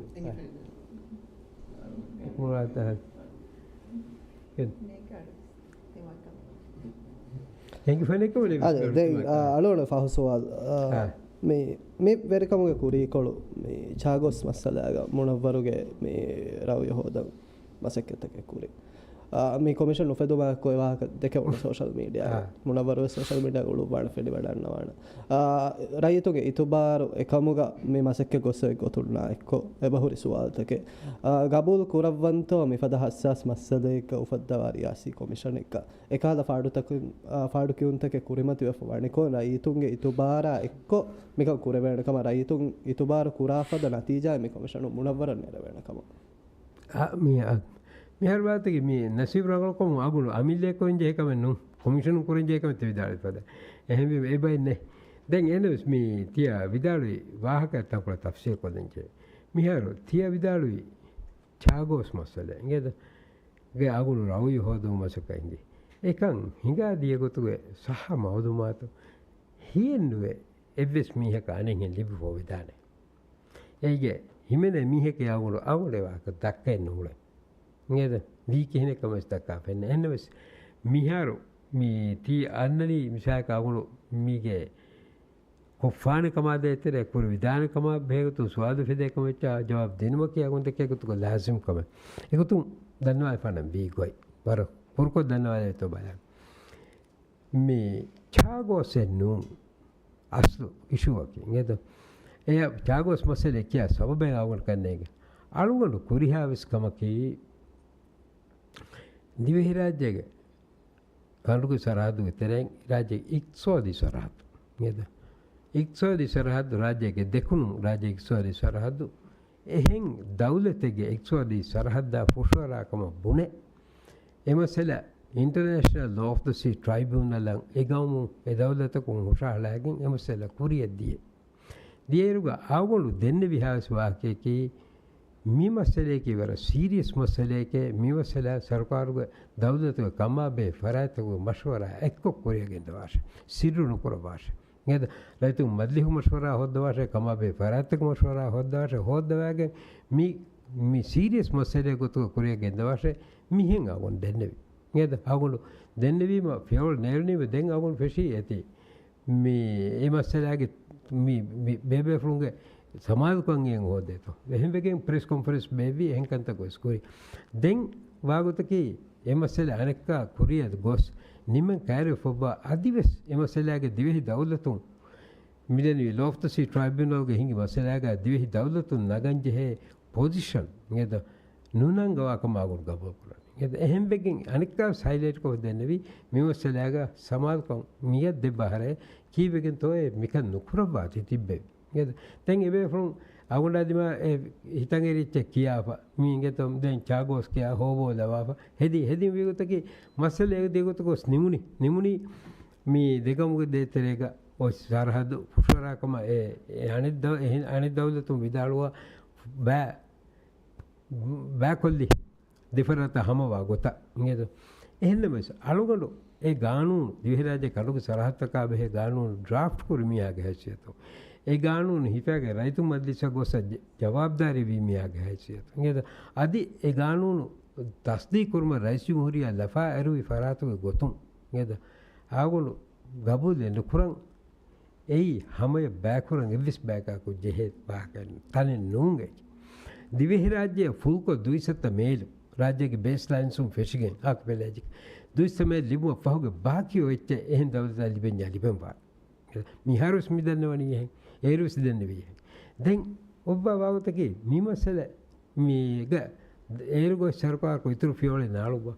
މުރާދަށް. އެނގިފައެއްނެތް ކަމެއް ނެތް. އަދެ، ދެން، އާ، އަޅުގަނޑު ފަހު ސުވާލު، އާ، އާ. މި، މި ވެރިކަމުގެ ކުރީކޮޅު މި ޗާގޯސް މައްސަލާގަ މުނައްވަރުގެ މި ރައުޔު ހޯދަން މަސައްކަތްތަކެއް ކުރި. އާ، މި ކޮމިޝަން އުފެދުމާއެކު އެ ވާހަކަ ދެކެވުނު ސޯޝަލް މީޑިއާގަ. އާ. މުނައްވަރުވެސް ސޯޝަލް މީޑިއާގަ އުޅުއްވާނެ ފެނިވަޑަންނަވާނެ. އާ، ރައްޔިތުންގެ އިތުބާރު އެކަމުގަ މި މަސައްކަތް ގޮސް އޮތް ގޮތުންނާ އެއްކޮށް އެބަހުރި ސުވާލުތަކެއް. އާ، ގަބޫލު ކުރައްވަންތޯ މިފަދަ ހައްސާސް މައްސަލައެއްގަ އުފައްދަވާ ރިޔާސީ ކޮމިޝަނެއްގަ އެކަހަލަ ފާޑުތަކުން، އާ، ފާޑުކިޔުންތަކެއް ކުރިމަތިވެފަ ވަނިކޮށް، ރައްޔިތުންގެ އިތުބާރާ އެއްކޮށް މިކަން ކުރެވޭނެ ކަމަށް، ރައްޔިތުން އިތުބާރު ކުރާ ފަދަ ނަތީޖާއެއް މި ކޮމިޝަނުން މުނައްވަރަށް ނެރެވޭނެ ކަމަށް. އާ، މި، އާ، މިހާރު ވާތަކީ މި ނަސީބު ރަނގަޅުކަމުން އަގުނު އަމިއްލަ ކުރަންޖެހޭ ކަމެއް ނޫން، ކޮމިޝަނުން ކުރަންޖެހޭ ކަމެއް ތި ވިދާޅުވި ފަދަ. އެހެންވީމަ އެ ބައެއް ނެތް. ދެން އެންވެސް މި ތިޔަ ވިދާޅުވި ވާހަކަ ތަންކޮޅެއް ތަފްސީލް ކޮށްދެންޖެހޭ. މިހާރު ތިޔަ ވިދާޅުވި ޗާގޯސް މައްސަލަ އިނގޭތަ؟ ގެ އަގުނު ރައުޔު ހޯދުމަށް މަސައްކަތް ހިނގި. އެކަން ހިނގާ ދިޔަ ގޮތުގެ ސައްހަ މައުލޫމާތު ހިއެއްނުވޭ އެއްވެސް މީހަކަށް އަނެއްހެން ލިބިފަ ވެދާނެ. އޭގެ ހިމެނޭ މީހެކޭ އަގުނު އަގުނޑެ ވާހަކަ ދައްކައެއް ނޫޅެ. އިނގޭތަ؟ ވީ ކިހިނެއް ކަމެއް ދައްކާ ފެންނަ. އެހެންނަމަވެސް މިހާރު މި ތީ އަންނަނީ މިސާލަކަށް އަގުނު މީގެ ކޮށްފާނެ ކަމާ ދޭތެރޭ ކުރި ވިދާނެ ކަމާ ބެހޭގޮތުން ސުވާލު ފެދޭ ކަމެއްޗާ ޖަވާބު ދިނުމަކީ އަގުން ދެކޭ ގޮތުގަ ލާޒިމް ކަމެއް. އެގޮތުން ދަންނަވާފާނަން ވީ ގޮތް. ވަރަށް ކުރުކޮށް ދަންނަވާލެވޭތޯ ބަލާ. މި ޗާގޯސެއް ނޫން އަސްލު އިޝޫއަކީ. އިނގޭތޯ؟ އެ ޗާގޯސް މައްސަލަ ކިޔާ ސަބަބެއް އަގުން ކަންނޭގެ. އަޅުގަނޑު ކުރިހާވެސް ކަމަކީ ދިވެހިރާއްޖޭގެ ކަނޑުގެ ސަރަހައްދުގެ ތެރެއިން ރާއްޖޭގެ އިޤްތިޞާދީ ސަރަހައްދު. އިނގޭތަ؟ އިޤްތިޞާދީ ސަރަހައްދު ރާއްޖޭގެ ދެކުނު ރާއްޖޭގެ އިޤްތިޞާދީ ސަރަހައްދު އެހެން ދައުލަތެއްގެ އިޤްތިޞާދީ ސަރަހައްދާ ފުށުއަރާ ކަމަށް ބުނެ، އެ މައްސަލަ އިންޓަރނޭޝަނަލް ލޯ އޮފް ދަ ސީ ޓްރައިބިއުނަލަށް އެ ގައުމު އެ ދައުލަތަކުން ހުށަހަޅައިގެން އެ މައްސަލަ ކުރިއަށް ދިޔަ. ދިޔައިރުގަ އަޅުގަނޑު ދެންނެވި ހާސް ވާހަކަޔަކީ، މި މައްސަލަޔަކީ ވަރަށް ސީރިއަސް މައްސަލަޔެކޭ، މި މައްސަލަ ސަރުކާރުގެ ދައުލަތުގެ ކަމާބެހޭ ފަރާތްތަކުގެ މަޝްވަރާ އެއްކޮށް ކުރިއަށް ގެންދަވާށޭ، ސިއްރު ނުކުރައްވާށޭ. އިނގޭތަ؟ ރައްޔިތުން މަޖިލީހު މަޝްވަރާ ހޯއްދަވާށޭ، ކަމާބެހޭ ފަރާތްތަކު މަޝްވަރާ ހޯއްދަވާށޭ، ހޯއްދަވާގެން މި، މި ސީރިއަސް މައްސަލައެއް ގޮތުގަ ކުރިއަށް ގެންދަވާށޭ، މިހެން އަގުން ދެންނެވި. އިނގޭތަ؟ އަގުނު ދެންނެވީމަ ފިޔަވަޅު ނޭޅުނީމަ ދެން އަގުން ފެށީ އެތި. މި އެ މައްސަލާގެ މި، މި ބޭބޭފުޅުންގެ ސަމާލުކަން އެން ހޯދޭތޯ. އެހެންވެގެން ޕްރެސް ކޮންފަރެންސް ބޭއްވި އެހެން ކަންތައް ވެސް ކުރި. ދެން ވާގޮތަކީ އެ މައްސަލަ އަނެއްކާ ކުރިއަށް ގޮސް ނިމެން ކައިރިވެފައްވާ އަދިވެސް އެ މައްސަލާގެ ދިވެހި ދައުލަތުން މިދެންވީ ލޯ އޮފް ދަ ސީ ޓްރައިބިއުނަލްގެ ހިނގި މައްސަލާގަ ދިވެހި ދައުލަތުން ނަގަން ޖެހޭ ޕޮޒިޝަން އިނގޭތަ؟ ނުނަންގަވާ ކަމަށް އަގުން ގަބޫލު ކުރަން. އެހެންވެގެން އަނެއްކާވެސް ހައިލައިޓްކޮށް ދެންނެވީ މި މައްސަލާގަ ސަމާލުކަން މިއަށް ދެއްވާ އަހަރެއް ކީއްވެގެންތޯއޭ މިކަން ނުކުރައްވާތީ ތިއްބެވި. އިނގޭތަ؟ ދެން އެބޭފުޅުން އަގުނޑާ ދިމާ އެ ހިތަށް އެރިއްޗެއް ކިޔާފަ މި އިނގޭތޯ ދެން ޗާގޯސް ކިޔާ ހޯބޯ ލަވާފަ ހެދި ހެދި ވީގޮތަކީ މައްސަލަ އެ ދިގޮތަކޮސް ނިމުނި. ނިމުނީ މި ދެގަމުގެ ދޭތެރޭގަ އޮތް ސަރަހައްދު ފުށުއަރާ ކަމަށް އެ، އެ އަނެއް ދަ-، އެހެން އަނެއް ދައުލަތުން ވިދާޅުވާ ބައި، ބައިކޮށްލި ދެފަރާތަށް ހަމަވާ ގޮތަށް އިނގޭތޯ. އެހެންނަމަވެސް އަޅުގަނޑު އެ ގާނޫނު، ދިވެހިރާއްޖެ ކަނޑުގެ ސަރަހައްދަކާ ބެހޭ ގާނޫނު ޑްރާފްޓް ކުރި މީހާގެ ހައިސިއްޔަތުން، އެ ގާނޫނު ހިފާގެން ރައްޔިތުން މަޖިލިސަށް ގޮސް ޖަ-، ޖަވާބުދާރީ ވީ މީހާގެ ހައިސިއްޔަތުން އިނގޭތޯ. އަދި އެ ގާނޫނު ތަސްދީޤު ކުރުމަށް ރައީސް ޖުމްހޫރިއްޔާ ލަފާ އެރުވި ފަރާތުގެ ގޮތުން އިނގޭތޯ. އަޅުގަނޑު ގަބޫލެއް ނުކުރަން. އެއީ ހަމަޔަށް ބައިކުރަން އެއްވެސް ބަޔަކާއެކު ޖެހޭ ވާހަކައެއް ތަނެއް ނޫން އެއްޗެއް. ދިވެހިރާއްޖެ ފުލްކޮށް ދުއިސައްތަ މޭލު ރާއްޖޭގެ ބޭސް ލައިންސުން ފެށިގެން އާކި ބެލޭޖެ ދުއިސައްތަ މޭލު ލިބުމަށް ފަހުގެ ބާކީ އޮތްޗެއް އެހެން ދައުލަތަށް ލިބެންޏާ ލިބެންވާނެ. މިހާރުވެސް މި ދަންނަވަނީ އެހެން. އޭރުވެސް ދެންނެވީ އެހެން. ދެން އޮއްވާ ވާގޮތަކީ މި މައްސަލަ މީގަ އޭރުގޮސް ސަރުކާރަކު އިތުރު ފިޔަވަޅެއް ނާޅުއްވާ.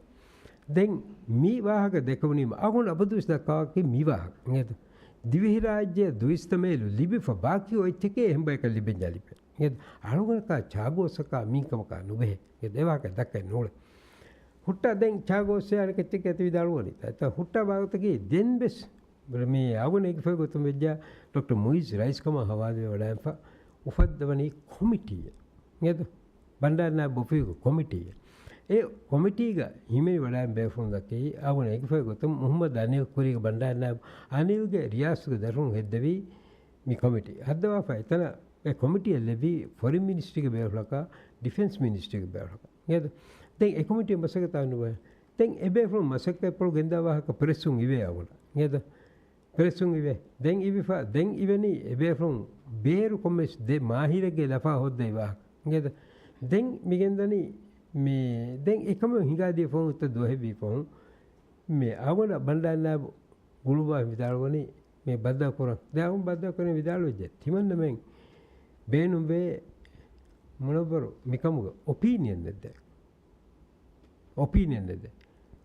ދެން މި ވާހަކަ ދެކެވުނީމަ އަގުން އަބަދުވެސް ދައްކާ ވާހަކަ މި ވާހަކަ. ދިވެހިރާއްޖެ ދުއިސައްތަ މޭލު ލިބިފަ ބާކީ އޮތްޗެކޭ އެހެން ބަޔަކަށް ލިބެންޏާ ލިބޭ. އަޅުގަނޑަކާ ޗާގޯސަކާ މީންކަމަކާ ނުބެހޭ. އެ ވާހަކަ ދައްކައެއް ނޫޅޭ. ހުއްޓާ ދެން ޗާގޯސް އަނެކެއްޗެއް އެތި ވިދާޅުވަނީ. ތަ ހުއްޓާ ވާގޮތަކީ ދެން ވެސް މި އަގުން އެކިފައި ގޮތުން ވެއްޖާ ޑޮކްޓަރ މުއިޒް ރައީސްކަމަށް ހަވާލުވެ ވަޑައިގެންފަ އުފައްދަވަނީ ކޮމިޓީއެއް. އެދު ބަންޑާރިނާއިބް އޮފީހުގެ ކޮމިޓީއެއް. އެ ކޮމިޓީގަ ހިމެނި ވަޑައިގެން ބޭފުޅުން ދައްކައި އަގުން އެކިފައި ގޮތުން މުހައްމަދު އަނިލް ކުރީގެ ބަންޑާރިނާއިބް އަނިލްގެ ރިޔާސަތުގެ ދަށުން ހެއްދެވީ މި ކޮމިޓީ. ހައްދަވާފަ އެތަނަށް އެ ކޮމިޓީއަށް ލެއްވީ ފޮރިން މިނިސްޓްރީގެ ބޭފުޅަކާ ޑިފެންސް މިނިސްޓްރީގެ ބޭފުޅަކާ. އެދު ދެން އެ ކޮމިޓީ މަސައްކަތާ ނުވެ. ދެން އެބޭފުޅުން މަސައްކަތްޕުޅު ގެންދާ ވާހަކަ ޕްރެސުން އިވޭ އަގުނަ. އިނގޭތަ؟ ޕްރެސުން އިވޭ. ދެން އިވިފަ، ދެން އިވެނީ އެބޭފުޅުން ބޭރު ކޮންމެސް ދެ މާހިރެއްގެ ލަފާ ހޯއްދައި ވާހަކަ. އިނގޭތަ؟ ދެން މިގެންދަނީ މި، ދެން އެކަމަށް ހިނގާދިޔަ ފަހުން އިތަ ދުވަހެއްވީ ފަހުން މި އަޅުގަނޑަށް ބަންޑާރަ ނާއިބު ގުޅުއްވާ ވިދާޅުވަނީ މި ބައްދަލު ކުރަން. ދެން އަޅުގަނޑު ބައްދަލު ކުރަން ވިދާޅުވެއްޖެ. ތިމަންނަމެން ބޭނުންވޭ މުޅައްވަރު މިކަމުގެ އޮޕީނިއަން އެއްދޭ. އޮޕީނިއަން އެއްދޭ.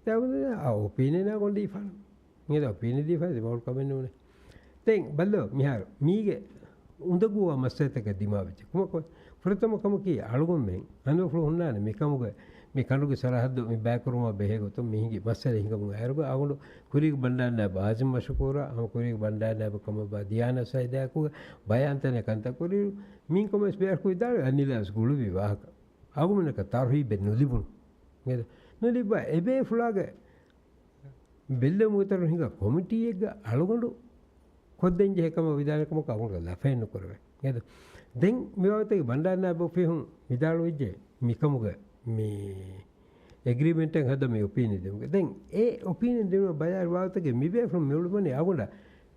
ދެން އަޅުގަނޑު އާ އޮޕީނިއަން އަޅުގަނޑު ދީފާނަން. އިނގޭތަ؟ އޮޕީނިއަން ދީފާ ދިމާވުން ކަމެއް ނޫނޭ. ދެން ބައްލަވާ މިހާރު މީގެ އުނދަގޫވާ މައްސަލަތަކެއް ދިމާވެއްޖެ. ކުމަކު، ފުރަތަމަ ކަމަކީ އަޅުގަނޑުމެން ހަނދުމަފުޅު ހުންނާނެ މިކަމުގެ މި ކަނޑުގެ ސަރަހައްދު މި ބައިކުރުމާ ބެހޭ ގޮތުން މި ހިނގި މައްސަލަ ހިނގަމުން އައިރުގަ އަޅުގަނޑު ކުރީގެ ބަންޑާރަ ނާއިބު އާޒިމް މަޝްކޫރާ ހަމަ ކުރީގެ ބަންޑާރަ ނާއިބު ކަމަށްވާ ދިޔާނާ ސައިދާއަކުގެ ބަޔާންތަނެއް ކަންތައް ކުރިއިރު މިން ކޮމެސް ބޭރަކު ވިދާޅުވި އަނިލާސް ގުޅުވި ވާހަކަ. އަޅުގަނޑަކަށް ތަރުހީބެއް ނުލިބުނު. ނުލިބާ އެބޭފުޅާގެ ބެއްލެވުމުގެ ތަރު ހިނގާ ކޮމިޓީއެއްގަ އަޅުގަނޑު ކޮށްދޭން ޖެހޭ ކަމަށް ވިދާޅުވި ކަމަކު އަޅުގަނޑު ލަފައެއް ނުކުރެވޭ. އިނގޭތަ؟ ދެން މި ބާވަތުގެ ބަންޑާރަ ނާއިބު އޮފީހުން ވިދާޅުވެއްޖެ މިކަމުގެ މި އެގްރިމެންޓެއް ހަދަ މި އޮޕީނިއަން ދިނުމުގެ. ދެން އެ އޮޕީނިއަން ދިނުމަށް ބަލާއިރު ބާވަތުގެ މި ބޭފުޅުން މި އުޅުމަނީ އަޅުގަނޑަށް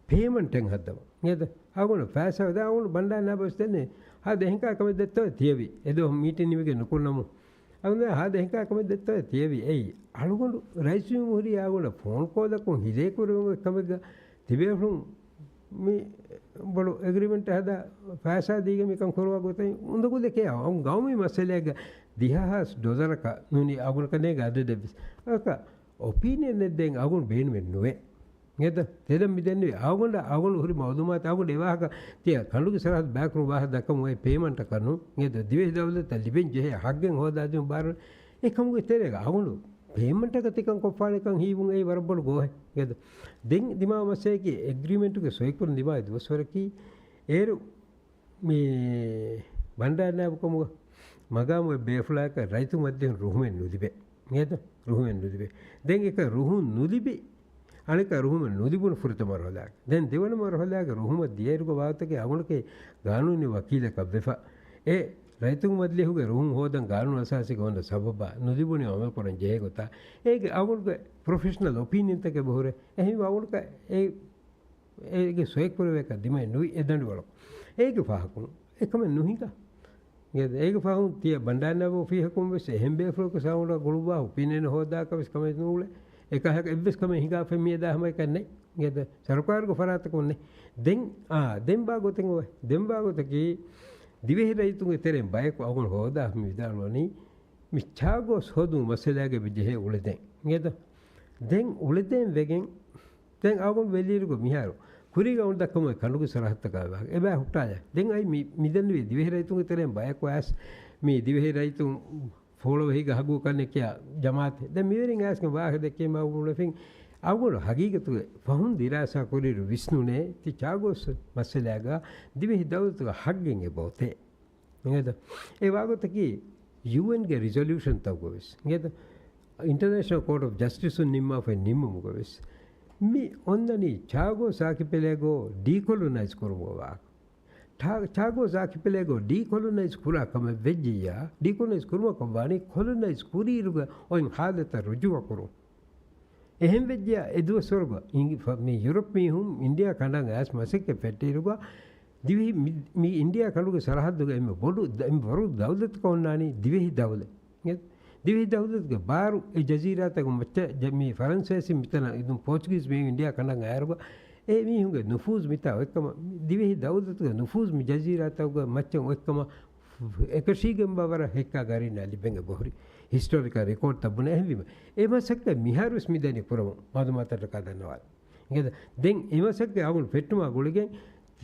ޕޭމަންޓެއް ހައްދަވަން. އިނގޭތަ؟ އަޅުގަނޑު ފައިސާ ދާ އަޅުގަނޑު ބަންޑާރަ ނާއިބު ދެން ހާދަ ހިނގާ ކަމެއް ދެއްތޯ ތިޔަވި. އެދުވަހު މީޓިން ނިމިގެން ނުކުންނަމު. އަޅުގަނޑު ހާދަ ހިނގާ ކަމެއް ދެއްތޯ ތިޔަވި. އެއީ އަޅުގަނޑު ރައީސް ޖުމްހޫރިއްޔާ އަޅުގަނޑަށް ފޯން ކޯލަކުން ހިލޭ ކުރެވުނު ކަމެއްގަ ތިބޭފުޅުން މި ބޮޑު އެގްރިމެންޓް ހަދާ ފައިސާ ދީގެން މިކަން ކުރުވާ ގޮތެއް އުނދަގޫލެކޭ. އަޅުގަނޑު ގައުމީ މައްސަލައެއްގަ ދިހަ ހާސް ޑޮލަރަކަށް ނޫނީ އަޅުގަނޑަކަށް ނޭނގެ އަދަދެއްވެސް. އަކަ އޮޕީނިއަން އެއްދޭން އަޅުގަނޑު ބޭނުމެއް ނުވޭ. އިނގޭތަ؟ ތެދަށް މި ދެންނެވި އަޅުގަނޑަށް، އަޅުގަނޑު ހުރި މައުލޫމާތު އަޅުގަނޑު އެ ވާހަކަ ތިޔަ ކަނޑުގެ ސަރަހައްދު ބައިކުރު ވާހަކަ ދައްކަމުން އޮތް ޕޭމަންޓަކަށް ނޫން. އިނގޭތަ؟ ދިވެހި ދައުލަތަށް ލިބެން ޖެހޭ ހައްގެއް ހޯދާދިނުން ބާރު އެކަމުގެ ތެރޭގަ އަޅުގަނޑު ޕޭމަންޓަކަށް ތިކަން ކޮށްފާނެކަން ހީވުން އެއީ ވަރަށް ބޮޑު ގޯހެއް. އިނގޭތަ؟ ދެން ދިމާވި މައްސަލައަކީ އެގްރިމެންޓުގެ ސޮއިކުރަން ދިމާވި ދުވަސްވަރަކީ އޭރު މި ބަންޑާރަ ނާއިބު ކަމުގަ މަގާމުގެ ބޭފުޅާއަކަށް ރައްޔިތުން މަޖިލީހުން ރުހުމެއް ނުލިބޭ. އިނގޭތަ؟ ރުހުމެއް ނުލިބޭ. ދެން އެކަ ރުހުން ނުލިބި، އަނެކަ ރުހުމެއް ނުލިބުނު ފުރަތަމަ މަރުހަލާގަ. ދެން ދެވަނަ މަރުހަލާގެ ރުހުމަށް ދިޔައިރުގަ ވާގޮތަކީ އަޅުގަނޑަކީ ގާނޫނީ ވަކީލަކަށް ވެފަ. އެ ރައްޔިތުން މަޖިލީހުގެ ރުހުން ހޯދަން ގާނޫނު އަސާސީގަ އޮންނަ ސަބަބާ ނުލިބުނީ އަމަލު ކުރަން ޖެހޭ ގޮތާ. އޭގެ އަޅުގަނޑުގެ ޕްރޮފެޝަނަލް އޮޕީނިއަންތަކެއް އެބަހުރޭ. އެހެންވީމަ އަޅުގަނޑަކަށް އެ އޭގެ ސޮއިކުރެވޭކަށް ދިމައެއް ނުވި އެ ދަނޑިވަޅު. އޭގެ ފާހަގަކުން އެކަމެއް ނުހިނގާ. އޭގެ ފާހަގަކުން ތިޔަ ބަންޑާރަ ނާއިބު އޮފީހަކުން ވެސް އެހެން ބޭފުޅަކު ސާވަނޑަށް ގުޅުއްވާ އޮޕީނިއަން ހޯދާކަށް ވެސް ކަމެއް ނޫޅޭ. އެކަހަލަ އެއްވެސް ކަމެއް ހިނގާފައި މިއަދާ ހަމައެކަން ނެތް. އޭގެ ސަރުކާރުގެ ފަރާތަކުން ނެތް. ދެން، އާ، ދެން ބާ ގޮތެއް އޮވޭ. ދެން ބާ ގޮތަކީ ދިވެހި ރައްޔިތުންގެ ތެރެއިން ބަޔަކު އަޅުގަނޑު ހޯދާ މި ވިދާޅުވަނީ މި ޗާގޯސް ހޯދުމުގެ މައްސަލައިގަ މި ޖެހޭ އުޅެދޭން. އިނގޭތަ؟ ދެން އުޅެދޭން ވެގެން ދެން އަޅުގަނޑު ވެލިއިރުގަ މިހާރު ކުރީގަ އަޅުގަނޑު ދައްކަމުން ކަނޑުގެ ސަރަހައްދަކާ އެބަ ހުއްޓާލާ. ދެން އައި މި، މިދެންނެވި ދިވެހި ރައްޔިތުންގެ ތެރެއިން ބަޔަކު އައިސް މި ދިވެހި ރައްޔިތުން ފޯޅަވަހީގަ ހަގު ކަންނެ ކިޔާ ޖަމާއަތެއް. ދެން މިވެރިން އައިސްގެން ވާހަކަ ދެއްކީމަ އަޅުގަނޑު އެފިން އަޅުގަނޑު ހަގީގަތުގެ ފަހުން ދިރާސާ ކުރިއިރު ވިސްނުނޭ ތި ޗާގޯސް މައްސަލާގަ ދިވެހި ދައުލަތުގެ ހައްގެއް އެބައޮތޭ. އިނގޭތަ؟ އެ ވާގޮތަކީ ޔޫއެންގެ ރިޒޮލޫޝަންތަކުގަ ވެސް، އިނގޭތަ؟ އިންޓަރނޭޝަނަލް ކޯޓް އޮފް ޖަސްޓިސުން ނިންމާފައި ނިންމުމުގަ ވެސް މި އޮންނަނީ ޗާގޯސް އާކިޕެލޭގޯ ޑީކޮލޮނައިޒް ކުރުމުގެ ވާހަކަ. ޗާ-، ޗާގޯސް އާކިޕެލޭގޯ ޑީކޮލޮނައިޒް ކުރާ ކަމަށް ވެއްޖިއްޔާ، ޑީކޮލޮނައިޒް ކުރުމަކަށް ވާނީ ކޮލޮނައިޒް ކުރިއިރުގަ އޮތް ހާލަތަށް ރުޖޫޢަ ކުރުން. އެހެން ވެއްޖެޔާ އެ ދުވަސްވަރުގަ އިނގި-، ފަ-، މި ޔޫރަޕް މީހުން އިންޑިއާ ކަނޑަށް އައިސް މަސައްކަތް ފެއްޓިއިރުގަ ދިވެހި މި-، މި އިންޑިއާ ކަނޑުގެ ސަރަހައްދުގަ އެންމެ ބޮޑު ދަ-، އެންމެ ވަރު ދައުލަތަކަށް އޮންނާނީ ދިވެހި ދައުލަތް. ދިވެހި ދައުލަތުގެ ބާރު އެ ޖަޒީރާތަކުން މައްޗަށް ޖަ-، މި ފަރަންސޭސިން މިތަނަށް އިދުން ޕޯޗުގީޒް މީހުން އިންޑިއާ ކަނޑަށް އައިރުގަ އެ މީހުންގެ ނުފޫޒު މިތާ އޮތްކަމަށް، ދިވެހި ދައުލަތުގެ ނުފޫޒު މި ޖަޒީރާތަކުގެ މައްޗަށް އޮތްކަމަށް އެކަށީގެން ބާވަރަށް ހެއްކާ ގަރީންނާ ލިބެން އެބަހުރި ހިސްޓޯރިކަލް ރެކޯޑްތައް ބުނެ. އެހެންވީމަ، އެ މަސައްކަތް މިހާރުވެސް މިދަނީ ކުރަމުން މައުލޫމާތަށްޓަކާ ދަންނަވާލި. އިނގޭތަ؟ ދެން އެ މަސައްކަތް އަޅުގަނޑު ފެއްޓުމާ ގުޅިގެން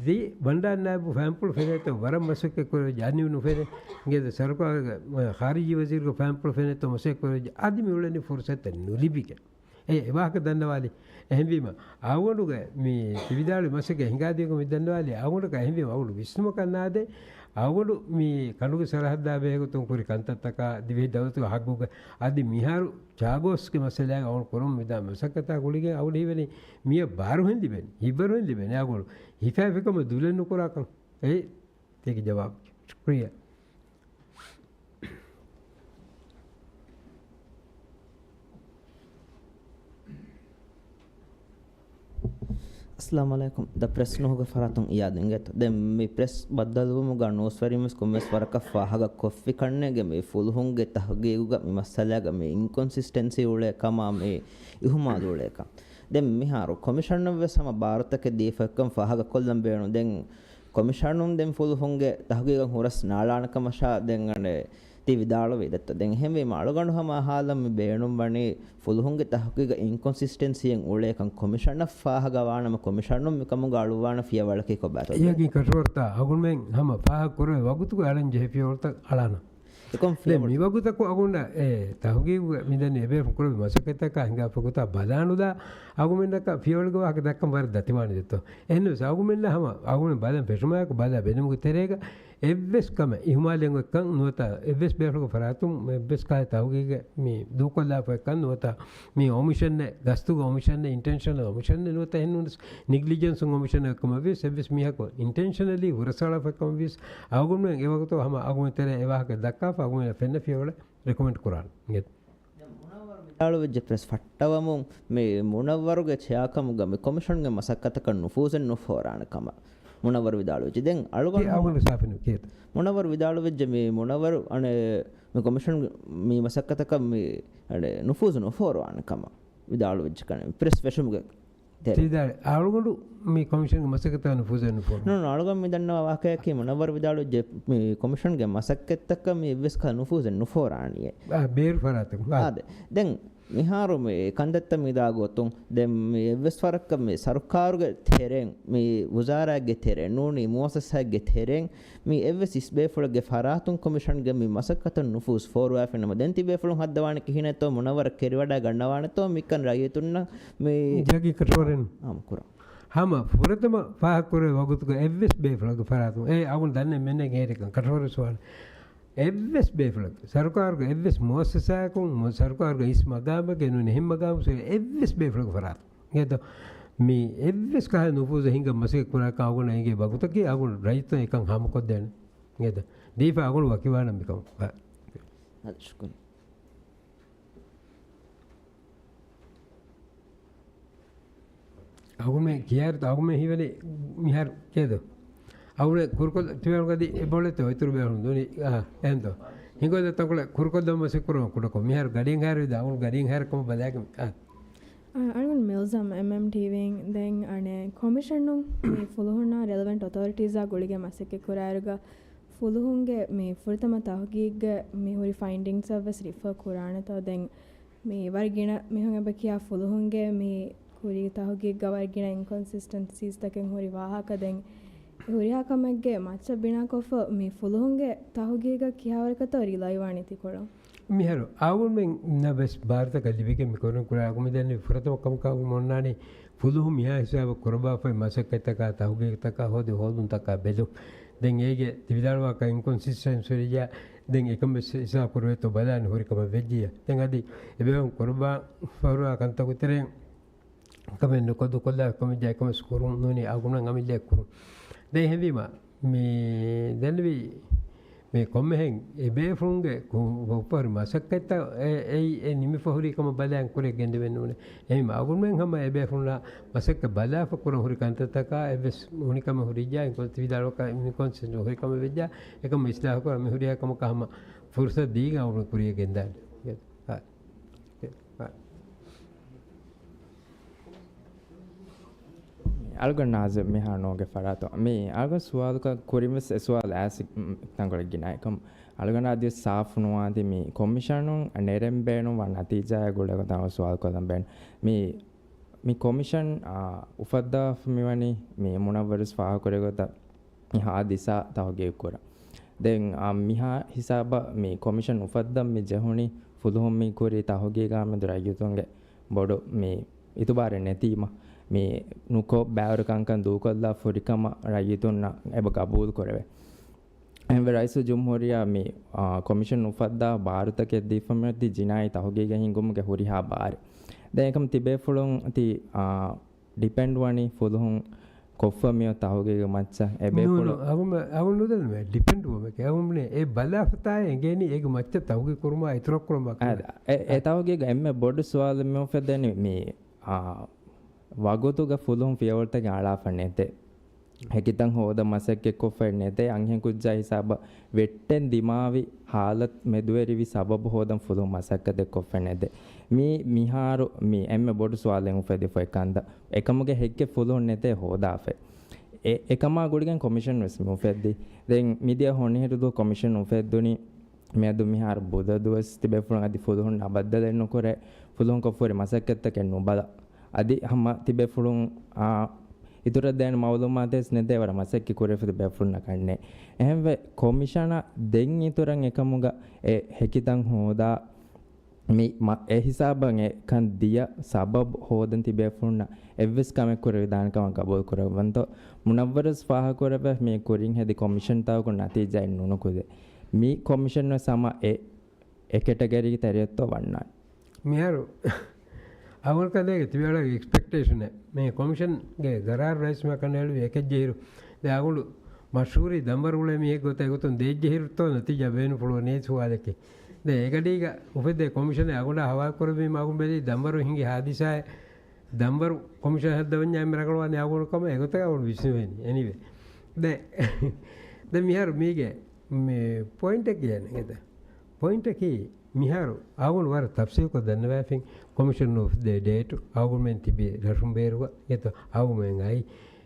ތި ބަންޑާރަ ނާއިބު ފާމްޕުޅު ފެނޭތޯ ވަރަށް މަސައްކަތް ކުރެވިއްޖެ އަންނިވި ނުފެނޭ. އިނގޭތަ؟ ސަރުކާރުގެ ޚާރިޖީ ވަޒީރުގެ ފާމްޕުޅު ފެނޭތޯ މަސައްކަތް ކުރެވިއްޖެ އަދި މި އުޅެނީ ފުރުސަތެއް ނުލިބިގެން. އެ، އެ ވާހަކަ ދަންނަވާލި. އެހެންވީމަ، އަޅުގަނޑުގެ މި ތި ވިދާޅުވި މަސައްކަތް ހިނގާދިޔަކަށް މި ދަންނަވާލި. އަޅުގަނޑަކަށް އެހެންވީމަ، އަޅުގަނޑު ވިސްނުމަކަށް ނާދޭ. އަޅުގަނޑު މި ކަނޑުގެ ސަރަހައްދާ ބެހޭގޮތުން ކުރި ކަންތައްތަކާ، ދިވެހި ދައުލަތުގެ ހައްގުގަ އަދި މިހާރު ޗާގޯސްގެ މައްސަލާގަ އަޅުގަނޑު ކުރަމުން މިދާ މަސައްކަތާ ގުޅިގެން އަޅުގަނޑު ހީވަނީ މިއަށް ބާރުހެން ލިބެނީ، ހިތްވަރުހެން ލިބެނީ. އަޅުގަނޑު ހިފާފިކަމަށް ދުލެއް ނުކުރާކަން. އެއީ ތޭގެ ޖަވާބު. ޝުކުރިއްޔާ. އައްސަލާމު ޢަލައިކުމް. ދަ ޕްރެސް ނޫހުގެ ފަރާތުން އިޔާދު އިނގޭތޯ. ދެން މި ޕްރެސް ބައްދަލުވުމުގަ ނޫސްވެރިން ވެސް ކޮންމެސް ވަރަކަށް ފާހަގަ ކޮށްފި ކަންނޭނގެ މި ފުލުހުންގެ ތަހުގީގުގަ މި މައްސަލާގަ މި އިންކޮންސިސްޓެންސީ އުޅޭ ކަމާ މި އިހުމާލު އުޅޭ ކަން. ދެން މިހާރު ކޮމިޝަނަށް ވެސް ހަމަ ބާރުތަކެއް ދީފައިކަން ފާހަގަ ކޮށްލަން ބޭނުން. ދެން ކޮމިޝަނުން ދެން ފުލުހުންގެ ތަހުގީގަށް ހުރަސް ނާޅާނެ ކަމަށާ ދެން އަނެއް ތި ވިދާޅުވީ ދެއްތޯ. ދެން އެހެންވީމަ އަޅުގަނޑު ހަމަ ހާލަށް މި ބޭނުންވަނީ ފުލުހުންގެ ތަހުގީގަށް އިންކޮންސިސްޓެންސީއެއް އުޅޭކަން ކޮމިޝަނަށް ފާހަގަ ވާނަމަ ކޮމިޝަނުން މިކަމުގަ އަޅުއްވާނެ ފިޔަވަޅަކީ ކޮބާތޯ؟ އެއަކީ ކަށަވަރުތައް އަގުންމެން ހަމަ ފާހަގަ ކުރެވޭ ވަގުތުގަ އަޅަން ޖެހޭ ފިޔަވަޅުތައް އަޅާނަ. އެކަން ދެން ފިޔަވަޅު. މި ވަގުތަކު އަގުންނަށް އެ ތަހުގީގުގެ މިދަނީ އެބޭފުން ކުރެވި މަސައްކަތްތަކާ ހިނގާފަ ގޮތާ ބަލާނުލާ އަގުމެންނަކަށް ފިޔަވަޅުގެ ވާހަކަ ދައްކަން ވަރަށް ދަތިވާނެ ދެއްތޯ. އެހެންވެސް އަގުމެންނަށް ހަމަ އަގުމެން ބަލަން ފެށުމާއެކު ބަލާ ބެލުމުގެ ތެރޭގަ އެއްވެސް ކަމެއް އިހުމާލެއް އޮތްކަން ނުވަތަ އެއްވެސް ބޭފުޅުގެ ފަރާތުން އެއްވެސް ކަހަލަ ތަހުގީގެއް މި ދޫކޮށްލާފައިކަން ނުވަތަ މި އޮމިޝަންއެއް، ގަސްތުގެ އޮމިޝަންއެއް، އިންޓެންޝަނަލް އޮމިޝަންއެއް ނުވަތަ އެހެން ނޫނަސް ނިގްލިޖެންސުން އޮމިޝަންއެއް ކަމަށް ވިޔަސް އެއްވެސް މީހަކު އިންޓެންޝަނަލީ ހުރަސްއަޅާފައިކަމަށް ވިޔަސް އަޅުގަނޑުމެން އެވަގުތު ހަމަ އަގުމެން ތެރޭ އެ ވާހަކަ ދައްކާފަ އަގުމެން ފެންނަ ފިޔަވަޅެއް ރެކޮމެންޑް ކުރާނެ. ވިދާޅުވެއްޖެ ޕްރެސް ފައްޓަވަމުން މި މުނައްވަރުގެ ޗެއާކަމުގަ މި ކޮމިޝަންގެ މަސައްކަތަކަށް ނުފޫޒެއް ނުފޯރާނެ ކަމަށް މުނައްވަރު ވިދާޅުވެއްޖެ. ދެން އަޅުގަނޑު ކި އަޅުގަނޑު ސާފިނު ކިޔޭތަ؟ މުނައްވަރު ވިދާޅުވެއްޖެ މި މުނައްވަރު އަނެއް މި ކޮމިޝަން މި މަސައްކަތަކަށް މި އަނެއް ނުފޫޒު ނުފޯރުވާނެ ކަމަށް ވިދާޅުވެއްޖެ ކަނެ ޕްރެސް ފެށުމުގެ ތެރޭ. ތިދާ އަޅުގަނޑު މި ކޮމިޝަންގެ މަސައްކަތަށް ނުފޫޒެއް ނުފޯރު. ނޫން، އަޅުގަނޑު މި ދަންނަވާ ވާހަކަޔަކީ މުނައްވަރު ވިދާޅުވެއްޖެ މި ކޮމިޝަންގެ މަސައްކަތްތަކަށް މި އެއްވެސް ކަހަލަ ނުފޫޒެއް ނުފޯރާނީއޭ. އާ، ބޭރު ފަރާތަކުން. އާ. އާދެ. ދެން މިހާރު މި ކަންތައްތައް މި ދާ ގޮތުން ދެން މި އެއްވެސް ވަރަކަށް މި ސަރުކާރުގެ ތެރެއިން، މި ވުޒާރާގެ ތެރެއިން ނޫނީ މުއައްސަސާގެ ތެރެއިން މި އެއްވެސް އިސްބޭފުޅެއްގެ ފަރާތުން ކޮމިޝަންގެ މި މަސައްކަތަށް ނުފޫޒު ފޯރުވާފިނަމަ، ދެން ތިބޭފުޅުން ހައްދަވާނެ ކިހިނެއްތޯ މުނައްވަރަށް ކެރިވަޑައި ގަންނަވާނެތޯ މިކަން ރައްޔިތުންނަށް މި ޖަގީ ކަށަވަރެއް ނާމުކުރަން. ހަމަ ފުރަތަމަ ފާހަގަކުރެވޭ ވަގުތުގަ އެއްވެސް ބޭފުޅަކު ފަރާތުން އެ އަގުން ދަންނެ މެންނެ ގޭރިކަން ކަށަވަރު ސުވާލު. އެއްވެސް ބޭފުޅަކު ސަރުކާރުގެ އެއްވެސް މުއައްސަސާއަކުން މު-، ސަރުކާރުގެ އިސް މަގާމެއްގެ ނޫން އެހެން މަގާމު ސުވާލު އެއްވެސް ބޭފުޅަކު ފަރާތުން. އިނގޭތޯ؟ މި އެއްވެސް ކަހަލަ ނުފޫޒެއް ހިނގަ މަސައްކަތް ކުރާކަށް އަގުން އެނގޭ ވަގުތަކީ އަގުން ރައްޔިތުން އެކަން ހާމަކޮށްދޭނެ. އިނގޭތޯ؟ ދީފަ އަގުން ވަކިވާނަން މިކަމަށް. އާ، ޝުކުރިއްޔާ. އަގުމެ ކިޔާރުތަ އަގުމެ ހީވަނީ މިހާރު ކޭދޯ؟ އަގުމެ ކުރުކޮށް ތިބޭނުގަދި އެބޮޅެތޯ އިތުރު ބޭހުން ދުނި އެހެންތޯ؟ ހިނގޮދަ ތަންކޮޅެ ކުރުކޮށްދަމަ މަސައްކަތް ކުރުމަށް ކުޑަކޮށް މިހާރު ގަޑިއެއް ހާއިރުވިދާ އަގުން ގަޑިއެއް ހާއިރު ކަމަށް ބަލާގެން. އާ. އަ-، އަޅުގަނޑު މިލްޒަމް އެމްއެމް ޓީވީން ދެން އަނެއް ކޮމިޝަނުން މި ފުލުހުންނާ ރެލެވެންޓް އޮތޯރިޓީޒާ ގުޅިގެން މަސައްކަތް ކުރާއިރުގަ ފުލުހުންގެ މި ފުރަތަމަ ތަހުގީގްގެ މި ހުރި ފައިންޑިންގްސް އަށް ވެސް ރިފަރ ކުރާނެތޯ؟ ދެން މި ވަރަށް ގިނަ މީހުން އެބަ ކިޔާ ފުލުހުންގެ މި ކުރީ ތަހުގީގްގަ ވަރަށް ގިނަ އިންކޮންސިސްޓެންސީސްތަކެއް ހުރި ވާހަކަ ދެން ހުރިހާ ކަމެއްގެ މައްޗަށް ބިނާކޮށްފަ މި ފުލުހުންގެ ތަހުގީގަށް ކިހާވަރަކަށްތޯ ރިލައިވާނީ ތިކޮޅުން؟ މިހާރު އަޅުގަނޑުމެންނަށް ވެސް ބާރުތަކަށް ލިބިގެން މި ކުރަން ކުރާ އަގުމެ ދެން ފުރަތަމަ ކަމަކަށް އޮންނާނީ ފުލުހުން މިހާ ހިސާބަށް ކުރައްވާފައި މަސައްކަތްތަކާ ތަހުގީގުތަކާ ހޯދި ހޯދުންތަކާ ބެލުން. ދެން އޭގެ ތިވިދާޅުވާކަށް އިންކޮންސިސްޓެންސް ހުރިއްޔާ ދެން އެކަން ވެސް ހިސާބު ކުރެވޭތޯ ބަލާން ހުރި ކަމަށް ވެއްޖިއްޔާ. ދެން އަދި އެބޭފުޅުން ކުރައްވާ ފަހުރާ ކަންތަކުގެ ތެރެއިން ކަމެއް ނުކޮށް ދޫކޮށްލާ ކަމެއްޖާ އެކަން ވެސް ކުރުން ނޫނީ އަގުނަން އަމިއްލައަށް ކުރުން. ދެން އެހެންވީމަ މި ދެންނެވި މި ކޮންމެހެން އެބޭފުޅުންގެ ކު-، ކޮށްފަހުރި މަސައްކަތްތައް އެ-، އެއީ އެ ނިމިފަހުރި ކަމަށް ބަލާން ކުރެ ގެންދެވެން ނޫނޭ. އެހެން އަގުންމެން ހަމަ އެބޭފުޅުންނާ މަސައްކަތް ބަލާފަ ކުރަން ހުރި ކަންތައްތަކާ އެއްވެސް ހުނިކަމެއް ހުރިއްޖާ އިންކޮން ތިވިދާޅުވާކަށް އިންކޮންސިސްޓެންޓް ހުރި ކަމެއް ވެއްޖާ އެކަމަށް އިސްލާހު ކުރަން މި ހުރިހާ ކަމަކަށް ހަމަ ފުރުސަތު ދީގެން އަގުން ކުރިޔަށް ގެންދާނެ. އާ. އަޅުގަނޑު ނާޒިމް މިހާރު ނޯގެ ފަރާތު. މި އަޅުގަނޑު ސުވާލުކަ-، ކުރިން ވެސް އެ ސުވާލު އައިސް، މް، ތަންކޮޅެއް ގިނަ އެކަމް. އަޅުގަނޑާ އަދިވެސް ސާފު ނުވާތީ މި ކޮމިޝަނުން ނެރެން ބޭނުންވާ ނަތީޖާއާ ގުޅޭ ގޮތަށް ސުވާލު ކޮށްލަން ބޭނުން. މި، މި ކޮމިޝަން، އާ، އުފައްދާފަ މިވަނީ މި މުނައްވަރު ވެސް ފާހަގަކުރޭ ގޮތަށް މި ހާދިސާ ތަހުގީގު ކުރަން. ދެން، އާ، މިހާ ހިސާބަށް މި ކޮމިޝަން އުފައްދަން މި ޖެހުނީ ފުލުހުން މި ކުރީ ތަހުގީގާ މެދު ރައްޔިތުންގެ ބޮޑު މި އިތުބާރެއް ނެތީމަ، މި ނުކޮށް ބައިވަރު ކަންކަން ދޫކޮށްލާ ފުރިކަމަށް ރައްޔިތުންނަށް އެބަ ގަބޫލު ކުރެވޭ. އެހެންވެ، ރައީސުލްޖުމްހޫރިއްޔާ މި، އާ، ކޮމިޝަން އުފައްދާ ބާރުތަކެއް ދީފަ މިއޮތީ ޖިނާއީ ތަހުގީގެއް ހިންގުމުގެ ހުރިހާ ބާރެއް. ދެން އެކަމް ތިބޭފުޅުން ތި، އާ، ޑިޕެންޑް ވަނީ ފުލުހުން ކޮށްފަ މިއޮތް ތަހުގީގު މައްޗަށް އެބޭފުޅު. ނޫނު، އަހުމެ-، އަހުމެ ނުދަންނަވޭ ޑިޕެންޑް ވުމެކޭ. އަހުމެ އެ ބަލާފަތާ އެނގޭނީ އޭގެ މައްޗަށް ތަހުގީގު ކުރުމާ އިތުރަށް ކުރުމާ އަ-، ކަމެއް. އެ، އެ ތަހުގީގު އެންމެ ބޮޑު ސުވާލެއް މި އުފެދެނީ މި، އާ، ވަގުތުގަ ފުލުހުން ފިޔަވަޅުތަކެއް އަޅާފަ ނެތޭ. ހެކިތަން ހޯދަން މަސައްކަތްކޮށްފައެއް ނެތޭ. އަންހެން ކުއްޖާ ހިސާބަށް ވެއްޓެން ދިމާވި ހާލަތު މެދުވެރިވި ސަބަބު ހޯދަން ފުލުހުން މަސައްކަތެއް ކޮށްފަ ނެތޭ. މީ މިހާރު މި އެންމެ ބޮޑު ސުވާލެއް އުފެދިފައި ކަންތައް. އެކަމުގެ ހެއްކެއް ފުލުހުން ނެތޭ ހޯދާފައި. އެ، އެކަމާ ގުޅިގެން ކޮމިޝަން ވެސް މި އުފެއްދި. ދެން މިދިޔަ ހޮނިހިރު ދުވަހު ކޮމިޝަން އުފެއްދުނީ. މިއަދު މިހާރު ބުދަ ދުވަސް ތިބޭފުޅުން އަދި ފުލުހުންނާ ބައްދަލެއް ނުކުރޭ، ފުލުހުން ކޮށްފަހުރި މަސައްކަތްތަކެއް ނުބަލާ. އަދި ހަމަ ތިބޭފުޅުން، އާ، އިތުރަށް ދޭން މައުލޫމާތެއް ވެސް ނެތޭ ވަރަށް މަސައްކަތް ކުރެފަ ތިބޭފުޅުންނަށް ކަންނޭ. އެހެންވެ، ކޮމިޝަނަށް ދެން އިތުރަށް އެކަމުގަ އެ ހެކިތަން ހޯދާ، މި މަ-، އެ ހިސާބަށް އެ ކަން ދިޔަ ސަބަބު ހޯދަން ތިބޭފުޅުންނަށް އެއްވެސް ކަމެއް ކުރެވިދާނެ ކަމަށް ގަބޫލު ކުރައްވަންތޯ؟ މުނައްވަރުވެސް ފާހަގަކުރެއްވި މި ކުރިން ހެދި ކޮމިޝަންތަކުން ނަތީޖާއެއް ނުނުކުތޭ. މި ކޮމިޝަން ވެސް ހަމަ އެ، އެ ކެޓަގަރީގެ ތެރެއަށްތޯ ވަންނާނެ. މިހާރު އަވަން ކަލޭގެ ތިބޭފުޅުންގެ އެކްސްޕެކްޓޭޝަނެއް މި ކޮމިޝަންގެ ގަރާރު ރައީސް މާ ކަނޑައެޅުވި އެކައްޖެހިރު ދެ އަގުނޑު މަޝްހޫރީ ދަންވަރު އުޅޭ މީހެއް ގޮތަށް އެގޮތުން ދޭއްޖެހިރުތޯ ނަތީޖާ ބޭނުންފުޅުވަނީ ސުވާލެކޭ. ދެ އެގަޑީގަ އުފެއްދޭ ކޮމިޝަނެއް އަގުނޑާ ހަވާލު ކުރެއްވީމަ އަގުން ބެލީ ދަންވަރު ހިނގި ހާދިސާއެއް ދަންވަރު ކޮމިޝަން ހައްދަވަންޏާ އެންމެ ރަނގަޅުވާނީ އަގުނޑު ކަމަށް އެގޮތަށް އަގުނޑު ވިސްނުވޭނީ. އެނީވޭ. ދެ، ދެ މިހާރު މީގެ މި ޕޮއިންޓެއް ގެން އެދަ. ޕޮއިންޓަކީ މިހާރު އަގުނޑު ވަރަށް ތަފްސީލްކޮށް ދަންނަވާފިން ކޮމިޝަން އޮފް ދެ ޑޭޓު އަގުންމެން ތިބި ރަށުން ބޭރުގަ އެތަ އަގުމެން އައި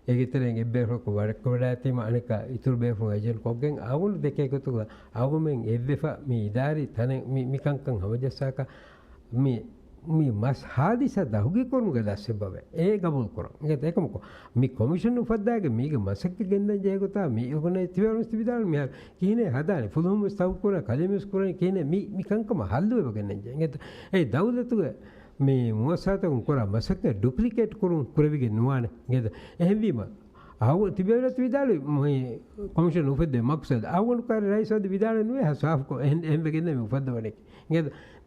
އޭގެ ތެރެއިން އެއްބޭފުޅަކު ވަޑައްކަވަޑާތީމަ އަނެއްކާ އިތުރު ބޭފުޅުން އެޖެންޓް ކޮށްގެން އަގުނޑު ދެކޭ ގޮތުގަ އަގުމެން އެއްވެފަ މި އިދާރީ ތަނެއް މި، މި ކަންކަން ހަމަޖައްސާކަށް މި، މި މަސް ހާދިސާ ތަހުގީގު ކުރުމުގެ ދަސް އެއްބަވޭ. އޭ ގަބޫލު ކުރަން. އެކަމަކު މި ކޮމިޝަން އުފައްދާގެ މީގެ މަސައްކަތް ގެންދަން ޖެހޭ ގޮތާ މި އުގަނެ ތިބޭފުޅުން ވިދާޅު މިހާރު ކިހިނެއް ހަދާނެ، ފުލުހުން ވެސް ތަހުގީގު ކުރާ، ކަލޭމެން ވެސް ކުރަނީ ކިހިނެއް މި، މި ކަންކަމަށް ހައްލު އެބަ ގެންނަން ޖެހޭ. އެ ދައުލަތުގެ މި މުއައްސަސާތަކުން ކުރާ މަސައްކަތް ޑުޕްލިކޭޓް ކުރުން ކުރެވިގެން ނުވާނެ. އެހެންވީމަ، އަހު-، ތިބޭފުޅުން ވިދާޅުވި މު-، ކޮމިޝަން އުފެއްދޭ މަޤްޞަދު. އަހުގަނޑު ކާރި ރައީސް ވަދެ ވިދާޅުވެ ނުވޭ ހަ ސާފުކޮށް. އެހެން، އެހެން ވެގެން މި އުފައްދަވަނީ.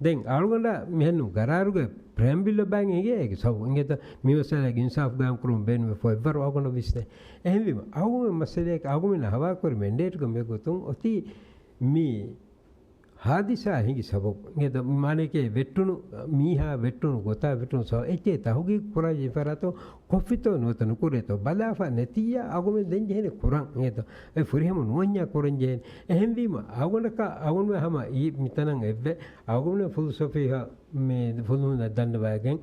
ދެން އަޅުގަނޑަށް މިހެން ގަރާރުގެ ޕްރިއެމްބަލް ބައިން އެނގޭ އޭގެ ސަބަބު. އިނގޭތަ މި މައްސަލައިގެ އިންސާފު ގާއިމް ކުރުމަށް ބޭނުމެއް ފޯ އެއްވަރު އަޅުގަނޑަށް ވިސްނޭ. އެހެންވީމަ، އަހުގަނޑު މައްސަލައެއް އަހުގަނޑު ހަވާލުކުރި މެންޑޭޓުގެ މި ގޮތުން އޮތީ މި ހާދިސާ ހިނގި ސަބަބު. އެ ދަ-، މާނައެކޭ ވެއްޓުނު، މީހާ ވެއްޓުނު ގޮތާ ވެއްޓުނު ސަބަބު. އެއްޗެއް ތަހުގީގު ކުރާ ޖެހިފަ ރަތޯ ކޮށްފިތޯ ނުވަތަ ނުކުރޭތޯ ބަލާފަ ނެތިއްޔާ އަގުމެން ދެން ޖެހޭނެ ކުރަން. އެ ދަ-، އެ ފުރިހަމަ ނުވަންޏާ ކުރަން ޖެހޭނެ. އެހެންވީމަ، އަގުނަކަށް އަގުންވެ ހަމަ އީ މިތަނަށް އެއްވެ އަގުންވެ ފުލުސަފީހަ މި ފުލުހުން ދަންނަވައިގެން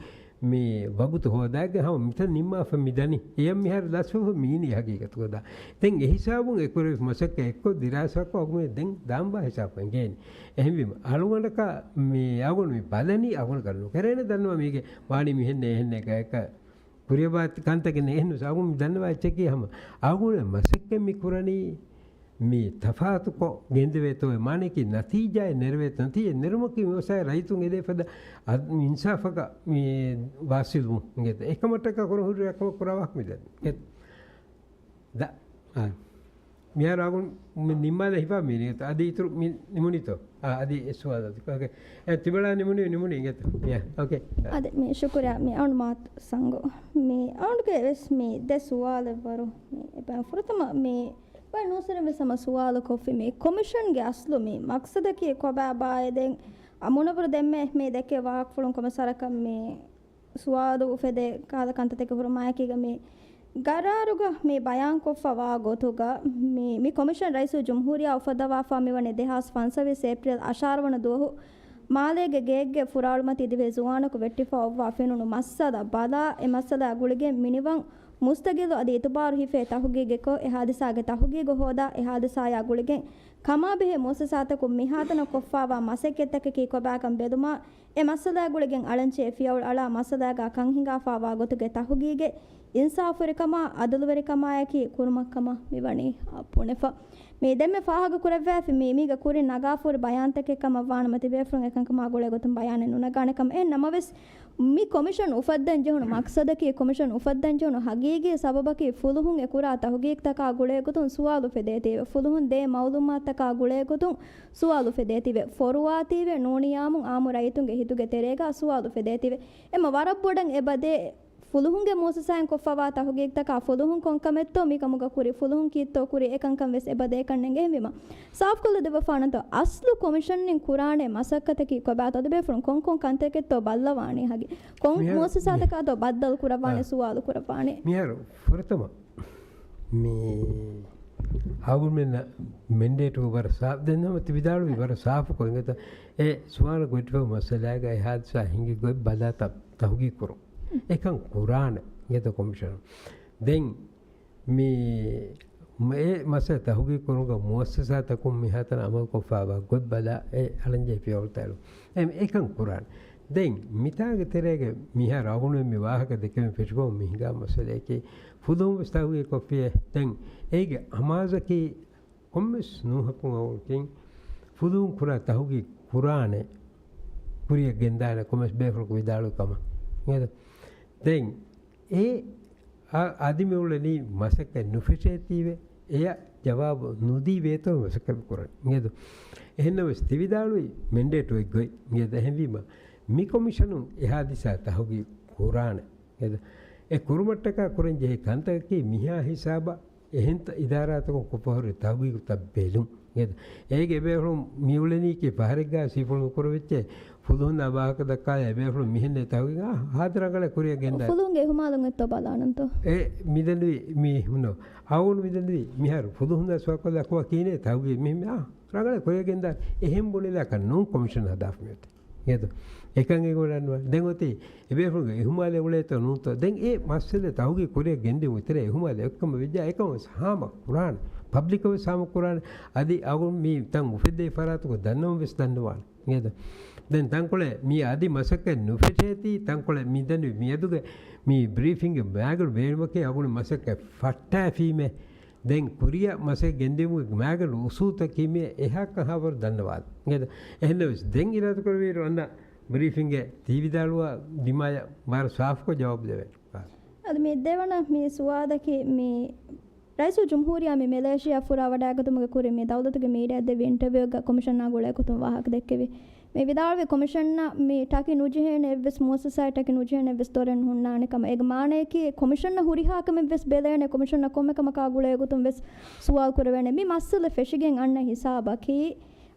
މި ވަގުތު ހޯދާގެ ހަމަ މިތަން ނިންމާފަ މި ދަނީ. އެޔަށް މިހާރު ލަސްވެފަ މީނީ ހަގީގަތުގަ ދާ. ދެން އެ ހިސާބުން އެ ކުރެވިފަ މަސައްކަތް އެއްކޮށް ދިރާސާކޮށް އަގުމެން ދެން ދާންވާ ހިސާބަކަށް އެނގޭނީ. އެހެންވީމަ، އަޅުގަނޑަކަށް މި އަގުން މި ބަލަނީ އަގުނަކަށް ނުކެރޭނެ ދަންނަވަ މީގެ ވާނީ މިހެންނޭ އެހެންނޭ ގާތްގަ ކުރިއަށް ވާ ކަންތަކެއް ނެތް. އެހެންވެސް އަގުން މި ދަންނަވާ އެއްޗަކީ ހަމަ އަގުން މަސައްކަތް މި ކުރަނީ މި ތަފާތުކޮށް ގެންދެވޭތޯ އެ މާނައަކީ ނަތީޖާއެއް ނެރެވޭތޯ. ނަތީޖާ ނެރުމަކީ މި އޮއްސަ ރައްޔިތުން އެދޭ ފަދަ އަދް-، އިންސާފަކަށް މި ވާސިލްވުން އިނގޭތޯ. އެކަމަށްޓަކާ ކުރަން ހުރި ރައްކަމަށް ކުރާ ވާހަކަ މި ދަނީ. އެ ދަ-، އާ. މިހާރު އަގުން މި ނިންމާލެ ހިފާ މީ އިނގޭތޯ. އަދި އިތުރު މި ނިމުނީތޯ؟ އާ، އަދި އެ ސުވާލު އަދި. އޯކޭ. އެ ތިބެޅާ ނިމުނީ، ނިމުނީ އިނގޭތޯ. ޔާ، އޯކޭ. އަދި މި ޝުކުރިއްޔާ މި އަންމާތް ސަންގޯ. މި އަންގެ ވެސް މި ދެ ސުވާލެއްވަރު މި އެބަ ފުރަތަމަ މި ބައެއް ނޫސްވެރިން ވެސް ހަމަ ސުވާލު ކޮށްފި މި ކޮމިޝަންގެ އަސްލު މި މަޤްޞަދަކީ ކޮބާބާއޭ؟ ދެން އަ، މުނައްވަރު ދެންމެ މި ދެކޭ ވާހަކަފުޅުން ކޮންމެސް ވަރަކަށް މި ސުވާލު އުފެދޭ ކަހަލަ ކަންތައްތަކެއް ހުރުމާއެކީގަ މި ގަރާރުގަ މި ބަޔާންކޮށްފަވާ ގޮތުގަ މި، މި ކޮމިޝަން ރައީސުލްޖުމްހޫރިއްޔާ އުފައްދަވާފަ މިވަނީ ދެހާސް ފަންސަވީސް އޭޕްރީލް އަށާރަ ވަނަ ދުވަހު މާލޭގެ ގެއެއްގެ ފުރާޅުމަތީ ދިވެހި ޒުވާނަކު ވެއްޓިފަ އޮއްވާ ފެނުނު މައްސަލަ ބަލާ، އެ މައްސަލާ ގުޅިގެން މިނިވަން މުސްތަގިއްލު އަދި އިތުބާރު ހިފޭ ތަހުގީގެއްކޮށް، އެ ހާދިސާގެ ތަހުގީގު ހޯދާ، އެ ހާދިސާޔާ ގުޅިގެން ކަމާބެހޭ މުއައްސަސާތަކުން މިހާތަނަށް ކޮށްފާވާ މަސައްކަތްތަކަކީ ކޮބާކަން ބެލުމާ، އެ މައްސަލާ ގުޅިގެން އަޅަންޗޭ ފިޔަވަޅު އަޅާ މައްސަލާގާ ކަން ހިނގާފާވާ ގޮތުގެ ތަހުގީގެއް އިންސާފުވެރިކަމާ، އަދުލުވެރިކަމާއެކީ ކުރުމަށްކަމަށް މިވަނީ ބުނެފަ. މި ދެންމެ ފާހަގަ ކުރެއްވާފި މީ، މީގަ ކުރިން ނަގާފަހުރި ބަޔާންތަކެއް ކަމަށް ވާނަމަ، ތިބޭފުޅުން އެކަންކަމާ ގުޅޭ ގޮތުން ބަޔާނެއް ނުނަގާނެ ކަމަށް. އެހެން ނަމަވެސް، މި ކޮމިޝަން އުފައްދަން ޖެހުނު މަޤްޞަދަކީ، ކޮމިޝަން އުފައްދަން ޖެހުނު ހަގީގީ ސަބަބަކީ، ފުލުހުން އެ ކުރާ ތަހުގީގުތަކާ ގުޅޭ ގޮތުން ސުވާލު އުފެދޭތީވެ، ފުލުހުން ދޭ މައުލޫމާތުތަކާ ގުޅޭ ގޮތުން ސުވާލު އުފެދޭތީވެ، ފޮރުވާތީވެ، ނޫނިޔާމުން އާއްމު ރައްޔިތުންގެ ހިތުގެ ތެރޭގަ ސުވާލު އުފެދޭތީވެ. އެމަ ވަރަށް ބޮޑަށް އެބަދޭ ފުލުހުންގެ މުއައްސަސާއިން ކޮށްފަވާ ތަހުގީގުތަކާ ފުލުހުން ކޮންކަމެއްތޯ މިކަމުގަ ކުރި، ފުލުހުން ކީއްތޯ ކުރި، އެކަންކަން ވެސް އެބަ ދޭކަން ނެނގޭ. އެހެންވީމަ، ސާފުކޮށްލަދެއްވަފާނަންތޯ، އަސްލު ކޮމިޝަންއިން ކުރާނެ މަސައްކަތަކީ ކޮބާތޯ؟ އަދި ބޭފުޅުން ކޮންކޮން ކަންތަކެއްތޯ ބައްލަވާނީ ހަގީ؟ ކޮން މިހާރު މުއައްސަސާތަކާތޯ ބައްދަލު ކުރައްވާނެ، އާ. ސުވާލު ކުރައްވާނެ؟ މިހާރު ފުރަތަމަ މި، އަޅުގަނޑުމެންނަށް މެންޑޭޓު ވަރަށް ސާފު. ދެން ހަމަ ތި ވިދާޅުވީ ވަރަށް ސާފުކޮށް. އިނގޭތަ؟ އެ ސުވާލަށް ގޮތްފަހު މައްސަލާގައި ހާދިސާ ހިނގި ގޮތް ބަލާތަ ތަހުގީގު ކުރުން. އެކަން ކުރާނެ. އިނގޭތަ ކޮމިޝަނުން؟ ދެން މި، މަ-، އެ މައްސަލަ ތަހުގީގު ކުރުމުގަ މުއައްސަސާތަކުން މިހާތަނަށް އަމަލުކޮށްފަވާ ގޮތް ބަލާ، އެ އަޅަންޖެހޭ ފިޔަވަޅުތައް އެޅުން. އެ-، އެކަން ކުރާނެ. ދެން މިތާގެ ތެރޭގަ މިހާރު އަޅުގަނޑުމެން މި ވާހަކަ ދެކެވެން ފެށިފަހު މި ހިނގާ މައްސަލައަކީ ފުލުހުން ވެސް ތަހުގީގު ކޮށްފިޔޭ. ދެން އޭގެ އަމާޒަކީ ކޮންމެސް ނޫހަކުން އަވަޅުކިން ފުލުހުން ކުރާ ތަހުގީގު ކުރާނެ، ކުރިއަށް ގެންދާނެ ކޮންމެސް ބޭފުޅަކު ވިދާޅުވި ކަމަށް. އިނގޭތަ؟ ދެން އެ އަ-، އަދި މި އުޅެނީ މަސައްކަތް ނުފެށޭތީވެ، އެޔަށް ޖަވާބު ނުދީ ވޭތޯ މަސައްކަތް ކުރަން. އިނގޭތޯ؟ އެހެންނަމަވެސް ތި ވިދާޅުވީ މެންޑޭޓު އޮތް ގޮތް. އިނގޭތޯ؟ އެހެންވީމަ، މި ކޮމިޝަނުން އެ ހާދިސާ ތަހުގީގު ކުރާނެ. އިނގޭތޯ؟ އެ ކުރުމަށްޓަކާ ކުރަން ޖެހޭ ކަންތަކަކީ މިހާ ހިސާބަށް އެހެން ތަ-، އިދާރާތަކުން ކޮށްފަ ހުރި ތަހުގީގުތައް ބެލުން. އެ-، އޭގެ އެބޭފުޅުން މިއުޅެނީކީ ފަހަރެއްގާ ސީފުޅުން ކުރެވިއްޖެ ފުލުހުންނާ ވާހަކަ ދައްކާލާ އެބޭފުޅުން މިހެންނޭ ތަހުގީގު، އާ، ހާދަ ރަނގަޅަށް ކުރިއަށް ގެންދާ. ފުލުހުންގެ އިހުމާލުން އެއްތޯ ބަލާނަންތޯ؟ އެ މިދަނޑުވި މީހުން، އަވަން މިދަނޑުވި މިހާރު ފުލުހުންނާ ސުވާލުކޮށްލާ ކީނޭ ތަހުގީގު މި-، މި-، އާ، ރަނގަޅަށް ކުރިއަށް ގެންދާ. އެހެން ބުނެލާކަށް ނޫން ކޮމިޝަން ހަދާފަ މިއޮތީ. އިނގޭތޯ؟ އެކަން އެގޮތަށް ނުވާ. ދެން އޮތީ އެބޭފުޅުންގެ އިހުމާލެއް އުޅޭތޯ ނޫންތޯ؟ ދެން އެ މައްސަލަ ތަހުގީގު ކުރިއަށް ގެންދިއުމުގެ ތެރޭ އިހުމާލެއް އޮތްކަމަށް ވެއްޖާ، އެކަން ވެސް ހާމަ ކުރާނެ. ޕަބްލިކަށް ވެސް ހާމަ ކުރާނެ. އަދި އަޅުގަނޑު މި ތަން އުފެއްދޭ ފަރާތުގެ ދަންނަވަން ވެސް ދަންނަވާނެ. އިނގޭތޯ؟ ދެން ތަންކޮޅެއް މި އަދި މަސައްކަތް ނުފެށޭތީ، ތަންކޮޅެއް މިދަނޑު މިއަދުގެ މި ބްރީފިންގެ މާގަނޑު ބޭނުމަކީ އަޅުގަނޑު މަސައްކަތް ފައްޓާފީމޭ. ދެން ކުރިއަށް މަސައްކަތް ގެންދިއުމުގެ މާގަނޑު އުސޫލުތަކީ މި އެހާ ކަހާވަރު ދަންނަވާލި. އިނގޭތޯ؟ އެހެންނަމަވެސް ދެން އިރާދަކުރެއްވިއިރު އަންނަ ބްރީފިންގެ ތި ވިދާޅުވާ ދިމާޔަށް ވަރަށް ސާފުކޮށް ޖަވާބު ދެވޭނެ. އަދި މި ދެވަނަ މި ސުވާލަކީ މި ރައީސުލްޖުމްހޫރިއްޔާ މި މެލޭޝިޔާ ފުރާ ވަޑައިގަތުމުގެ ކުރިން މި ދައުލަތުގެ މީޑިއާއަށް ދެއްވި އިންޓަވިއުއެއްގަ ކޮމިޝަނާ ގުޅޭ ގޮތުން ވާހަކަ ދެއްކެވި. މި ވިދާޅުވި ކޮމިޝަނަށް މި ޓަކި ނުޖެހޭނެ އެއްވެސް މުއައްސަސާއެއް ޓަކި ނުޖެހޭނެ އެއްވެސް ދޮރެއް ހުންނާނެ ކަމަށް. އޭގެ މާނަޔަކީ ކޮމިޝަނަށް ހުރިހާ ކަމެއް ވެސް ބެލޭނެ، ކޮމިޝަނަށް ކޮންމެ ކަމަކާ ގުޅޭ ގޮތުން ވެސް ސުވާލު ކުރެވޭނެ. މި މައްސަލަ ފެށިގެން އަންނަ ހިސާބަކީ،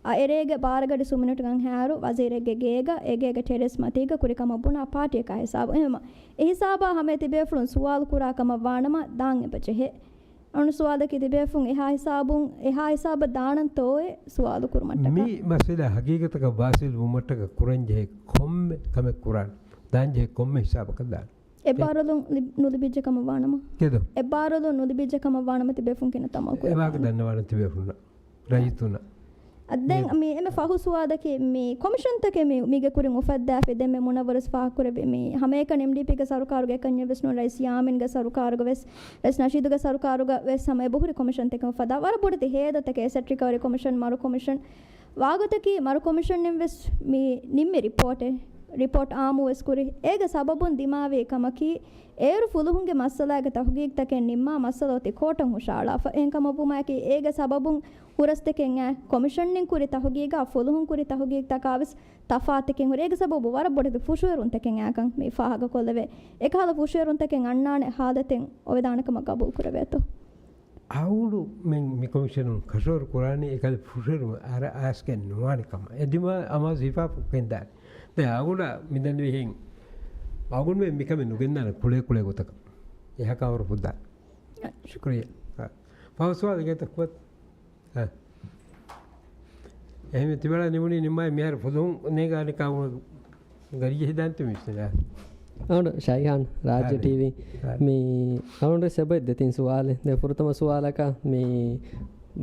އަ، އެރޭގެ ބާރަ ގަޑި ސުމިނުޓުގަން ހާރު ވަޒީރެއްގެ ގޭގަ، އެ ގޭގެ ޓެރެސް މަތީގަ ކުރި ކަމަށް ބުނާ ޕާޓީއަކާ ހިސާބު. އެހެންވީމަ، އެ ހިސާބާ ހަމަޔަށް ތިބޭފުޅުން ސުވާލު ކުރާ ކަމަށް ވާނަމަ ދާން އެބަ ޖެހޭ. އަޅުގަނޑު ސުވާލަކީ ތިބޭފުޅުން އެހާ ހިސާބުން، އެހާ ހިސާބަށް ދާނަންތޯއޭ ސުވާލު ކުރުމަށްޓަކާ؟ މި މައްސަލަ ހަގީގަތަކަށް ވާސިލް ވުމަށްޓަކާ ކުރަންޖެހޭ ކޮންމެ ކަމެއް ކުރާނެ. ދާންޖެހޭ ކޮންމެ ހިސާބަކަށް ދާނެ. އެއްބާރުލުން ލިބި-، ނުލިބިއްޖެ ކަމަށް ވާނަމަ؟ ކެދޯ؟ އެއްބާރުލުން ނުލިބިއްޖެ ކަމަށް ވާނަމަ ތިބޭފުޅުން ކިހިނެއް ތަމައް ކުރައްވާނެ؟ އެވާހަކަ ދަންނަވާނެ ތިބޭފުޅުންނަށް. ރައްޔިތުންނަށް. އަ، ދެން މި އެންމެ ފަހު ސުވާލަކީ، މި ކޮމިޝަންތަކެއް މި، މީގެ ކުރިން އުފައްދާފި. ދެން މި މުނައްވަރު ވެސް ފާހަގަކުރެއްވި، މި ހަމައެކަނި އެމްޑީޕީގެ ސަރުކާރުގެ އެކަންޏެއް ވެސް ނޫން، ރައީސް ޔާމީންގެ ސަރުކާރުގަ ވެސް، ރައީސް ނަޝީދުގެ ސަރުކާރުގަ ވެސް ހަމަ އެބަހުރި ކޮމިޝަންތަކެއް އުފައްދާ. ވަރަށް ބޮޑެތި ހޭދަތަކެއް، އެސެޓް ރިކަވަރީ ކޮމިޝަން، މަރު ކޮމިޝަން. ވާގޮތަކީ، މަރު ކޮމިޝަންއިން ވެސް މި ނިންމި ރިޕޯޓެއް، ރިޕޯޓް އާއްމު ވެސް ކުރި. އޭގެ ސަބަބުން ދިމާވި ކަމަކީ، އޭރު ފުލުހުންގެ މައްސަލާގެ ތަހުގީގުތަކެއް ނިންމާ މައްސަލަ އޮތީ ކޯޓަށް ހުށަހަޅާފަ. އެހެންކަމަށް ވުމާއެކީ، އޭގެ ސަބަބުން ހުރަސްތަކެއް އައި، ކޮމިޝަންއިން ކުރި ތަހުގީގާ ފުލުހުން ކުރި ތަހުގީގުތަކާ ވެސް ތަފާތުތަކެއް ހުރޭ. އޭގެ ސަބަބު ވަރަށް ބޮޑެތި ފުށުއެރުންތަކެއް އައިކަން މި ފާހަގަކޮށްލެވޭ. އެކަހަލަ ފުށުއެރުންތަކެއް އަންނާނެ ހާލަތެއް އޮވެދާނެ ކަމަށް ގަބޫލު ކުރެވޭތޯ؟ އަޅުގަނޑު މި ކޮމިޝަނުން ކަށަވަރު ކުރާނީ އެކަހަލަ ފުށުއެރުމެއް އަރަ އައިސްގެން ނުވާނެ ކަމަށް. އެ ދިމާ އަމާޒު ހިފާފަ ގެންދާނެ. ދެން އަޅުގަނޑަށް މިދަނޑުވިހެން އަޅުގަނޑުމެން މިކަމެއް ނުގެންދާނެ ކުޅޭ ކުޅޭ ގޮތަކަށް. އެހާ ކަހަވަރު ފުއްދާނެ. ޝުކުރިއްޔާ. އަ، ފަހު ސުވާލެއް ގެންތަ ކުވަތް؟ އަ. އެހެންވެ ތިބެޅަ ނިމުނީ ނިންމާއި މިހާރު ފުލުހުން ނޭގާނެ ކާވުނަ ގަރިޖެހިދާންތެ މިސްނާ. އަޅުގަނޑު ޝައިހާން، ރާއްޖެ ހާދަ. ޓީވީ. ހާދަ. މި އަޅުގަނޑު ސެބައި ދެތިން ސުވާލެއް. ދެ ފުރަތަމަ ސުވާލަކަށް މި،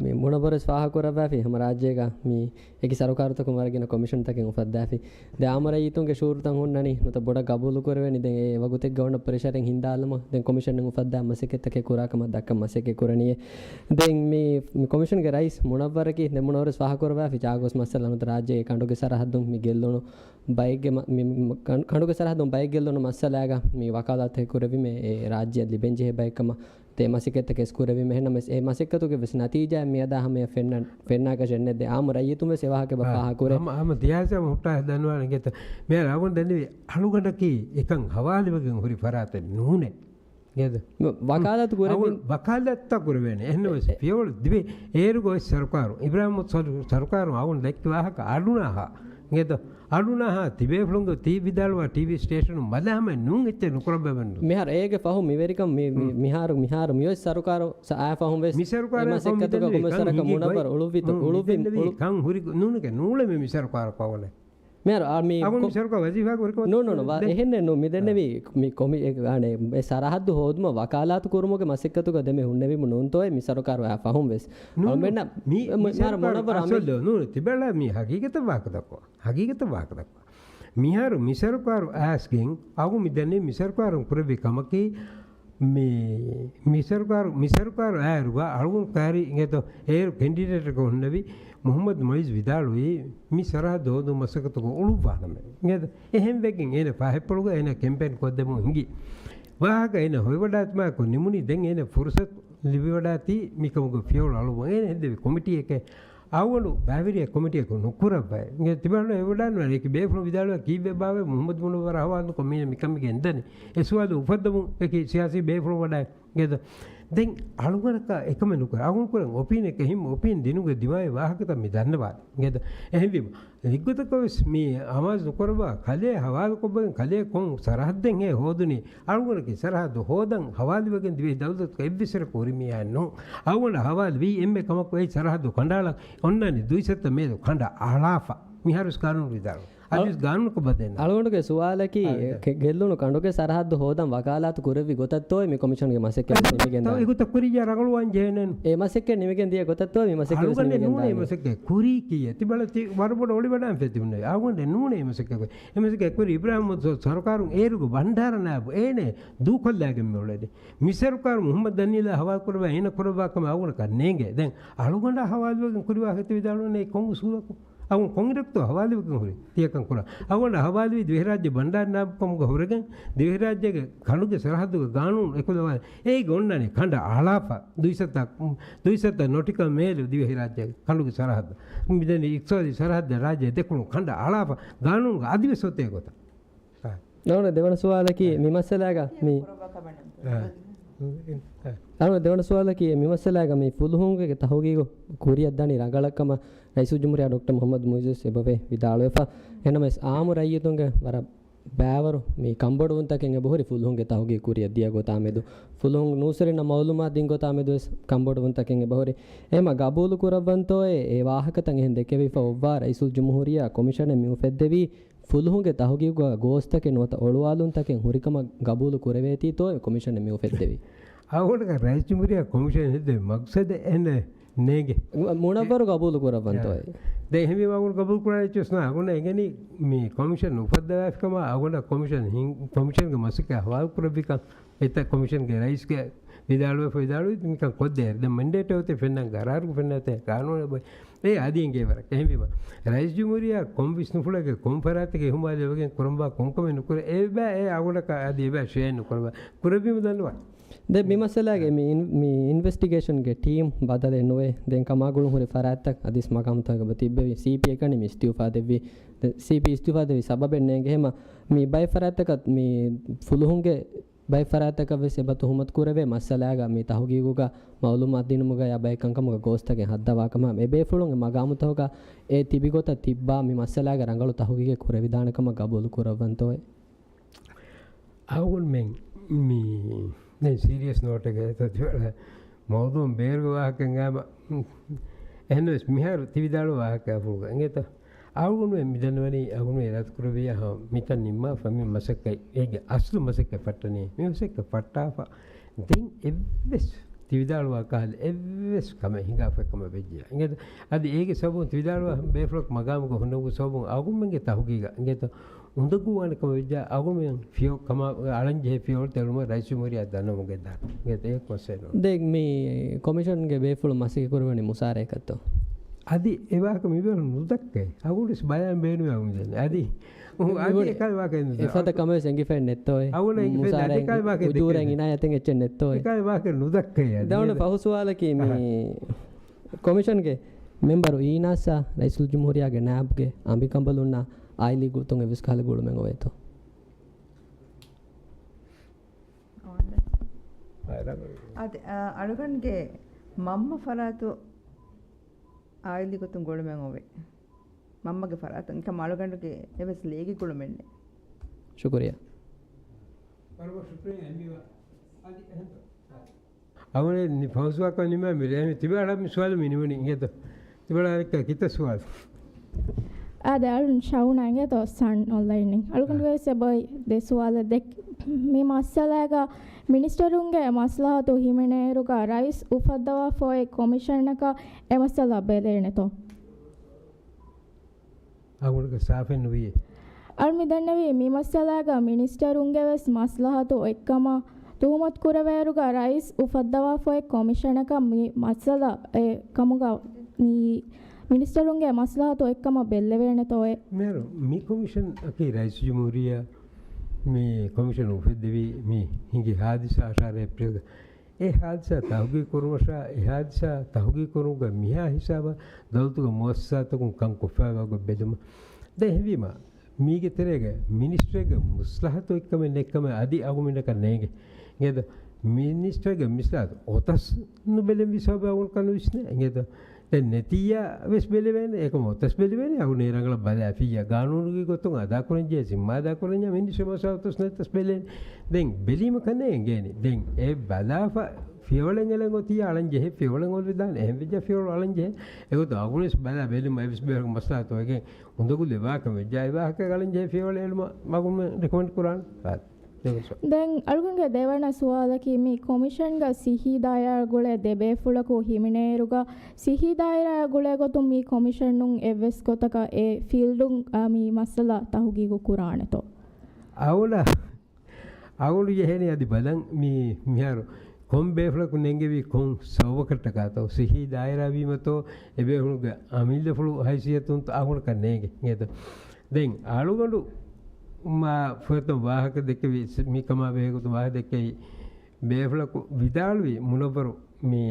މި މުނައްވަރުވެސް ފާހަގަކުރައްވާފި ހަމަ ރާއްޖޭގަ މި އެކި ސަރުކާރުތަކުން ވަރަށް ގިނަ ކޮމިޝަންތަކެއް އުފައްދާފި. ދެ އާއްމު ރައްޔިތުންގެ ޝުއޫރުތައް ހުންނަނީ ނުތަ ބޮޑަށް ގަބޫލު ކުރެވެނީ. ދެން އެ ވަގުތެއްގަ އޮންނަ ޕްރެޝަރެއް ހިންދާލުމަށް ދެން ކޮމިޝަން އުފައްދާ މަސައްކަތްތަކެއް ކުރާ ކަމަށް ދައްކަން މަސައްކަތް ކުރަނީ. ދެން މި، މި ކޮމިޝަންގެ ރައީސް މުނައްވަރަކީ ދެ މުނައްވަރުވެސް ފާހަގަކުރައްވާފި ޗާގޯސް މައްސަލަ ނުތަ ރާއްޖޭގެ ކަނޑުގެ ސަރަހައްދުން މި ގެއްލުނު ބައެއްގެ މަ-، މި، މި، ކަން-، ކަނޑުގެ ސަރަހައްދުން ބައެއް ގެއްލުނު މައްސަލާގަ މި ވަކާލާތެއް ކުރެވީމޭ އެ ރާއްޖެއަށް ލިބެންޖެހޭ ބައެއްކަމަށް ތޭ މަސައްކަތްތައް ކެސް ކުރެވީމެ ހެންނަމެސް، އެ މަސައްކަތުގެ ވެސް ނަތީޖާ މިއަދާ ހަމަޔަށް ފެންނަ-، ފެންނާކަށެއް ނެތް. ދެ އާއްމު ރައްޔިތުން ވެސް އެ ވާހަކަ އާ، ފާހަގަ ކުރޭ. ހަމަ، ހަމަ ދިޔާސަ މުހުއްޓާ ދަންވާނެ ގެތަ. މިހާރު އަގުން ދެންނެވި އަޅުގަނޑަކީ އެކަން ހަވާލުވެގެން ހުރި ފަރާތެއް ނޫނޭ. ގެދު. ވަ-، ވަކާލާތު ކުރެވި-، އަގުން ވަކާލާތުތައް ކުރެވޭނެ. އެހެންނަމަސް އެ-، ފިޔަވަޅު ދިވެ އޭރުގަ އޮތް ސަރުކާރު، އިބްރާހިމް ސަރު-، ސަރުކާރު އަގުން ދެއްކި ވާހަކަ އަޑުނާހާ. ގެދު. އަޑުނަހާ ތިބޭފުޅުންގެ ތީ ވިދާޅުވާ ޓީވީ ސްޓޭޝަނުން މަދާމެ ނޫން އެއްޗެއް ނުކުރައްވަވެން. މިހާރު އޭގެ ފަހު މިވެރިކަން މި-، މި-، ހުން. މިހާރު، މިހާރު މިއޮތް ސަރުކާރު ސަ-، އާ ފަހުން ވެސް މި ސަރުކާރު އެ މަސައްކަތުގަ ހިނގި ގޮތް މި ސަރަކަށް މުނައްވަރު އުޅުއްވިތޯ، ހުން، އުޅުއްވި-، މިދެންނެވީ އުޅު-، ކަން ހުރި ގޮ-، ނޫނެކެ ނޫޅެމެ މި ސަރުކާރަކަށް އޮޅެ. މިހާރު އާ މި އަގުން ކޮ-، މި ސަރުކާރު ވަޒީފާ ކުރި ކޮ-، ނޫނު، ނޫނު، ވަ-، ދެ-، އެހެންނެއް ނޫ، މި ދެންނެވީ މި ކޮމި-، އެ، އާނެ، އެ ސަރަހައްދު ހޯދުމަށް ވަކާލާތު ކުރުމުގެ މަސައްކަތުގަ ދެމެ ހުންނެވީމު ނޫންތޯއޭ މި ސަރުކާރު އާ ފަހުން ވެސް. ނޫނު، އަޅުމެންނަށް މި، މި މިހާރު ސަރުކާރު މުނައްވަރު އަމީ-، އަސަލް ނޫނު، ތިބެޅަ މި ހަގީގަތަށް ވާހަކަ ދައްކަވާ. ހަގީގަތަށް ވާހަކަ ދައްކަވާ. މިހާރު މި ސަރުކާރު އައިސްގެން އަގު މި ދެންނެވި މި ސަރުކާރުން ކުރެއްވި ކަމަކީ، މި، މި ސަރުކާރު، މި ސަރުކާރު އާއިރުގަ އަޅުގަނޑު ކާރި އިނގޭތޯ އޭރު ކެންޑިޑޭޓަކަށް ހުންނެވި މުހައްމަދު މުއިއްޒު ވިދާޅުވީ، މި ސަރަހައްދު ހޯދުމަށް މަސައްކަތުގަ އުޅުއްވާނަމޭ. އިނގޭތޯ؟ އެހެން ވެގެން އޭނަ ފާހެއްޕުޅުގަ އޭނަ ކެމްޕޭން ކޮށްދެމުން ހިނގި ވާހަކަ އޭނަ ހޮވިވަޑާތިމާއެކު ނިމުނީ. ދެން އޭނަ ފުރުސަތު ލިބިވަޑާތީ މިކަމުގެ ފިޔަވަޅު އަޅުވަން. އޭނަ ހެއްދެވި ކޮމިޓީއެކޭ. އަޅުގަނޑު ބައިވެރިޔާ ކޮމިޓީއަކު ނުކުރައްވައި. ތިބާނު އެވަޑާނު އެކި ބޭފުޅުން ވިދާޅުވާ ކީއްވެ ބާވެ މުހައްމަދު މުނައްވަރު އަހުވާލު ކޮމީނަ މިކަމިގެ އެނދަނީ. އެ ސުވާލު އުފައްދަމުން އެކި ސިޔާސީ ބޭފުޅުން ވަޑާ ގެދަ. ދެން އަޅުގަނޑަކަށް އެކަމެއް ނުކުރޭ. އަޅުގަނޑު ކުރަން އޮޕީން އެކެއް ހިން އޮޕީން ދިނުގެ ދިމާވި ވާހަކަތައް މި ދަންނަވާ. ގެދަ. އެހެންވީމަ، އެއްގޮތަކަށް ވެސް މި އަމާޒު ނުކުރައްވާ ކަލޭ ހަވާލުކޮށްބަގެން ކަލޭ ކޮން ސަރަހައްދެއްހޭ ހޯދުނީ؟ އަޅުގަނޑަކީ ސަރަހައްދު ހޯދަން ހަވާލުވެގެން ދިވެހި ދައުލަތުގެ އެއްވެސް ސަރަކު ހުރި މީހާއެއް ނޫން. އަޅުގަނޑަށް ހަވާލުވީ އެންމެ ކަމަކު އެއީ ސަރަހައްދު ކަނޑައަޅަން އޮންނާނީ ދުއިސައްތަ މޭލު ކަނޑައަޅާފަ. މިހާރުވެސް ގާނޫނު ވިދާޅުވި. އަދިވެސް ގާނޫނަކަށް ބަދަލެއް ނެތް. އަޅުގަނޑުގެ ސުވާލަކީ، އާ، އެ. ގެ-، ގެއްލުނު ކަނޑުގެ ސަރަހައްދު ހޯދަން ވަކާލާތު ކުރެއްވި ގޮތަށްތޯއޭ މި ކޮމިޝަންގެ މަސައްކަތް ނިމިގެން ދާނީ؟ އެގޮތަށް ކުރިއްޔާ ރަނގަޅުވާން ޖެހޭނެނު. އެ މަސައްކަތް ނިމިގެން ދިޔަ ގޮތަށްތޯއޭ މި މަސައްކަތް ވެސް އަޅުގަނޑެއް ނިމިގެން ނޫނޭ ދާނީ؟ މަސައްކަތް ކުރީކީއޭ. ތިބަޅަ ތި ވަރުބޮޑަށް އޮޅިވަޑާން ފެތި ހުންނެވި. އަޅުގަނޑެއް ނޫނޭ މަސައްކަތް ކުރީ. އެ މަސައްކަތް ކުރީ އިބްރާހިމް ސަ-، ސަރުކާރުން އޭރުގެ ބަންޑާރަ ނާއިބު އޭނަ ދޫކޮށްލާގެން މި އުޅެނީ. މި ސަރުކާރު މުހައްމަދު ދަނީލާ ހަވާލު ކުރައްވާ އޭނަ ކުރައްވާ ކަމެއް އަޅުގަނޑަކަށް ނޭނގޭ. ދެން އަޅުގަނޑާ ހަވާލުވެގެން ކުރި ވާހަކަ ވިދާޅުވަނީ ކޮން އުސޫލަކުން؟ އަޅުގަނޑު ކޮން އިރަކުތޯ ހަވާލުވެގެން ހުރީ ތިޔަކަން ކުރާ؟ އަޅުގަނޑަށް ހަވާލުވީ ދިވެހިރާއްޖެ ބަންޑާރަ ނާއިބުކަމުގަ ހުރެގެން ދިވެހިރާއްޖޭގެ ކަނޑުގެ ސަރަހައްދުގެ ގާނޫނު އެކުލަވާ އޭގެ އޮންނާނީ ކަނޑަ އަޅާފަ. ދުއިސައްތަ، ދުއިސައްތަ ނޮޓިކަލް މޭލު ދިވެހިރާއްޖޭގެ ކަނޑުގެ ސަރަހައްދަށް. މިދަނީ އިޤްތިޞާދީ ސަރަހައްދަށް ރާއްޖެ ދެކުނު ކަނޑަ އަޅާފަ. ގާނޫނުގެ އަދިވެސް އޮތޭ ގޮތަށް. އާ. ނޫން ދެވަނަ ސުވާލަކީ އާ. މި މައްސަލާގަ މި އާ. އާ. އާ. ނޫން ދެވަނަ ސުވާލަކީ މި މައްސަލާގަ މި ފުލުހުންގެ ތަހުގީގު ކުރިއަށް ދަނީ ރަނގަޅަށްކަމަށް ރައީސުލްޖުމްހޫރިއްޔާ ޑޮކްޓަރ މުހައްމަދު މުއިއްޒު ވެސް އެބަވޭ ވިދާޅުވެފަ. އެހެންނަމަވެސް އާއްމު ރައްޔިތުންގެ ވަރަށް ބައިވަރު މި ކަންބޮޑުވުންތަކެއް އެބަހުރި ފުލުހުންގެ ތަހުގީގު ކުރިއަށް ދިޔަ ގޮތާމެދު. ފުލުހުން ނޫސްވެރިންނަށް މައުލޫމާތު ދިން ގޮތާމެދު ވެސް ކަންބޮޑުވުންތަކެއް އެބަހުރި. އެހެމަ ގަބޫލު ކުރައްވަންތޯއޭ އެ ވާހަކަތައް އެހެން ދެކެވިފަ އޮއްވާ ރައީސުލްޖުމްހޫރިއްޔާ ކޮމިޝަނެއް މިއުފެއްދެވީ ފުލުހުންގެ ތަހުގީގުގަ ގޯސްތަކެއް ނުވަތަ އޮޅުވާލުންތަކެއް ހުރިކަމަށް ގަބޫލު ކުރެވޭތީތޯއޭ ކޮމިޝަނެއް މިއުފެއްދެވީ. އަޅުގަނޑަކަށް ރައީސްޖުމްހޫރިއްޔާ ކޮމިޝަން ހެއްދެވި މަގްސަދެއް އެންނެ ނޭނގެ. މު-، މުނައްވަރު ގަބޫލު ކުރައްވަންތޯއޭ. ދެން އެހެންވީމަ އަޅުގަނޑު ގަބޫލު ކުރާ އެއްޗެއް ނާ. އަޅުގަނޑަށް އެނގެނީ މި ކޮމިޝަން އުފައްދަވާފިކަމާ އަޅުގަނޑަށް ކޮމިޝަން ހިން-، ކޮމިޝަންގެ މަސައްކަތް ހަވާލު ކުރެއްވިކަން. އެތައް ކޮމިޝަންގެ ރައީސްގެ ވިދާޅުވެފަ ވިދާޅުވީ މިކަން ކޮށްދޭ. ދެން މެންޑޭޓެއް އޮތީ ފެންނަން ގަރާރުގަ ފެންނަތޭ ގާނޫނެއް ބޮއި. އޭ އަދި އެނގޭ ވަރަކަށް. އެހެންވީމަ ރައީސް ޖުމްހޫރިއްޔާ ކޮން ވިސްނުފުޅެއްގެ ކޮން ފަރާތެއްގެ އިހުމާލެއް ވެގެން ކުރަންވާ ކޮންކަމެއް ނުކުރޭ. އެބަ އެ އަޅުގަނޑަކަށް އަދި އެބަ ޝެއާ ނުކުރަންވާ. ކުރެއްވީމަ ދަންނަވާ. ދެ މި މައްސަލާގެ މި އިން-، މި އިންވެސްޓިގޭޝަންގެ ޓީމް ބަދަލެއް ނުވޭ. ދެން ކަމާގުޅުން ހުރި ފަރާތްތައް އަދިސް މަގާމުތަކުގަ ތިއްބެވި ސީޕީ އެކަނި މި އިސްތިއުފާ ދެއްވި. ދެ ސީޕީ އިސްތިއުފާ ދެއްވި ސަބަބެއް ނޭނގެ ހެމަ މި ބައެއް ފަރާތްތަކަށް މި ފުލުހުންގެ ބައެއް ފަރާތްތަކަށް ވެސް އެބަ ތުހުމަތު ކުރެވޭ މައްސަލާގަ މި ތަހުގީގުގަ މައުލޫމާތު ދިނުމުގަ ޔާ ބައެއް ކަންކަމުގަ ގޯސްތަކެއް ހައްދަވާ ކަމަށް އެ ބޭފުޅުން އެ މަގާމުތަކުގަ އެ ތިބި ގޮތަށް ތިއްބާ މި މައްސަލާގަ ރަނގަޅު ތަހުގީގެއް ކުރެވިދާނެ ކަމަށް ގަބޫލު ކުރައްވަންތޯއޭ؟ އަޅުގަނޑުމެން މި ދެން ސީރިއަސް ނޯޓެއްގަ އެތައް މައުޟޫއުން ބޭރުގެ ވާހަކައިން ގާމަ އެހެންވެސް މިހާރު ތިވިދާޅު ވާހަކައާފުޅުގަ އިނގޭތަ؟ އަޅުގަނޑުމެން މިދަންނަވަނީ އަޅުގަނޑުމެން އިރާދަކުރެއްވިއްޔާ ހަމަ މިތަން ނިންމާފަ މި މަސައްކަތް އޭގެ އަސްލު މަސައްކަތް ފައްޓަނީ. މި މަސައްކަތް ފައްޓާފަ ދެން އެއްވެސް ތިވިދާޅުވާ ކަހަލަ އެއްވެސް ކަމެއް ހިނގާފަ ކަމެއް ވެއްޖެ. އިނގޭތަ؟ އަދި އޭގެ ސަބަބުން ތިވިދާޅުވާ ބޭފުޅަކު މަގާމުގަ ހުންނަ ސަބަބުން އަޅުގަނޑުމެންގެ ތަހުގީގަށް އިނގޭތަ؟ އުނދަގޫވާނެ ކަމަށް ވެއްޖާ އަޅުގަނޑުމެން ފިޔަ-، ކަމާ އަޅަންޖެހޭ ފިޔަވަޅުތައް އެޅުމަށް ރައީސް ޖުމްހޫރިއްޔާ ދަންނަވަމުން ގެންދާނެ. އިނގޭތަ؟ އެއަކު މައްސަލައެއް ނޫން. ދެން މި ކޮމިޝަންގެ ބޭފުޅުން މަސައްކަތް ކުރެވެނީ މުސާރައަކަށްތޯ؟ އަދި އެ ވާހަކަ މި ބޭފުޅުން ނުދައްކައޭ. އަޅުގަނޑު ވެސް ބަޔާން ބޭނުމެއް އަޅުގަނޑު މި ދެންނެވި. އަދި އަދި އެކަލް ވާކެ ނުދާ. އެފަދަ ކަމެއް ވެސް އެނގިފައެއް ނެއްތޯއޭ. އަވަނ އެނގިފައެއް ނެއްތޯ. މުސާރައިން އުޖޫރައިން އިނާޔަތެއް އެއްޗެއް ނެއްތޯއޭ. އެކަލް ވާކެ ނުދައްކައޭ. ދެވަނަ ފަހު ސުވާލަކީ މި ކޮމިޝަންގެ މެމްބަރު އީނާސްއާ ރައީސުލްޖުމްހޫރިއްޔާގެ ނާއިބުގެ އަނބިކަނބަލުންނާ އާއިލީ ގޮތުން އެއްވެސް ކަހަލަ ގުޅުމެއް އޮވޭތޯ؟ އަދި، އަ، އަޅުގަނޑުގެ މަންމަ ފަރާތު އާއިލީ ގޮތުން ގުޅުމެއް އޮވޭ. މަންމަގެ ފަރާތުން އެކަމް އަޅުގަނޑުގެ އެވެސް ލޭގެ ގުޅުމެއް ނެތް. ޝުކުރިއްޔާ. އަވަނެ ނި ފަހުސުވާކަށް ނިމާ މި ރޭމި ތިބާ އަޅަ މި ސުވާލު މި ނިމުނީ އިނގޭތޯ؟ ތިބާ އަޅަ ކިތައް ސުވާލު؟ އާދެ، އަޅުން ޝައުނާ އިނގޭތޯ ސަން އޮންލައިން. އަޅުގަނޑު އާ. ވެސް އެބައޮތް ދެ ސުވާލެއް ދެ. މި މައްސަލާގަ މިނިސްޓަރުންގެ މަސްލަހަތު ހިމެނޭއިރުގަ ރައީސް އުފައްދަވާފައި ކޮމިޝަނަކަށް އެ މައްސަލަ ބެލޭނެތޯ؟ އަގުންގެ ސާފެއް ނުވިއޭ. އަޅު މި ދަންނަވީ މި މައްސަލާގަ މިނިސްޓަރުންގެ ވެސް މަސްލަހަތު އޮތްކަމަށް ތުހުމަތު ކުރެވޭއިރުގަ ރައީސް އުފައްދަވާފައި ކޮމިޝަނަކަށް މި މައްސަލަ އެ ކަމުގަ މި މިނިސްޓަރުންގެ މަސްލަހަތު އޮތްކަމަށް ބެއްލެވޭނެތޯއޭ؟ މޭރު، މި ކޮމިޝަން އަކީ ރައީސުލްޖުމްހޫރިއްޔާ މި ކޮމިޝަން އުފެއްދެވީ މި ހިނގި ހާދިސާ އަށާރަ އޭޕްރީލްގަ. އެ ހާދިސާ ތަހުގީގު ކުރުމަށާ، އެ ހާދިސާ ތަހުގީގު ކުރުމުގަ މިހާ ހިސާބަށް ދައުލަތުގެ މުއައްސަސާތަކުން ކަން ކޮށްފައިވާ ގޮތް ބެލުމަށް. ދެން އެހެންވީމަ، މީގެ ތެރޭގަ މިނިސްޓްރީގެ މުސްލަހަތު އޮތްކަމެއް ނެތްކަމެއް އަދި އަގުމިނަކަށް ނޭނގެ. އިނގޭތަ؟ މިނިސްޓްރީގެ މިސްލަހަތު އޮތަސް ނުބެލެންވީ ސަބަބެއް އަގުން ކަން ވިސްނޭ. އިނގޭތަ؟ ދެން ނެތިއްޔާ ވެސް ބެލެވޭނެ، އެކަމަށް އޮތަސް ބެލެވޭނެ، އަގުން ރަނގަޅަށް ބަލާފިއްޔާ، ގާނޫނުގެ ގޮތުން އަދާކުރަންޖެހޭ، ޒިންމާ އަދާކުރަންޏާ މިނިސްޓްރީ މަސްއަލަ އޮތަސް ނެތަސް ބެލޭނެ. ދެން ބެލީމަކަށް ނޭނގޭނެ. ދެން އެ ބަލާފަ ފިޔަވަޅެއް އެޅެން އޮތިއްޔާ އަޅަން ޖެހޭ، ފިޔަވަޅެއް އޮވެދާނެ، އެހެން ވެއްޖާ ފިޔަވަޅު އަޅަން ޖެހޭ. އެގޮތަށް އަގުންވެސް ބަލާ ބެލުމަށް އެވެސް ބޭރު މަސްލަހަތު އޮވެގެން އުނދަގުލެއް ވާކަމެއް ވެއްޖާ، އެ ވާހަކަ އަޅަން ޖެހޭ ފިޔަވަޅެއް އެޅުމަށް މަގުން ރެކޮމެންޑް ކުރާނެ. ދެން އަޅުގަނޑުގެ ދެވަނަ ސުވާލަކީ، މި ކޮމިޝަންގަ ސިއްހީ ދާއިރާ ގުޅޭ ދެ ބޭފުޅަކު ހިމެނޭއިރުގަ، ސިއްހީ ދާއިރާ ގުޅޭ ގޮތުން މި ކޮމިޝަނުން އެއްވެސް ގޮތަކަށް އެ ފީލްޑުން އާ، މި މައްސަލަ ތަހުގީގު ކުރާނެތޯ؟ އަވަނ، އަވަނ ޖެހޭނީ އަދި ބަލަން މި މިހާރު ކޮން ބޭފުޅަކު ނެންގެވީ ކޮން ސަބަބަކަށްޓަކާތޯ؟ ސިއްހީ ދާއިރާ ވީމަތޯ، އެ ބޭފުޅުގެ އަމިއްލަފުޅު ހައިސިއްޔަތުންތޯ އަގުނަކަށް ނޭނގެ. އިނގޭތަ؟ ދެން އަޅުގަނޑު މާ ފުރަތަމަ ވާހަކަ ދެއްކެވި، މި ކަމާ ބެހޭ ގޮތުން ވާހަކަ ދެއްކެވި ބޭފުޅަކު ވިދާޅުވި މުނައްވަރު މި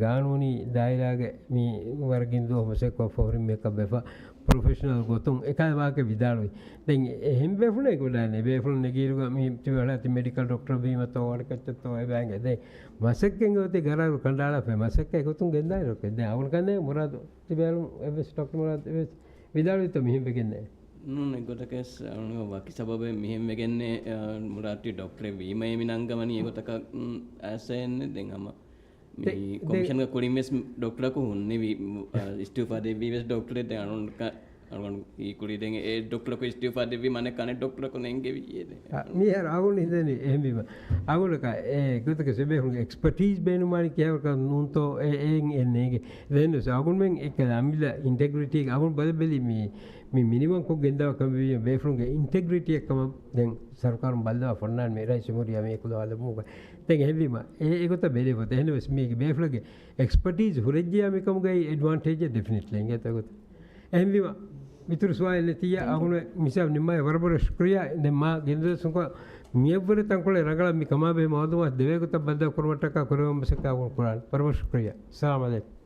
ގާނޫނީ ދާއިރާގެ މި ވަރަށް ގިނަ ދުވަހު މަސައްކަތް ކޮށްފަ ހުރި މީހަކަށް ވެފަ ޕްރޮފެޝަނަލް ގޮތުން އެކަހަލަ ވާހަކަ ވިދާޅުވި. ދެން އެހެން ބޭފުޅެއް ގޮޑާނެ ބޭފުޅުން ނެގިއިރުގަ މި ތިބި އަޅާތި މެޑިކަލް ޑޮކްޓަރ ވީމަތޯ އަނެކައްޗެއްތޯ އެބައިނގެ. ދެން މަސައްކަތް އޮތީ ގަރާރު ކަނޑައަޅާފަ މަސައްކަތް ގޮތުން ގެންދާއިރު ދެން އަވަން ކަންނޭ މުރާދު ތިބޭލުން އެއްވެސް ޑޮކްޓަރ މުރާދު އެއްވެސް ވިދާޅުވިތޯ މިހެން ވެގެންނޭ؟ ނޫން އެގޮތަކަސް ވަކި ސަބަބެއް މިހެން ވެގެންނޭ، މުރާދު ޑޮކްޓަރެއް ވީމައޭ މި ނަންގަވަނީ އެގޮތަކަށް އައިސް އެއްނެ. ދެން ހަމަ މި ދެ-، ދެ- ކޮމިޝަންގެ ކުރިން ވެސް ޑޮކްޓަރަކު ހުންނެވި، އިސްތިއުފާ ދެއްވީ ވެސް ޑޮކްޓަރެއް. ދެން އަޅުގަނޑު އަޅުގަނޑު އީ ކުރީ ދެން އެ ޑޮކްޓަރަކު އިސްތިއުފާ ދެއްވީ މަނެ ކަނެ ޑޮކްޓަރަކު ނެންގެވިއޭ ދެން. މިހާރު އަގުން ހިނދެނީ އެހެންވީމަ. އަގުނަކަ އެ ގޮތަކަށް ސެބޭފުޅުންގެ އެކްސްޕަޓީސް ބޭނުންވާނީ ކިހާވަރަކަށް ނޫންތޯ އެ އެއިން އެ ނޭނގެ. ދެން ވެސް އަގުންމެން އެކަލަ އަމިއްލަ އިންޓެގްރިޓީ އަގުން ބަލަ ބެލީ މި، މި މިނިވަންކޮށް ގެންދާ ކަމެވީ ބޭފުޅުންގެ އިންޓެގްރިޓީއެއް ކަމަށް ދެން ސަރުކާރުން ބައްލަވާ ފޮންނާން މި ރައީސް ޖުމްހޫރިއްޔާ މި އެކުލަވާލަމުގަ. ދެން އެހެންވީމަ އެ އެގޮތަށް ބެލެވޭ ފޮތެއް. އެހެންވެސް މީގެ ބޭފުޅެއްގެ އެކްސްޕަޓީސް ހުރެއްޖިޔާ މިކަމުގައި އެޑްވާންޓޭޖެއް ޑެފިނެޓްލީ އިނގޭތޯ އެގޮތަށް. އެހެންވީމަ މިތުރު ސުވާލެއް ނެތިއްޔާ އަހުނު މިސާ ނިންމާ ވަރަށް ބޮޑަށް ޝުކުރިއްޔާ. ދެން މާ ގެންދަވަސް ނުކޮށް މިއަށްވުރެ ތަންކޮޅެއް ރަނގަޅަށް މި ކަމާބެހޭ މައުލޫމާތު ދެވޭ ގޮތަށް ބައްދަލު ކުރުމަށްޓަކާ ކުރެވޭ މަސައްކަތް އަގުން ކުރާނެ. ވަރަށް ބޮޑަށް ޝުކުރިއްޔާ. އައްސަލާމް އަލައިކުމް.